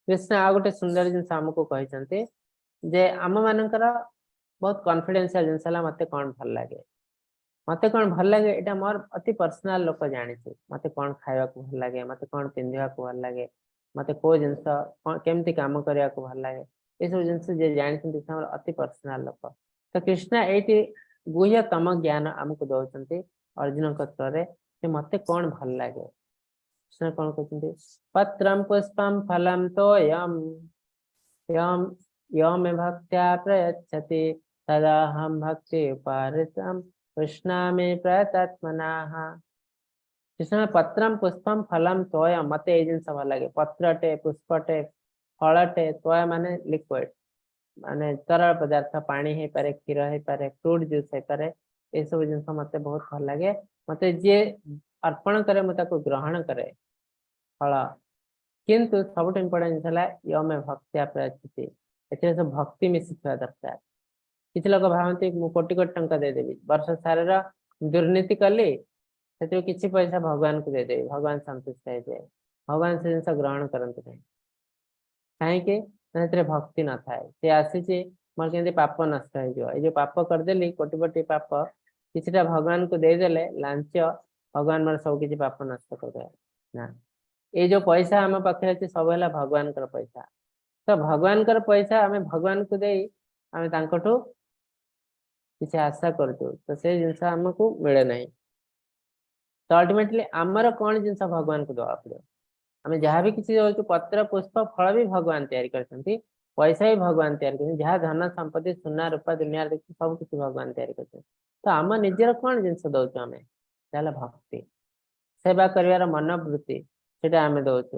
କୃଷ୍ଣ ଆଉ ଗୋଟେ ସୁନ୍ଦର ଜିନିଷ ଆମକୁ କହିଛନ୍ତି ଯେ ଆମ ମାନଙ୍କର ବହୁତ କନଫିଡେନ୍ସିଆଲ ଜିନିଷ ହେଲା ମତେ କଣ ଭଲ ଲାଗେ। ମତେ କଣ ଭଲ ଲାଗେ ଏଇଟା ମୋର ଅତି ପର୍ସନାଲ ଲୋକ ଜାଣିଛି। ମତେ କଣ ଖାଇବାକୁ ଭଲ ଲାଗେ, ମତେ କଣ ପିନ୍ଧିବାକୁ ଭଲ ଲାଗେ, ମତେ କୋଉ ଜିନିଷ କେମିତି କାମ କରିବାକୁ ଭଲ ଲାଗେ, ଏସବୁ ଜିନିଷ ଯିଏ ଜାଣିଛନ୍ତି ସେ ଆମର ଅତି ପର୍ସନାଲ ଲୋକ। ତ କୃଷ୍ଣ ଏଇଠି ଗୁହ୍ୟତମ ଜ୍ଞାନ ଆମକୁ ଦଉଛନ୍ତି ଅର୍ଜୁନଙ୍କ ଥ୍ରୋରେ ଯେ ମତେ କଣ ଭଲ ଲାଗେ। କୃଷ୍ଣ କଣ କହୁଛନ୍ତି? ପତ୍ରಂ ପୁଷ୍ପಂ ଫଲಂ ତୋୟମ୍ ୟମ୍ ୟମେ ଭକ୍ତ୍ୟା ପ୍ରୟଚ୍ଛତି ତଦାହಂ ଭକ୍ତି ଉପାହୃତମ୍ କୃଷ୍ଣାମି ପ୍ରୟତାତ୍ମନାଃ। କୃଷ୍ଣ ପତ୍ରಂ ପୁଷ୍ପಂ ଫଲಂ ତୋୟମ୍, ମତେ ଏଇ ଜିନିଷ ଭଲ ଲାଗେ। ପତ୍ରଟେ, ପୁଷ୍ପଟେ, ଫଳଟେ, ତୋୟ ମାନେ ଲିକ୍ୱିଡ, ମାନେ ତରଳ ପଦାର୍ଥ, ପାଣି ହେଇପାରେ, କ୍ଷୀର ହେଇପାରେ, ଫ୍ରୁଟ ଜୁସ୍ ହେଇପାରେ, ଏସବୁ ଜିନିଷ ମତେ ବହୁତ ଭଲ ଲାଗେ। ମତେ ଯିଏ ଅର୍ପଣ କରେ ମୁଁ ତାକୁ ଗ୍ରହଣ କରେ ଫଳ। କିନ୍ତୁ ସବୁଠୁ ଇମ୍ପୋର୍ଟାଣ୍ଟ ଜିନିଷ ହେଲା ୟମେ ଭକ୍ତ୍ୟା ପ୍ରୟଚ୍ଛତି, ଏଥିରେ ସବୁ ଭକ୍ତି ମିଶିଥିବା ଦରକାର। କିଛି ଲୋକ ଭାବନ୍ତି ମୁଁ କୋଟି କୋଟି ଟଙ୍କା ଦେଇଦେବି, ବର୍ଷ ସାରାର ଦୁର୍ନୀତି କଲି ସେଥିରୁ କିଛି ପଇସା ଭଗବାନଙ୍କୁ ଦେଇଦେବି, ଭଗବାନ ସନ୍ତୁଷ୍ଟ ହେଇଯିବେ। ଭଗବାନ ସେ ଜିନିଷ ଗ୍ରହଣ କରନ୍ତି ନାହିଁ। କାହିଁକି ନା ସେଥିରେ ଭକ୍ତି ନଥାଏ। ସେ ଆସିଛି ମୋର କେମିତି ପାପ ନଷ୍ଟ ହେଇଯିବ, ଏଇ ଯୋଉ ପାପ କରିଦେଲି କୋଟି କୋଟି ପାପ, କିଛିଟା ଭଗବାନଙ୍କୁ ଦେଇଦେଲେ ଲାଞ୍ଚ, ଭଗବାନ ମୋର ସବୁ କିଛି ପାପ ନଷ୍ଟ କରିଦେବେ। ନା, ଏଇ ଯୋଉ ପଇସା ଆମ ପାଖରେ ଅଛି ସବୁ ହେଲା ଭଗବାନଙ୍କର ପଇସା। ତ ଭଗବାନଙ୍କର ପଇସା ଆମେ ଭଗବାନଙ୍କୁ ଦେଇ ଆମେ ତାଙ୍କଠୁ କିଛି ଆଶା କରୁଛୁ, ତ ସେ ଜିନିଷ ଆମକୁ ମିଳେ ନାହିଁ। ତ ଅଲ୍ଟିମେଟଲି ଆମର କଣ ଜିନିଷ ଭଗବାନଙ୍କୁ ଦବାକୁ ପଡିବ? ଆମେ ଯାହା ବି କିଛି ଦଉଛୁ, ପତ୍ର ପୁଷ୍ପ ଫଳ ବି ଭଗବାନ ତିଆରି କରିଛନ୍ତି, ପଇସା ବି ଭଗବାନ ତିଆରି କରିଛନ୍ତି, ଯାହା ଧନ ସମ୍ପତ୍ତି ସୁନା ରୂପା ଦୁନିଆରେ ଦେଖୁଛୁ ସବୁ କିଛି ଭଗବାନ ତିଆରି କରିଛନ୍ତି। ତ ଆମ ନିଜର କଣ ଜିନିଷ ଦଉଛୁ ଆମେ? ତାହେଲେ ଭକ୍ତି, ସେବା କରିବାର ମନୋବୃତ୍ତି, ସେଟା ଆମେ ଦଉଛୁ।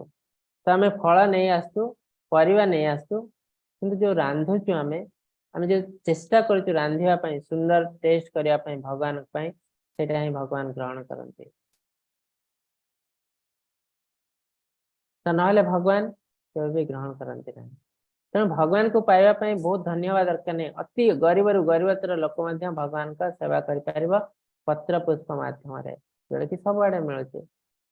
ତ ଆମେ ଫଳ ନେଇ ଆସୁଛୁ, ପରିବା ନେଇ ଆସୁଛୁ, କିନ୍ତୁ ଯୋଉ ରାନ୍ଧୁଛୁ ଆମେ ଆମେ ଯୋଉ ଚେଷ୍ଟା କରୁଛୁ ରାନ୍ଧିବା ପାଇଁ, ସୁନ୍ଦର ଟେଷ୍ଟ କରିବା ପାଇଁ ଭଗବାନଙ୍କ ପାଇଁ, ସେଇଟା ହିଁ ଭଗବାନ ଗ୍ରହଣ କରନ୍ତି। ତ ନହେଲେ ଭଗବାନ କେବେ ବି ଗ୍ରହଣ କରନ୍ତି ନାହିଁ। ତେଣୁ ଭଗବାନଙ୍କୁ ପାଇବା ପାଇଁ ବହୁତ ଧନ୍ୟବାଦ ଦରକାର ନାହିଁ। ଅତି ଗରିବରୁ ଗରିବତର ଲୋକ ମଧ୍ୟ ଭଗବାନଙ୍କ ସେବା କରିପାରିବ ପତ୍ର ପୁଷ୍ପ ମାଧ୍ୟମରେ, ଯୋଉଟା କି ସବୁଆଡେ ମିଳୁଛି।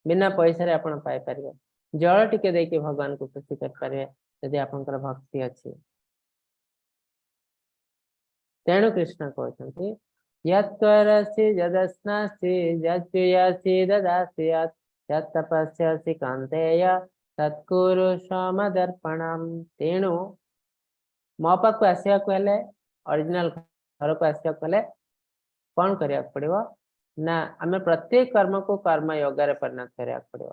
ବିନା ପଇସାରେ ଆପଣ ପାଇପାରିବେ। ଜଳ ଟିକେ ଦେଇକି ଭଗବାନଙ୍କୁ ଖୁସି କରିପାରିବେ ଯଦି ଆପଣଙ୍କର ଭକ୍ତି ଅଛି। ତେଣୁ କୃଷ୍ଣ କହୁଛନ୍ତି, ୟତ୍ କରସି ଯଦସ୍ନାସି ଯତ୍ପ୍ରିୟାସି ଦଦାସି ୟତ୍ ଯତ୍ ତପସ୍ୟାସି କୌନ୍ତେୟ ତତ୍କୁରୁ ସମଦର୍ପଣମ୍। ତେଣୁ ମୋ ପାଖକୁ ଆସିବାକୁ ହେଲେ, ଅରିଜିନାଲ ଘରକୁ ଆସିବାକୁ ହେଲେ କଣ କରିବାକୁ ପଡିବ ନା, ଆମେ ପ୍ରତ୍ୟେକ କର୍ମକୁ କର୍ମ ୟୋଗରେ ପରିଣତ କରିବାକୁ ପଡିବ।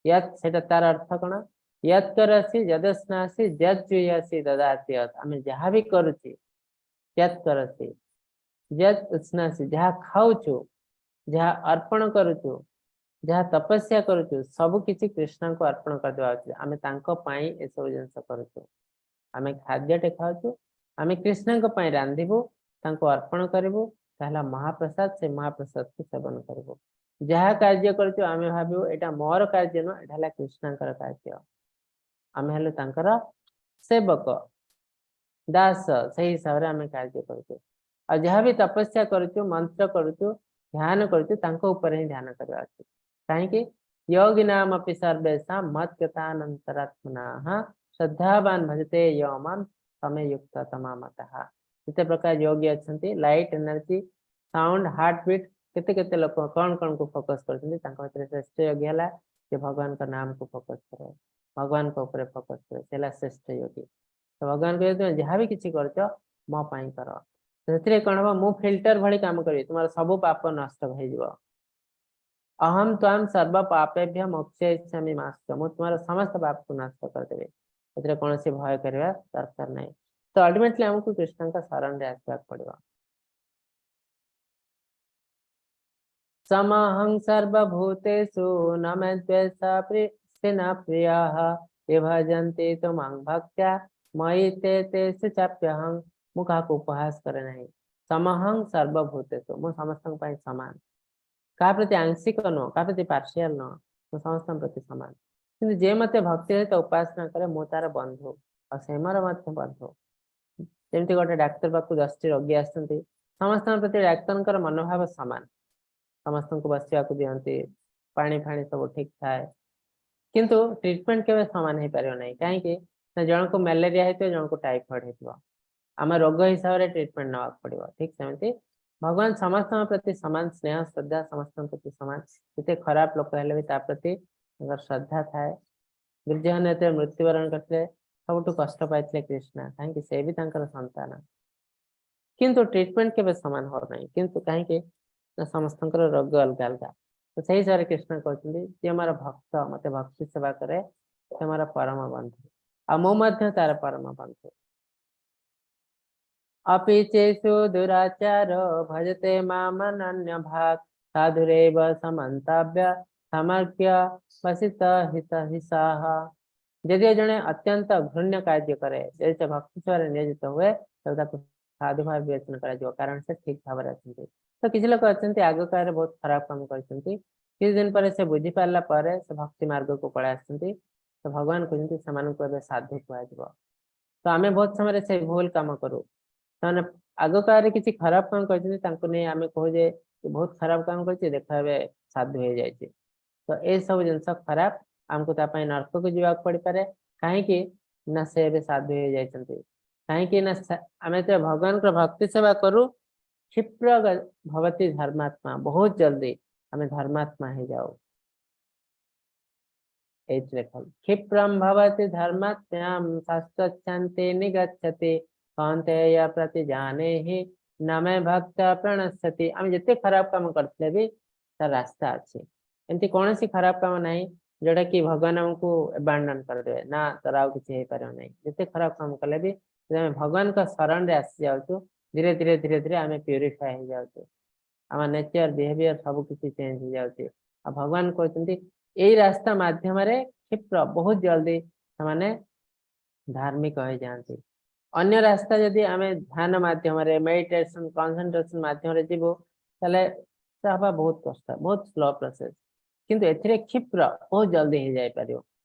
ୟତ୍, ସେଇଟା ତାର ଅର୍ଥ କଣ? ୟତ୍ କରସି ଯଦସ୍ନାସି ଯତ୍ପ୍ରିୟାସି ଦଦାସି ୟତ୍। ଆମେ ଯାହା ବି କରୁଛେ, ୟତ୍ କରସି ଯତ୍ ଉଷ୍ଣାସି, ଯାହା ଖାଉଛୁ, ଯାହା ଅର୍ପଣ କରୁଛୁ, ଯାହା ତପସ୍ୟା କରୁଛୁ, ସବୁ କିଛି କୃଷ୍ଣଙ୍କୁ ଅର୍ପଣ କରିଦେବା ଉଚିତ। ଆମେ ତାଙ୍କ ପାଇଁ ଏସବୁ ଜିନିଷ କରୁଛୁ। ଆମେ ଖାଦ୍ୟଟେ ଖାଉଛୁ, ଆମେ କୃଷ୍ଣଙ୍କ ପାଇଁ ରାନ୍ଧିବୁ, ତାଙ୍କୁ ଅର୍ପଣ କରିବୁ, ତାହେଲେ ମହାପ୍ରସାଦ, ସେ ମହାପ୍ରସାଦକୁ ସେବନ କରିବୁ। ଯାହା କାର୍ଯ୍ୟ କରୁଛୁ ଆମେ ଭାବିବୁ ଏଇଟା ମୋର କାର୍ଯ୍ୟ ନୁହଁ, ଏଇଟା ହେଲା କୃଷ୍ଣଙ୍କର କାର୍ଯ୍ୟ। ଆମେ ହେଲୁ ତାଙ୍କର ସେବକ ଦାସ, ସେଇ ହିସାବରେ ଆମେ କାର୍ଯ୍ୟ କରୁଛୁ। ଆଉ ଯାହା ବି ତପସ୍ୟା କରୁଛୁ, ମନ୍ତ୍ର କରୁଛୁ, ଧ୍ୟାନ କରୁଛୁ, ତାଙ୍କ ଉପରେ ହିଁ ଧ୍ୟାନ କରିବା ଉଚିତ। କାହିଁକି? योगिनामपि सर्वेषां मत्कृतानन्तरात्मनः ଶ୍ରଦ୍ଧାବାନ ଭଜତେ ୟୋ ମାମ୍ ତମେ ଯୁକ୍ତ ତମାମତଃ। ଯେତେ ପ୍ରକାର ଯୋଗୀ ଅଛନ୍ତି, light, energy, sound, heart beat, କେତେ କେତେ ଲୋକ କଣ କଣ କୁ ଫୋକସ କରୁଛନ୍ତି, ତାଙ୍କ ଭିତରେ ଶ୍ରେଷ୍ଠ ଯୋଗୀ ହେଲା ଯେ ଭଗବାନଙ୍କ ନାମକୁ ଫୋକସ କରେ, ଭଗବାନଙ୍କ ଉପରେ ଫୋକସ କରେ, ସେ ହେଲା ଶ୍ରେଷ୍ଠ ଯୋଗୀ। ତ ଭଗବାନ କହିବେ ତୁମେ ଯାହା ବି କିଛି କରୁଛ ମୋ ପାଇଁ କର। ସେଥିରେ କଣ ହବ? ମୁଁ ଫିଲ୍ଟର ଭଳି କାମ କରିବି, ତୁମର ସବୁ ପାପ ନଷ୍ଟ ହେଇଯିବ। ଅହମ୍ ତ୍ୱାମ୍ ସର୍ବ ପାପେଭ୍ୟ ମୋକ୍ଷୟିଷ୍ୟାମି ମା ଶୁଚଃ। ମୁଁ ତୁମର ସମସ୍ତ ପାପକୁ ନଷ୍ଟ କରିଦେବି, ଏଥିରେ କୌଣସି ଭୟ କରିବା ଦରକାର ନାହିଁ। ତ ଅଲ୍ଟିମେଟଲି ଆମକୁ କୃଷ୍ଣଙ୍କ ଶରଣରେ ଆସିବାକୁ ପଡିବ। समहं सर्वभूतेषु न मे द्वेषः न प्रियः विभजन्ति तु मां भक्त्या मयि ते तेषु चाप्यहं। ମୁଁ କାହାକୁ ଉପହାସ କରେ ନାହିଁ। ସମହଂ ସର୍ବଭୂତେଷୁ, ମୁଁ ସମସ୍ତଙ୍କ ପାଇଁ ସମାନ, କାହା ପ୍ରତି ଆଂଶିକ ନୁହଁ, କାହା ପ୍ରତି ପାର୍ସିଆଲ ନୁହଁ, ମୁଁ ସମସ୍ତଙ୍କ ପ୍ରତି ସମାନ। କିନ୍ତୁ ଯିଏ ମତେ ଭକ୍ତି ସହିତ ଉପାସନା କରେ ମୁଁ ତାର ବନ୍ଧୁ, ଆଉ ସେ ମୋର ମଧ୍ୟ ବନ୍ଧୁ। ଯେମିତି ଗୋଟେ ଡାକ୍ତର ପାଖକୁ 10ଟି ରୋଗୀ ଆସନ୍ତି, ସମସ୍ତଙ୍କ ପ୍ରତି ଡାକ୍ତରଙ୍କର ମନୋଭାବ ସମାନ, ସମସ୍ତଙ୍କୁ ବସିବାକୁ ଦିଅନ୍ତି, ପାଣି ଫାଣି ସବୁ ଠିକ ଥାଏ, କିନ୍ତୁ ଟ୍ରିଟମେଣ୍ଟ କେବେ ସମାନ ହେଇପାରିବ ନାହିଁ। କାହିଁକି ନା ଜଣକୁ ମ୍ୟାଲେରିଆ ହେଇଥିବ, ଜଣକୁ ଟାଇଫଏଡ ହେଇଥିବ, ଆମ ରୋଗ ହିସାବରେ ଟ୍ରିଟମେଣ୍ଟ ନେବାକୁ ପଡିବ। ଠିକ ସେମିତି ଭଗବାନ ସମସ୍ତଙ୍କ ପ୍ରତି ସମାନ ସ୍ନେହ ଶ୍ରଦ୍ଧା, ସମସ୍ତଙ୍କ ପ୍ରତି ସମାନ। ଯେତେ ଖରାପ ଲୋକ ହେଲେ ବି ତା ପ୍ରତି ତାଙ୍କର ଶ୍ରଦ୍ଧା ଥାଏ। ଦୁର୍ଯ୍ୟୋଧନ ଯେତେବେଳେ ମୃତ୍ୟୁବରଣ କରିଥିଲେ ସବୁଠୁ କଷ୍ଟ ପାଇଥିଲେ କୃଷ୍ଣ, କାହିଁକି ସେ ବି ତାଙ୍କର ସନ୍ତାନ। କିନ୍ତୁ ଟ୍ରିଟମେଣ୍ଟ କେବେ ସମାନ ହବ ନାହିଁ, କିନ୍ତୁ କାହିଁକି ନା ସମସ୍ତଙ୍କର ରୋଗ ଅଲଗା ଅଲଗା। ତ ସେଇ ହିସାବରେ କୃଷ୍ଣ କହୁଛନ୍ତି ଯିଏ ମୋର ଭକ୍ତ ମତେ ଭକ୍ତି ସେବା କରେ ସେ ମୋର ପରମ ବନ୍ଧୁ, ଆଉ ମୁଁ ମଧ୍ୟ ତାର ପରମ ବନ୍ଧୁ। अपि चेषु दुराचारो भजते मामनन्य भाक् साधुरेव समन्तव्य समर्प्य वसित हित हिसाह। ଯଦି ଜଣେ ଅତ୍ୟନ୍ତ ଘୃଣ୍ୟ କାର୍ଯ୍ୟ କରେ, ଯଦି ସେ ଭକ୍ତି ସେବାରେ ନିୟୋଜିତ ହୁଏ, ତେବେ ତାକୁ ସାଧୁ ଭାବେ ବିବେଚନା କରାଯିବ, କାରଣ ସେ ଠିକ ଭାବରେ ଅଛନ୍ତି। ତ କିଛି ଲୋକ ଅଛନ୍ତି ଆଗ କାଳରେ ବହୁତ ଖରାପ କାମ କରିଛନ୍ତି, କିଛି ଦିନ ପରେ ସେ ବୁଝିପାରିଲା ପରେ ସେ ଭକ୍ତି ମାର୍ଗକୁ ପଳେଇ ଆସନ୍ତି। ତ ଭଗବାନ କହୁଛନ୍ତି ସେମାନଙ୍କୁ ଏବେ ସାଧୁ କୁହାଯିବ। ତ ଆମେ ବହୁତ ସମୟରେ ସେ ଭୁଲ କାମ କରୁ। ସେମାନେ ଆଗ କାଳରେ କିଛି ଖରାପ କାମ କରିଛନ୍ତି, ତାଙ୍କୁ ନେଇ ଆମେ କହୁ ଯେ ବହୁତ ଖରାପ କାମ କରିଛି, ଦେଖ ଏବେ ସାଧୁ ହେଇଯାଇଛି। ତ ଏସବୁ ଜିନିଷ ଖରାପ, ଆମକୁ ତା ପାଇଁ ନର୍କକୁ ଯିବାକୁ ପଡିପାରେ। କାହିଁକି ନା ସେ ଏବେ ସାଧୁ ହେଇଯାଇଛନ୍ତି। କାହିଁକି ନା ଆମେ ଯେତେବେଳେ ଭଗବାନଙ୍କର ଭକ୍ତି ସେବା କରୁ, କ୍ଷିପ୍ର ଭବତି ଧର୍ମାତ୍ମା, ବହୁତ ଜଲ୍ଦି ଆମେ ଧର୍ମାତ୍ମା ହେଇଯାଉ। ଏଇଠି ଲେଖ, କ୍ଷିପ୍ରମ ଭବତି ଧର୍ମାତ୍ମ୍ୟାମ୍ ଶାଶ୍ୱଚ୍ଛନ୍ତି ନିଗଚ୍ଛତି କୌନ୍ତେୟ ପ୍ରତି ଜାନେହି ନ ମେ ଭକ୍ତ ପ୍ରଣଶ୍ୟତି। ଆମେ ଯେତେ ଖରାପ କାମ କରିଥିଲେ ବି ତାର ରାସ୍ତା ଅଛି। ଏମିତି କୌଣସି ଖରାପ କାମ ନାହିଁ ଯୋଉଟା କି ଭଗବାନ ଆମକୁ ଆବାଣ୍ଡନ କରିଦେବେ, ନା ତୋର ଆଉ କିଛି ହେଇପାରିବ ନାହିଁ। ଯେତେ ଖରାପ କାମ କଲେ ବି ଯଦି ଆମେ ଭଗବାନଙ୍କ ଶରଣରେ ଆସି ଯାଉଛୁ, ଧୀରେ ଧୀରେ ଧୀରେ ଧୀରେ ଆମେ ପ୍ୟୁରିଫାଏ ହେଇଯାଉଛୁ, ଆମ ନେଚର ବିହେଭିୟର ସବୁ କିଛି ଚେଞ୍ଜ ହେଇଯାଉଛି। ଆଉ ଭଗବାନ କହୁଛନ୍ତି ଏଇ ରାସ୍ତା ମାଧ୍ୟମରେ କ୍ଷିପ୍ର ବହୁତ ଜଲ୍ଦି ସେମାନେ ଧାର୍ମିକ ହେଇଯାଆନ୍ତି। ଅନ୍ୟ ରାସ୍ତା ଯଦି ଆମେ ଧ୍ୟାନ ମାଧ୍ୟମରେ, ମେଡିଟେସନ, କନସେନ୍ଟ୍ରେସନ ମାଧ୍ୟମରେ ଯିବୁ, ତାହେଲେ ସେ ହବା ବହୁତ କଷ୍ଟ, ବହୁତ ସ୍ଲୋ ପ୍ରୋସେସ। କିନ୍ତୁ ଏଥିରେ କ୍ଷିପ୍ର, ବହୁତ ଜଲ୍ଦି ହେଇଯାଇପାରିବ।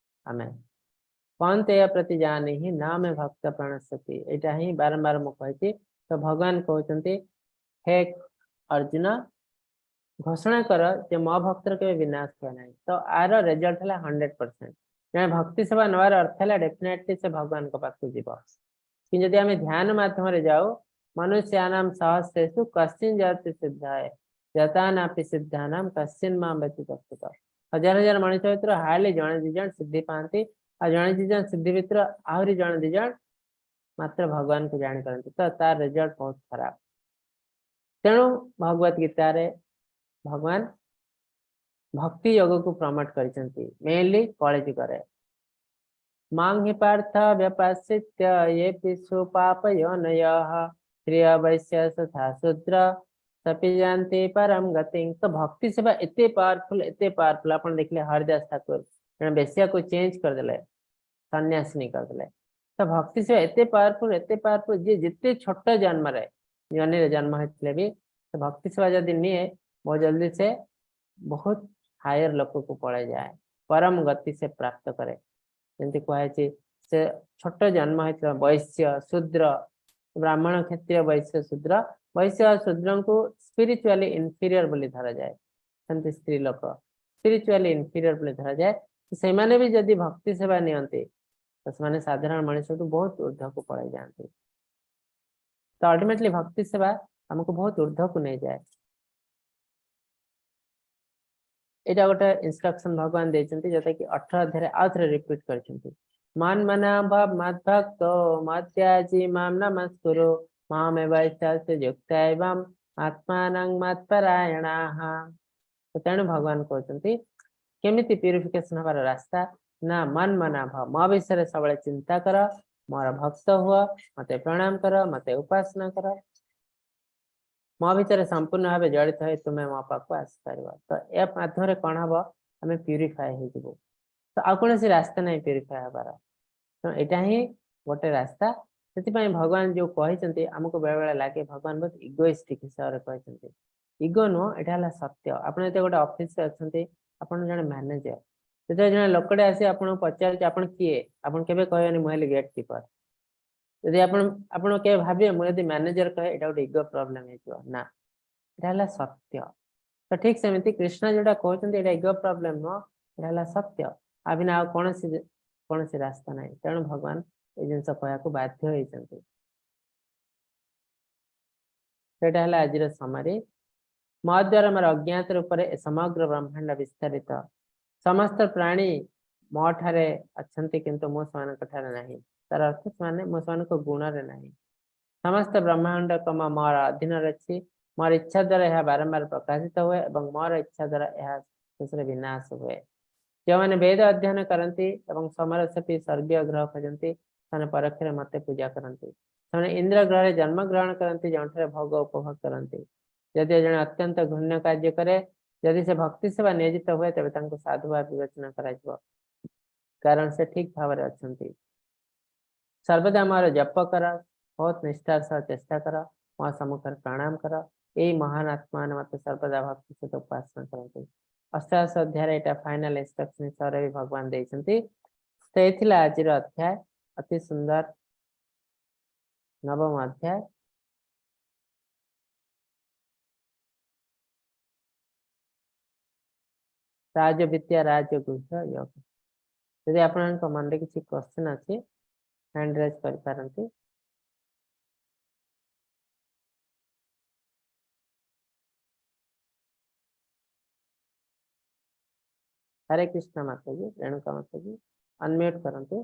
ଆମେ କୌନ୍ତେୟ ପ୍ରତିଜାନିହି ନା ମେ ଭକ୍ତ ପ୍ରଣଶ୍ୟତି, ଏଇଟା ହିଁ ବାରମ୍ବାର ମୁଁ କହିଛି। ତ ଭଗବାନ କହୁଛନ୍ତି, ହେ ଅର୍ଜୁନ, ଘୋଷଣା କର ଯେ ମୋ ଭକ୍ତର କେବେ ବିନାଶ ହୁଏ ନାହିଁ। ତ ଆର ରେଜଲ୍ଟ ହେଲା 100%। ଜଣେ ଭକ୍ତି ସେବା ନେବାର ଅର୍ଥ ହେଲା ଡେଫିନେଟଲି ସେ ଭଗବାନଙ୍କ ପାଖକୁ ଯିବ। କିନ୍ତୁ ଯଦି ଆମେ ଧ୍ୟାନ ମାଧ୍ୟମରେ ଯାଉ, ମନୁଷ୍ୟାନାମ ସହସ୍ରେଷୁ କଶ୍ଚିନ୍ ଯତି ସିଦ୍ଧାଏ ଯତାନାପି ସିଦ୍ଧାନାମ କଶ୍ଚିନ୍ ମାମ ବ୍ୟତୀତ। ହଜାର ହଜାର ମଣିଷ ଭିତରୁ ହାର୍ଡଲି ଜଣେ ଦି ଜଣ ସିଦ୍ଧି ପାଆନ୍ତି, ଆଉ ଜଣେ ଦି ଜଣ ସିଦ୍ଧି ଭିତରୁ ଆହୁରି ଜଣେ ଦି ଜଣ ମାତ୍ର ଭଗବାନଙ୍କୁ ଜାଣିପାରନ୍ତି। ତ ତାର ରେଜଲ୍ଟ ବହୁତ ଖରାପ। ତେଣୁ ଭଗବତ ଗୀତାରେ ଭଗବାନ ଭକ୍ତି ଯୋଗକୁ ପ୍ରମୋଟ କରିଛନ୍ତି, ମେନଲି କଳିଯୁଗରେ। ମାଂ हि ପାର୍ଥ ବ୍ୟପାଶ୍ରିତ୍ୟ ୟେପି ସୁପାପयोनयः ସ୍ତ୍ରୀୟ ବୈଶ୍ୟ ତଥା ଶୂଦ୍ର ସପି ଯାନ୍ତି ପରମ ଗତିଂ। ତ ଭକ୍ତି ସେବା ଏତେ ପାୱାରଫୁଲ, ଏତେ ପାୱାରଫୁଲ। ଆପଣ ଦେଖିଲେ ହରିଦାସ ଠାକୁର ଜଣେ ବେଶ୍ୟାକୁ ଚେଞ୍ଜ କରିଦେଲେ, ସନ୍ନ୍ୟାସିନୀ କରିଦେଲେ। ତ ଭକ୍ତି ସେବା ଏତେ ପାୱାରଫୁଲ, ଏତେ ପାୱାରଫୁଲ, ଯିଏ ଯେତେ ଛୋଟ ଜନ୍ମରେ ଜନିରେ ଜନ୍ମ ହେଇଥିଲେ ବି ସେ ଭକ୍ତି ସେବା ଯଦି ନିଏ, ବହୁତ ଜଲ୍ଦି ସେ ବହୁତ ହାୟର ଲୋକକୁ ପଳେଇ ଯାଏ, ପରମ ଗତି ସେ ପ୍ରାପ୍ତ କରେ। ଯେମିତି କୁହାଯାଇଛି, ସେ ଛୋଟ ଜନ୍ମ ହେଇଥିବା ବୈଶ୍ୟ, ଶୂଦ୍ର, ବ୍ରାହ୍ମଣ, କ୍ଷତ୍ରିୟ, ବୈଶ୍ୟ, ଶୂଦ୍ର। ବୈଶ୍ୟ ଶୂଦ୍ରଙ୍କୁ ସ୍ପିରିଚୁଆଲି ଇନଫିରିୟର ବୋଲି ଧରାଯାଏ, ସେମିତି ସ୍ତ୍ରୀ ଲୋକ ସ୍ପିରିଚୁଆଲି ଇନଫିରିୟର ବୋଲି ଧରାଯାଏ। ସେମାନେ ବି ଯଦି ଭକ୍ତି ସେବା ନିଅନ୍ତି, ତ ସେମାନେ ସାଧାରଣ ମଣିଷଠୁ ବହୁତ ଉର୍ଦ୍ଧ୍ୱକୁ ପଳେଇ ଯାଆନ୍ତି। ତ ଅଲ୍ଟିମେଟଲି ଭକ୍ତି ସେବା ଆମକୁ ବହୁତ ଉର୍ଦ୍ଧ୍ୱକୁ ନେଇଯାଏ। ଏଇଟା ଗୋଟେ ଇନଷ୍ଟ୍ରକ୍ସନ ଭଗବାନ ଦେଇଛନ୍ତି, ଯୋଉଟା କି 18 ଅଧ୍ୟାୟରେ ଆଉ ଥରେ ରିପିଟ କରିଛନ୍ତି। ମନ୍ ମନା ଭବ ମଦ୍ଭକ୍ତ ମଦ୍ୟାଜି ମାମ୍ ନମସ୍କୁରୁ ମାମେବ ଯୁକ୍ତ ଏବଂ ଆତ୍ମାନଂ ମତ୍ପରାୟଣାଃ। ତ ତେଣୁ ଭଗବାନ କହୁଛନ୍ତି, କେମିତି ପ୍ୟୁରିଫିକେସନ ହବାର ରାସ୍ତା ନା ମନ ମନା ଭବ, ମୋ ବିଷୟରେ ସବୁବେଳେ ଚିନ୍ତା କର, ମୋର ଭକ୍ତ ହୁଅ, ମତେ ପ୍ରଣାମ କର, ମତେ ଉପାସନା କର, ମୋ ଭିତରେ ସମ୍ପୂର୍ଣ୍ଣ ଭାବେ ଜଡ଼ିତ ହୋଇ ତୁମେ ମୋ ପାଖକୁ ଆସିପାରିବ। ତ ଏ ମାଧ୍ୟମରେ କଣ ହବ? ଆମେ ପ୍ୟୁରିଫାଏ ହେଇଯିବୁ। ତ ଆଉ କୌଣସି ରାସ୍ତା ନାହିଁ ପ୍ୟୁରିଫାଏ ହବାର, ତ ଏଇଟା ହିଁ ଗୋଟେ ରାସ୍ତା। ସେଥିପାଇଁ ଭଗବାନ ଯୋଉ କହିଛନ୍ତି, ଆମକୁ ବେଳେ ବେଳେ ଲାଗେ ଭଗବାନ ବହୁତ ଇଗୋଇଷ୍ଟିକ ହିସାବରେ କହିଛନ୍ତି। ଇଗୋ ନୁହଁ, ଏଇଟା ହେଲା ସତ୍ୟ। ଆପଣ ଯେତେ ଗୋଟେ ଅଫିସରେ ଅଛନ୍ତି, ଆପଣ ଜଣେ ମ୍ୟାନେଜର, ଯେତେବେଳେ ଜଣେ ଲୋକଟେ ଆସି ଆପଣଙ୍କୁ ପଚାରୁଛି ଆପଣ କିଏ, ଆପଣ କେବେ କହିବେନି ମୁଁ ହେଲି ଗେଟ୍ କିପର। ଯଦି ଆପଣ କେବେ ଭାବିବେ ମୁଁ ଯଦି ମ୍ୟାନେଜର କହେ, ଏଇଟା ଗୋଟେ ଇଗୋ ପ୍ରୋବ୍ଲେମ ହେଇଯିବ ନା? ଏଇଟା ହେଲା ସତ୍ୟ। ତ ଠିକ ସେମିତି କୃଷ୍ଣ ଯୋଉଟା କହୁଛନ୍ତି, ଏଇଟା ଇଗୋ ପ୍ରୋବ୍ଲେମ ନୁହଁ, ଏଇଟା ହେଲା ସତ୍ୟ। ଆ ବିନା ଆଉ କୌଣସି ରାସ୍ତା ନାହିଁ। ତେଣୁ ଭଗବାନ ଏଇ ଜିନିଷ କହିବାକୁ ବାଧ୍ୟ ହେଇଛନ୍ତି। ସେଇଟା ହେଲା ଆଜିର ସମାରି। ମୋ ଦ୍ୱାରା ମୋର ଅଜ୍ଞାତ ରୂପରେ ଏ ସମଗ୍ର ବ୍ରହ୍ମାଣ୍ଡ ବିସ୍ତାରିତ। ସମସ୍ତ ପ୍ରାଣୀ ମୋ ଠାରେ ଅଛନ୍ତି, କିନ୍ତୁ ମୁଁ ସେମାନଙ୍କ ଠାରେ ନାହିଁ। ତାର ଅର୍ଥ ସେମାନେ ମୁଁ ସେମାନଙ୍କ ଗୁଣରେ ନାହିଁ। ସମସ୍ତ ବ୍ରହ୍ମାଣ୍ଡ କମ ମୋର ଅଧୀନରେ ଅଛି। ମୋର ଇଚ୍ଛା ଦ୍ୱାରା ଏହା ବାରମ୍ବାର ପ୍ରକାଶିତ ହୁଏ ଏବଂ ମୋର ଇଚ୍ଛା ଦ୍ୱାରା ଏହା ଶେଷରେ ବିନାଶ ହୁଏ। ଯେଉଁମାନେ ବେଦ ଅଧ୍ୟୟନ କରନ୍ତି ଏବଂ ସୋମରସ ପିଇ ସ୍ୱର୍ଗୀୟ ଗ୍ରହ ଖୋଜନ୍ତି, ସେମାନେ ପରୋକ୍ଷରେ ମତେ ପୂଜା କରନ୍ତି। ସେମାନେ ଇନ୍ଦ୍ର ଗ୍ରହରେ ଜନ୍ମ ଗ୍ରହଣ କରନ୍ତି, ଯେଉଁଠାରେ ଭୋଗ ଉପଭୋଗ କରନ୍ତି। ଯଦିଓ ଜଣେ ଅତ୍ୟନ୍ତ ଘୃଣ୍ୟ କାର୍ଯ୍ୟ କରେ, ଯଦି ସେ ଭକ୍ତି ସେବା ନିୟୋଜିତ ହୁଏ, ତେବେ ତାଙ୍କୁ ସାଧୁ ଭାବେ ବିବେଚନା କରାଯିବ, କାରଣ ସେ ଠିକ ଭାବରେ ଅଛନ୍ତି। ସର୍ବଦା ମୋର ଜପ କର, ବହୁତ ନିଷ୍ଠାର ସହ ଚେଷ୍ଟା କର, ମୋ ସମ୍ମୁଖରେ ପ୍ରଣାମ କର। ଏଇ ମହାନ ଆତ୍ମା ମାନେ ମତେ ସର୍ବଦା ଭକ୍ତି ସହିତ ଉପାସନା କରନ୍ତି। 88 ଅଧ୍ୟାୟରେ ଏଇଟା ଫାଇନାଲ ଇନଷ୍ଟ୍ରକ୍ସନ ହିସାବରେ ବି ଭଗବାନ ଦେଇଛନ୍ତି। ତ ଏ ଥିଲା ଆଜିର ଅଧ୍ୟାୟ, ଅତି ସୁନ୍ଦର ନବମ ଅଧ୍ୟାୟ, ରାଜବିଦ୍ୟା ରାଜଗୁହ୍ୟ ଯୋଗ। ଯଦି ଆପଣଙ୍କ ମନରେ କିଛି କ୍ୱେଶ୍ଚନ ଅଛି, ହ୍ୟାଣ୍ଡ ରେଜ୍ କରିପାରନ୍ତି। ହରେ କୃଷ୍ଣ ମାତାଜୀ, ରେଣୁକା ମାତାଜୀ, ଅନମ୍ୟୁଟ କରନ୍ତୁ।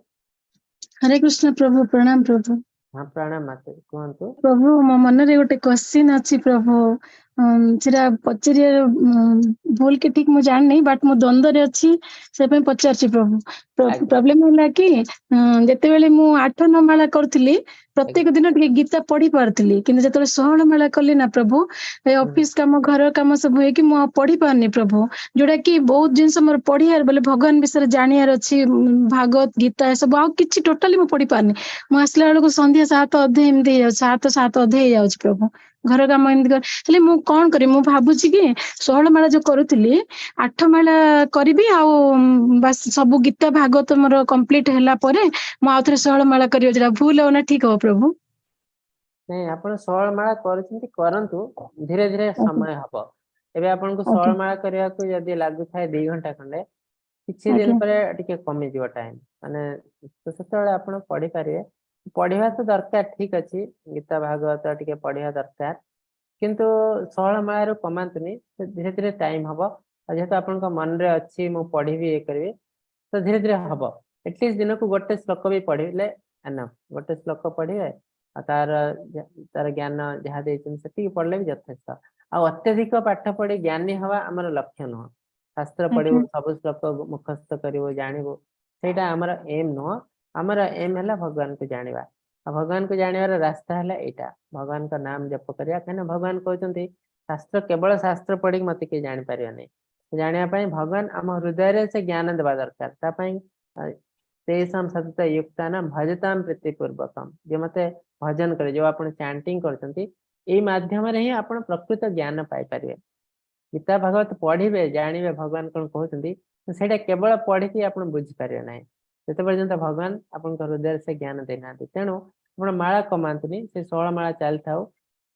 ହରେ କୃଷ୍ଣ ପ୍ରଭୁ, ପ୍ରଣାମ ପ୍ରଭୁ। ହଁ, ପ୍ରଣାମ ମାତାଜୀ, କୁହନ୍ତୁ। ପ୍ରଭୁ, ମୋ ମନରେ ଗୋଟେ କ୍ୱେଶ୍ଚିନ୍ ଅଛି ପ୍ରଭୁ। ସେଟା ପଚାରିବାର ଭୁଲ କି ଠିକ ମୁଁ ଜାଣିନି, ବଟ୍ ମୁଁ ଦ୍ୱନ୍ଦ୍ୱରେ ଅଛି, ସେ ପାଇଁ ପଚାରୁଛି ପ୍ରଭୁ। ପ୍ରୋବ୍ଲେମ ହେଲା କି ଯେତେବେଳେ ମୁଁ 8 9 ମାଳା କରୁଥିଲି, ପ୍ରତ୍ୟେକ ଦିନ ଟିକେ ଗୀତା ପଢି ପାରୁଥିଲି, କିନ୍ତୁ ଯେତେବେଳେ 16 ମାଳା କଲି ନା ପ୍ରଭୁ, ଏ ଅଫିସ କାମ, ଘର କାମ ସବୁ ହେଇକି ମୁଁ ଆଉ ପଢି ପାରୁନି ପ୍ରଭୁ। ଯୋଉଟା କି ବହୁତ ଜିନିଷ ମୋର ପଢିବାର, ବୋଲେ ଭଗବାନ ବିଷୟରେ ଜାଣିବାର ଅଛି, ଭାଗବତ ଗୀତା ଏସବୁ ଆଉ କିଛି ଟୋଟାଲି ମୁଁ ପଢି ପାରୁନି। ମୁଁ ଆସିଲା ବେଳକୁ ସନ୍ଧ୍ୟା 7:30 ଏମିତି ହେଇଯାଉଛି, 7:30 ହେଇଯାଉଛି ପ୍ରଭୁ। ଘର କାମ ଏମିତି ହେଲେ ମୁଁ କଣ କରିବି? ମୁଁ ଭାବୁଛି କି 16 ମାଳା ଯୋଉ କରୁଥିଲି 8 ମାଳା କରିବି, ଆଉ ବାସ୍ ସବୁ ଗୀତା ଭାଗବତ ମୋର କମ୍ପ୍ଲିଟ ହେଲା ପରେ ମୁଁ ଆଉ ଥରେ 16 ମାଳା କରିବି। ଯୋଉଟା ଭୁଲ ହବ ନା ଠିକ ହବ ପ୍ରଭୁ? ନାଇଁ, ଆପଣ 16 ମାଳା କରୁଛନ୍ତି, କରନ୍ତୁ, ଧୀରେ ଧୀରେ ସମୟ ହବ। ଏବେ ଆପଣଙ୍କୁ 16 ମାଳା କରିବାକୁ ଯଦି ଲାଗୁଥାଏ 2 ଘଣ୍ଟା ଖଣ୍ଡେ, କିଛି ଦିନ ପରେ ଟିକେ କମିଯିବ ଟାଇମ, ମାନେ ତ ସେତେବେଳେ ଆପଣ ପଢିପାରିବେ। ପଢିବା ତ ଦରକାର, ଠିକ ଅଛି, ଗୀତା ଭାଗବତ ଟିକେ ପଢିବା ଦରକାର, କିନ୍ତୁ 16 ମାଳାରୁ କମାନ୍ତୁନି, ଧୀରେ ଧୀରେ ଟାଇମ ହବ। ଆଉ ଯେହେତୁ ଆପଣଙ୍କ ମନରେ ଅଛି ମୁଁ ପଢିବି ଇଏ କରିବି, ତ ଧୀରେ ଧୀରେ ହବ। ଆଟଲିଷ୍ଟ ଦିନକୁ ଗୋଟେ ଶ୍ଲୋକ ବି ପଢିଲେ ଏନଫ, ଗୋଟେ ଶ୍ଲୋକ ପଢିବେ ଆଉ ତାର ଜ୍ଞାନ ଯାହା ଦେଇଛନ୍ତି ସେତିକି ପଢିଲେ ବି ଯଥେଷ୍ଟ। ଆଉ ଅତ୍ୟଧିକ ପାଠ ପଢି ଜ୍ଞାନୀ ହବା ଆମର ଲକ୍ଷ୍ୟ ନୁହଁ। ଶାସ୍ତ୍ର ପଢିବୁ, ସବୁ ଶ୍ଲୋକ ମୁଖସ୍ଥ କରିବୁ, ଜାଣିବୁ, ସେଇଟା ଆମର ଏମ୍ ନୁହଁ। ଆମର ଏମ୍ ହେଲା ଭଗବାନଙ୍କୁ ଜାଣିବା, ଆଉ ଭଗବାନଙ୍କୁ ଜାଣିବାର ରାସ୍ତା ହେଲା ଏଇଟା, ଭଗବାନଙ୍କ ନାମ ଜପ କରିବା। କାହିଁକିନା ଭଗବାନ କହୁଛନ୍ତି ଶାସ୍ତ୍ର, କେବଳ ଶାସ୍ତ୍ର ପଢିକି ମତେ କେହି ଜାଣିପାରିବନି। ଜାଣିବା ପାଇଁ ଭଗବାନ ଆମ ହୃଦୟରେ ସେ ଜ୍ଞାନ ଦେବା ଦରକାର। ତା ପାଇଁ ତେଷାମ ସତତ ୟୁକ୍ତାନାମ ଭଜତାମ ପ୍ରୀତିପୂର୍ବକମ, ଯିଏ ମତେ ଭଜନ କରେ, ଯୋଉ ଆପଣ ଚାଣ୍ଟିଂ କରୁଛନ୍ତି, ଏଇ ମାଧ୍ୟମରେ ହିଁ ଆପଣ ପ୍ରକୃତ ଜ୍ଞାନ ପାଇପାରିବେ। ଗୀତା ଭାଗବତ ପଢିବେ, ଜାଣିବେ ଭଗବାନ କଣ କହୁଛନ୍ତି, ସେଇଟା କେବଳ ପଢିକି ଆପଣ ବୁଝିପାରିବେ ନାହିଁ ଯେତେ ପର୍ଯ୍ୟନ୍ତ ଭଗବାନ ଆପଣଙ୍କ ହୃଦୟରେ ସେ ଜ୍ଞାନ ଦେଇନାହାନ୍ତି। ତେଣୁ ଆପଣ ମାଳା କମାନ୍ତୁନି, ସେ 16 ମାଳା ଚାଲିଥାଉ।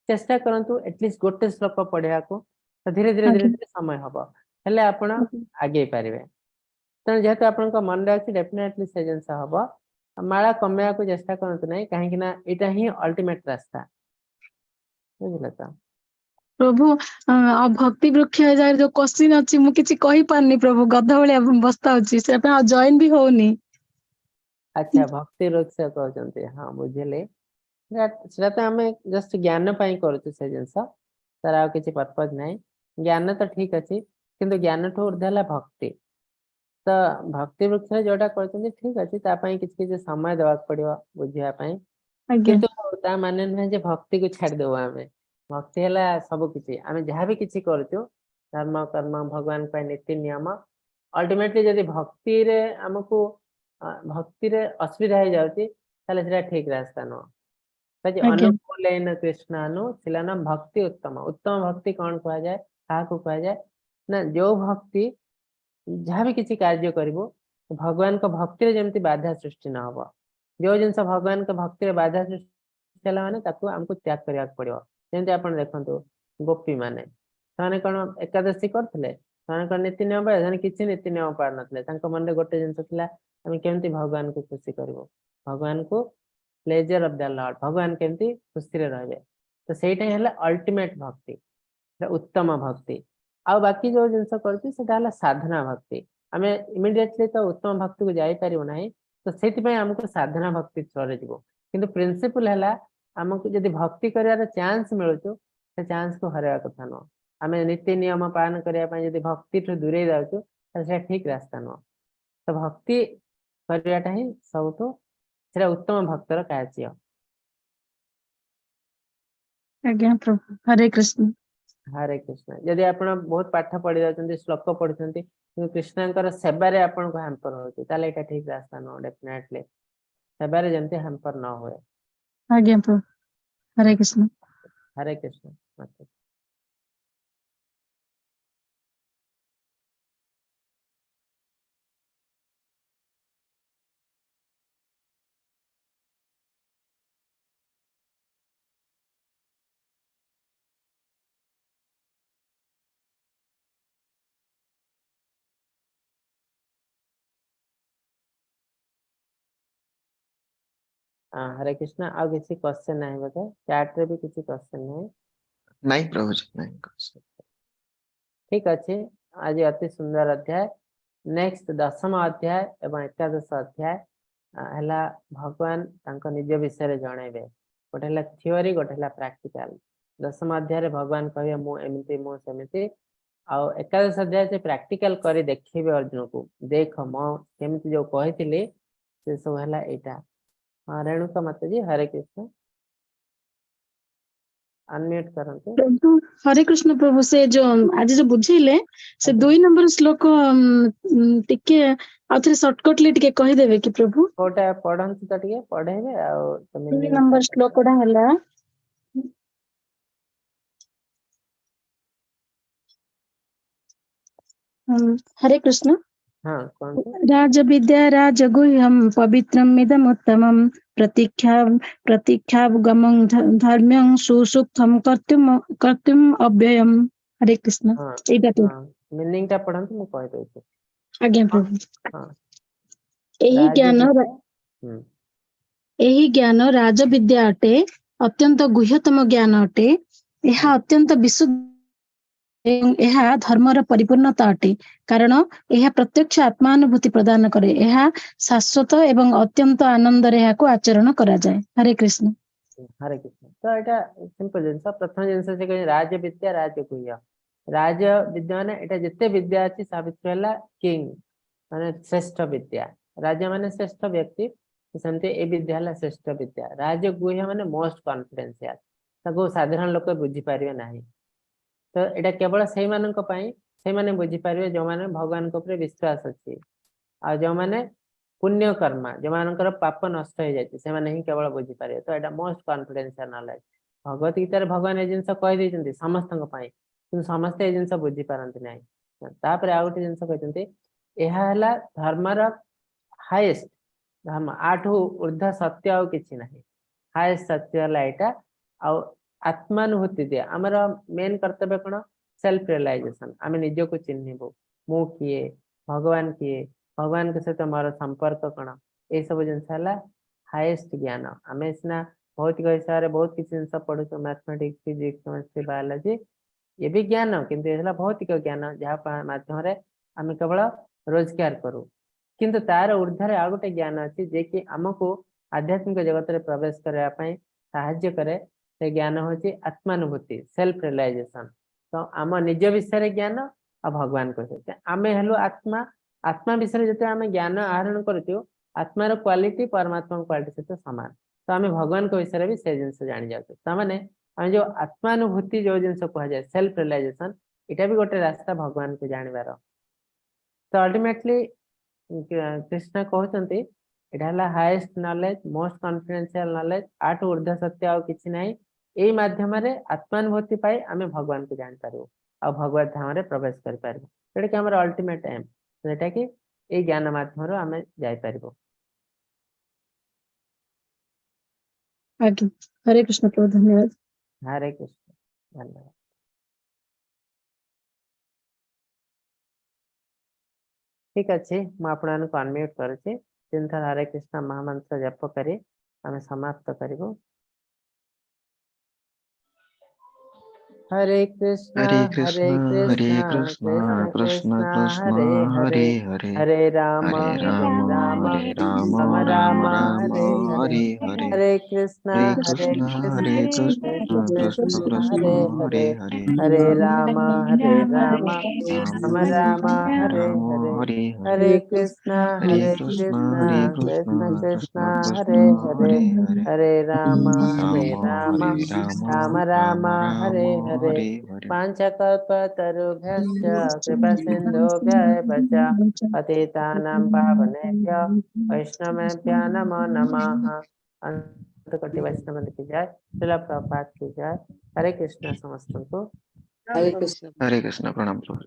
ଚେଷ୍ଟା କରନ୍ତୁ ଆଟଲିଷ୍ଟ ଗୋଟେ ଶ୍ଲୋକ ପଢିବାକୁ, ତ ଧୀରେ ଧୀରେ ଧୀରେ ଧୀରେ ସମୟ ହବ, ହେଲେ ଆପଣ ଆଗେଇ ପାରିବେ। ତେଣୁ ଯେହେତୁ ଆପଣଙ୍କ ମନରେ ଅଛି, ଡେଫିନେଟଲି ସେ ଜିନିଷ ହବ। ମାଳା କମେଇବାକୁ ଚେଷ୍ଟା କରନ୍ତୁ ନାହିଁ, କାହିଁକି ନା ଏଇଟା ହିଁ ଅଲ୍ଟିମେଟ ରାସ୍ତା, ବୁଝିଲେ ତ? ପ୍ରଭୁ, ଆଉ ଭକ୍ତି ବୃକ୍ଷ ଜାଗାରେ ଯୋଉ କୋଶ୍ଚିନ୍ ଅଛି ମୁଁ କିଛି କହିପାରୁନି ପ୍ରଭୁ, ଗଧ ଭଳିଆ ବସ୍ତା ଅଛି, ସେଟା ପାଇଁ ଆଉ ଜଏନ ବି ହଉନି। ଆଚ୍ଛା, ଭକ୍ତି ବୃକ୍ଷ କହୁଛନ୍ତି, ହଁ ବୁଝିଲି। ସେଟା ତ ଆମେ ଜଷ୍ଟ ଜ୍ଞାନ ପାଇଁ କରୁଛୁ ସେ ଜିନିଷ, ତାର ଆଉ କିଛି ପର୍ପଜ ନାହିଁ। ଜ୍ଞାନ ତ ଠିକ ଅଛି, କିନ୍ତୁ ଜ୍ଞାନଠୁ ଉର୍ଦ୍ଧ୍ୱ ହେଲା ଭକ୍ତି। ତ ଭକ୍ତି ବୃକ୍ଷରେ ଯୋଉଟା କରୁଛନ୍ତି ଠିକ ଅଛି, ତା ପାଇଁ କିଛି କିଛି ସମୟ ଦେବାକୁ ପଡିବ ବୁଝିବା ପାଇଁ, କିନ୍ତୁ ତା ମାନେ ନୁହେଁ ଯେ ଭକ୍ତିକୁ ଛାଡିଦବୁ ଆମେ। ଭକ୍ତି ହେଲା ସବୁ କିଛି, ଆମେ ଯାହାବି କିଛି କରୁଛୁ ଧର୍ମ କର୍ମ ଭଗବାନ ପାଇଁ ନୀତି ନିୟମ, ଅଲ୍ଟିମେଟଲି ଯଦି ଭକ୍ତିରେ ଆମକୁ ଭକ୍ତିରେ ଅସୁବିଧା ହେଇଯାଉଛି ତାହେଲେ ସେଟା ଠିକ ରାସ୍ତା ନୁହଁ। ଅନୁକୂଲେନ କୃଷ୍ଣାନୁ ଶିଲାନ ଭକ୍ତି ଉତ୍ତମ। ଉତ୍ତମ ଭକ୍ତି କଣ କୁହାଯାଏ, କାହାକୁ କୁହାଯାଏ ନା ଯୋଉ ଭକ୍ତି ଯାହାବି କିଛି କାର୍ଯ୍ୟ କରିବୁ ଭଗବାନଙ୍କ ଭକ୍ତିରେ ଯେମିତି ବାଧା ସୃଷ୍ଟି ନ ହବ। ଯୋଉ ଜିନିଷ ଭଗବାନଙ୍କ ଭକ୍ତିରେ ବାଧା ସୃଷ୍ଟି ହେଲା ମାନେ ତାକୁ ଆମକୁ ତ୍ୟାଗ କରିବାକୁ ପଡିବ। ଯେମିତି ଆପଣ ଦେଖନ୍ତୁ ଗୋପୀ ମାନେ, ସେମାନେ କଣ ଏକାଦଶୀ କରୁଥିଲେ, ସେମାନେ କଣ ନୀତି ନିୟମ ପାଳେ, ସେମାନେ କିଛି ନୀତି ନିୟମ ପାଳୁନଥିଲେ। ତାଙ୍କ ମନରେ ଗୋଟେ ଜିନିଷ ଥିଲା, ଆମେ କେମିତି ଭଗବାନଙ୍କୁ ଖୁସି କରିବୁ, ଭଗବାନଙ୍କୁ ପ୍ଲେଜର ଅଫ the Lord, ଭଗବାନ କେମିତି ଖୁସିରେ ରହିବେ। ତ ସେଇଟା ହିଁ ହେଲା ଅଲ୍ଟିମେଟ ଭକ୍ତି, ଉତ୍ତମ ଭକ୍ତି। ଆଉ ବାକି ଯୋଉ ଜିନିଷ କରୁଛୁ ସେଟା ହେଲା ସାଧନା ଭକ୍ତି। ଆମେ ଇମିଡିଏଟଲି ତ ଉତ୍ତମ ଭକ୍ତିକୁ ଯାଇପାରିବୁ ନାହିଁ, ତ ସେଇଥିପାଇଁ ଆମକୁ ସାଧନା ଭକ୍ତି ଥ୍ରୋରେ ଯିବୁ। କିନ୍ତୁ ପ୍ରିନ୍ସିପଲ ହେଲା ଆମକୁ ଯଦି ଭକ୍ତି କରିବାର ଚାନ୍ସ ମିଳୁଛୁ, ସେ ଚାନ୍ସକୁ ହରାଇବା କଥା ନୁହଁ। ଆମେ ନୀତି ନିୟମ ପାଳନ କରିବା ପାଇଁ ଯଦି ଭକ୍ତିଠୁ ଦୂରେଇ ଯାଉଛୁ ତାହେଲେ ସେଟା ଠିକ ରାସ୍ତା ନୁହଁ। ତ ଭକ୍ତି କରିବାଟା ହିଁ ସବୁଠୁ ସେଟା ଉତ୍ତମ ଭକ୍ତର କାର୍ଯ୍ୟ। ଆଜ୍ଞା ପ୍ରଭୁ, ହରେ କୃଷ୍ଣ। ହରେ କୃଷ୍ଣ। ଯଦି ଆପଣ ବହୁତ ପାଠ ପଢି ଯାଉଛନ୍ତି, ଶ୍ଲୋକ ପଢୁଛନ୍ତି, କିନ୍ତୁ କୃଷ୍ଣଙ୍କର ସେବାରେ ଆପଣଙ୍କୁ ହ୍ୟାମ୍ପର ହଉଛି, ତାହେଲେ ଏଇଟା ଠିକ ରାସ୍ତା ନୁହଁ। ଡେଫିନେଟଲି ସେବାରେ ଯେମିତି ହ୍ୟାମ୍ପର ନ ହୁଏ। ଆଜ୍ଞା ପ୍ରଭୁ, ହରେ କୃଷ୍ଣ। ହରେ କୃଷ୍ଣ। ହରେ କୃଷ୍ଣ। ଆଉ କିଛି କ୍ୱେଶ୍ଚନ ନାହିଁ ବୋଧେ? ଚାଟ ରେ ବି କିଛି କ୍ୱେଶ୍ଚନ ନାହିଁ? ନାଇଁ ପ୍ରଭୁଜୀ, ନାଇଁ। ଠିକ ଅଛି, ଆଜି ଅତି ସୁନ୍ଦର ଅଧ୍ୟାୟ। ନେକ୍ସଟ ଦଶମ ଅଧ୍ୟାୟ ଏବଂ ଏକାଦଶ ଅଧ୍ୟାୟ ହେଲା ଭଗବାନ ତାଙ୍କ ନିଜ ବିଷୟରେ ଜଣେଇବେ। ଗୋଟେ ହେଲା ଥିଓରି, ଗୋଟେ ହେଲା ପ୍ରାକ୍ଟିକାଲ। ଦଶମ ଅଧ୍ୟାୟରେ ଭଗବାନ କହିବେ ମୁଁ ଏମିତି, ମୁଁ ସେମିତି, ଆଉ ଏକାଦଶ ଅଧ୍ୟାୟ ସେ ପ୍ରାକ୍ଟିକାଲ କରି ଦେଖେଇବେ ଅର୍ଜୁନକୁ, ଦେଖ ମୁଁ କେମିତି ଯୋଉ କହିଥିଲି ସେ ସବୁ ହେଲା ଏଇଟା। ହଁ, ରେଣୁକା ମାତାଜୀ, ହରେ କୃଷ୍ଣ। ଅନମ୍ୟୁଟ କରନ୍ତୁ। ପ୍ରଭୁ, ହରେ କୃଷ୍ଣ ପ୍ରଭୁ। ସେ ଯୋଉ ଆଜି ଯୋଉ ବୁଝେଇଲେ, ସେ 2 ନମ୍ବର ଶ୍ଲୋକ ଟିକେ ଆଉଥରେ ସର୍ଟକଟଲି ଟିକେ କହିଦେବେ କି ପ୍ରଭୁ? କୋଉଟା? ପଢନ୍ତୁ ତ ଟିକେ, ପଢେଇବେ ଆଉ ତ ଦୁଇ meaning ଟା ନମ୍ବର ଶ୍ଲୋକଟା ହେଲା। ହରେ କୃଷ୍ଣ। ହଁ, କୁହନ୍ତୁ। ରାଜବିଦ୍ୟା ରାଜଗୁହ୍ୟಂ ପବିତ୍ରମିଦମୁତ୍ତମಂ ପ୍ରତୀକ୍ଷା ପ୍ରତୀକ୍ଷାଗମଂ ଧର୍ମ୍ୟଂ ସୁସୂକ୍ତಂ କର୍ତ୍ତୁମ କର୍ତ୍ତୁମ ଅବ୍ୟୟମ୍। ହରେ କୃଷ୍ଣ। ଏଇଟା ତ। ହଁ, ମିନିଂ ଟା ପଢନ୍ତୁ, ମୁଁ କହିଦଉଛି। ଆଜ୍ଞା ପ୍ରଭୁ। ଏହି ଜ୍ଞାନ ରାଜବିଦ୍ୟା ଏହି ଜ୍ଞାନ ରାଜବିଦ୍ୟା ଅଟେ, ଅତ୍ୟନ୍ତ ଗୁହ୍ୟତମ ଜ୍ଞାନ ଅଟେ। ଏହା ଅତ୍ୟନ୍ତ ବିଶୁଦ୍ଧ ଏବଂ ଏହା ଧର୍ମର ପରିପୂର୍ଣ୍ଣତା ଅଟେ, କାରଣ ଏହା ପ୍ରତ୍ୟକ୍ଷ ଆତ୍ମାନୁଭୂତି ପ୍ରଦାନ କରେ। ଏହା ଶାଶ୍ୱତ ଏବଂ ଅତ୍ୟନ୍ତ ଆନନ୍ଦରେ ଏହାକୁ ଆଚରଣ କରାଯାଏ। ହରେ କୃଷ୍ଣ। ହରେ କୃଷ୍ଣ। ତ ଏଇଟା ସିମ୍ପଲ ଜିନିଷ। ପ୍ରଥମ ଜିନିଷ ସେ କହିଛନ୍ତି ରାଜବିଦ୍ୟା ରାଜଗୁହ୍ୟ। ରାଜବିଦ୍ୟା ମାନେ ଏଇଟା ଯେତେ ବିଦ୍ୟା ଅଛି, ତା ଭିତରୁ ହେଲା କିଙ୍ଗ, ମାନେ ଶ୍ରେଷ୍ଠ ବିଦ୍ୟା। ରାଜା ମାନେ ଶ୍ରେଷ୍ଠ ବ୍ୟକ୍ତି, ସେମିତି ଏ ବିଦ୍ୟା ହେଲା ଶ୍ରେଷ୍ଠ ବିଦ୍ୟା। ରାଜଗୁହ୍ୟ ମାନେ ମୋଷ୍ଟ କନଫିଡେନ୍ସିଆଲ, ତାକୁ ସାଧାରଣ ଲୋକ ବୁଝିପାରିବେ ନାହିଁ। ତ ଏଇଟା କେବଳ ସେଇମାନଙ୍କ ପାଇଁ, ସେଇମାନେ ବୁଝିପାରିବେ ଯୋଉମାନେ ଭଗବାନଙ୍କ ଉପରେ ବିଶ୍ୱାସ ଅଛି ଆଉ ଯୋଉମାନେ ପୁଣ୍ୟ କର୍ମା, ଯୋଉମାନଙ୍କର ପାପ ନଷ୍ଟ ହେଇଯାଇଛି, ସେମାନେ ହିଁ କେବଳ ବୁଝିପାରିବେ। ତ ଏଇଟା ମୋଷ୍ଟ କନଫିଡେନ୍ସିଆଲ ନଲେଜ। ଭଗବତ ଗୀତାରେ ଭଗବାନ ଏ ଜିନିଷ କହିଦେଇଛନ୍ତି ସମସ୍ତଙ୍କ ପାଇଁ, କିନ୍ତୁ ସମସ୍ତେ ଏ ଜିନିଷ ବୁଝିପାରନ୍ତି ନାହିଁ। ତାପରେ ଆଉ ଗୋଟେ ଜିନିଷ କହିଛନ୍ତି, ଏହା ହେଲା ଧର୍ମର ହାଇଏଷ୍ଟ ଧର୍ମ, ୟାଠୁ ଉର୍ଦ୍ଧ୍ୱ ସତ୍ୟ ଆଉ କିଛି ନାହିଁ। ହାଇଏଷ୍ଟ ସତ୍ୟ ହେଲା ଏଇଟା ଆଉ ଆତ୍ମାନୁଭୂତି ଦିଏ। ଆମର ମେନ୍ କର୍ତ୍ତବ୍ୟ କଣ? ସେଲ୍ଫ ରିଏଲାଇଜେସନ। ଆମେ ନିଜକୁ ଚିହ୍ନିବୁ, ମୁଁ କିଏ, ଭଗବାନ କିଏ, ଭଗବାନଙ୍କ ସହିତ ମୋର ସମ୍ପର୍କ କଣ। ଏଇ ସବୁ ଜିନିଷ ହେଲା ହାଇଏଷ୍ଟ ଜ୍ଞାନ। ଆମେ ସିନା ଭୌତିକ ହିସାବରେ ବହୁତ କିଛି ଜିନିଷ ପଢୁଛୁ, ମ୍ୟାଥମେଟିକ୍ସ, ଫିଜିକ୍ସ, କେମିଷ୍ଟ୍ରି, ବାୟୋଲୋଜି, ଏ ବି ଜ୍ଞାନ, କିନ୍ତୁ ଏ ହେଲା ଭୌତିକ ଜ୍ଞାନ, ଯାହା ମାଧ୍ୟମରେ ଆମେ କେବଳ ରୋଜଗାର କରୁ। କିନ୍ତୁ ତାର ଉର୍ଦ୍ଧ୍ୱରେ ଆଉ ଗୋଟେ ଜ୍ଞାନ ଅଛି, ଯେ କି ଆମକୁ ଆଧ୍ୟାତ୍ମିକ ଜଗତରେ ପ୍ରବେଶ କରିବା ପାଇଁ ସାହାଯ୍ୟ କରେ। ସେ ଜ୍ଞାନ ହଉଛି ଆତ୍ମାନୁଭୂତି, ସେଲ୍ଫ ରିଏଲାଇଜେସନ। ତ ଆମ ନିଜ ବିଷୟରେ ଜ୍ଞାନ ଆଉ ଭଗବାନଙ୍କ ସହିତ ଆମେ ହେଲୁ ଆତ୍ମା। ଆତ୍ମା ବିଷୟରେ ଯେତେବେଳେ ଆମେ ଜ୍ଞାନ ଆହରଣ କରୁଛୁ, ଆତ୍ମାର କ୍ୱାଲିଟି ପରମାତ୍ମାଙ୍କ କ୍ୱାଲିଟି ସହିତ ସମାନ। ତ ଆମେ ଭଗବାନଙ୍କ ବିଷୟରେ ବି ସେ ଜିନିଷ ଜାଣି ଯାଉଛୁ। ତାମାନେ ଆମେ ଯୋଉ ଆତ୍ମାନୁଭୂତି, ଯୋଉ ଜିନିଷ କୁହାଯାଏ ସେଲ୍ଫ ରିଏଲାଇଜେସନ, ଏଇଟା ବି ଗୋଟେ ରାସ୍ତା ଭଗବାନଙ୍କୁ ଜାଣିବାର। ତ ଅଲ୍ଟିମେଟଲି କୃଷ୍ଣ କହୁଛନ୍ତି, ଏଇଟା ହେଲା highest knowledge, most confidential knowledge. ୟାଠୁ ଉର୍ଦ୍ଧ୍ୱ ସତ୍ୟ ଆଉ କିଛି ନାହିଁ। ଏଇ ମାଧ୍ୟମରେ ଆତ୍ମାନୁଭୂତି ପାଇ ଆମେ ଭଗବାନଙ୍କୁ ଜାଣିପାରିବୁ ଆଉ ଭଗବତ ଧାମରେ ପ୍ରବେଶ କରିପାରିବୁ, ଯୋଉଟା କି ଆମର ଅଲ୍ଟିମେଟ ଏମ୍, ଯୋଉଟା କି ଏଇ ଜ୍ଞାନ ମାଧ୍ୟମରୁ ଆମେ ଯାଇପାରିବୁ। ଆଜ୍ଞା, ହରେ କୃଷ୍ଣ ପ୍ରଭୁ, ଧନ୍ୟବାଦ। ହରେ କୃଷ୍ଣ, ଧନ୍ୟବାଦ। ଠିକ ଅଛି, ମୁଁ ଆପଣମାନଙ୍କୁ ଅନମ୍ୟୁଟ କରୁଛି। ତିନିଥର ହରେ କୃଷ୍ଣ ମହାମନ୍ତ୍ର ଜପ କରି ଆମେ ସମାପ୍ତ କରିବୁ। ହରେ କୃଷ୍ଣ ହରେ ହରେ କୃଷ୍ଣ ହରେ କୃଷ୍ଣ କୃଷ୍ଣ କୃଷ୍ଣ କୃଷ୍ଣ କୃଷ୍ଣ କୃଷ୍ଣ ହରେ ହରେ ହରେ ହରେ ହରେ ରାମ ହରେ ହରେ ରାମ ରାମ ହରେ ରାମ ରାମ ରାମ ରାମ ରାମ ହରେ ହରେ ହରେ ହରେ ହରେ କୃଷ୍ଣ ହରେ ହରେ କୃଷ୍ଣ ହରେ କୃଷ୍ଣ କୃଷ୍ଣ କୃଷ୍ଣ କୃଷ୍ଣ କୃଷ୍ଣ କୃଷ୍ଣ ହରେ ହରେ ହରେ ହରେ ହରେ ରାମ ହରେ ରାମ ରାମ ରାମ ରାମ ହରେ ରାମ ହରେ ହରେ ହରେ ହରେ କୃଷ୍ଣ ହରେ ହରେ କୃଷ୍ଣ କୃଷ୍ଣ ହରେ କୃଷ୍ଣ କୃଷ୍ଣ କୃଷ୍ଣ କୃଷ୍ଣ କୃଷ୍ଣ ହରେ ହରେ ହରେ ହରେ ହରେ ରାମ ହରେ ରାମ ରାମ ହରେ ରାମ ରାମ ରାମ ରାମ ରାମ ହରେ ହରେ ହରେ ହରେ वाञ्छाकल्पतरुभ्यश्च कृपासिन्धुभ्य एव च पतितानां पावनेभ्यो वैष्णवेभ्यो नमो नमः। अनंत कोटि वैष्णव की जय, श्रील प्रभुपाद की जय। हरे कृष्ण ସମସ୍ତଙ୍କୁ। ହରେ କୃଷ୍ଣ। ହରେ କୃଷ୍ଣ, ପ୍ରଣାମ ପ୍ରଭୁ।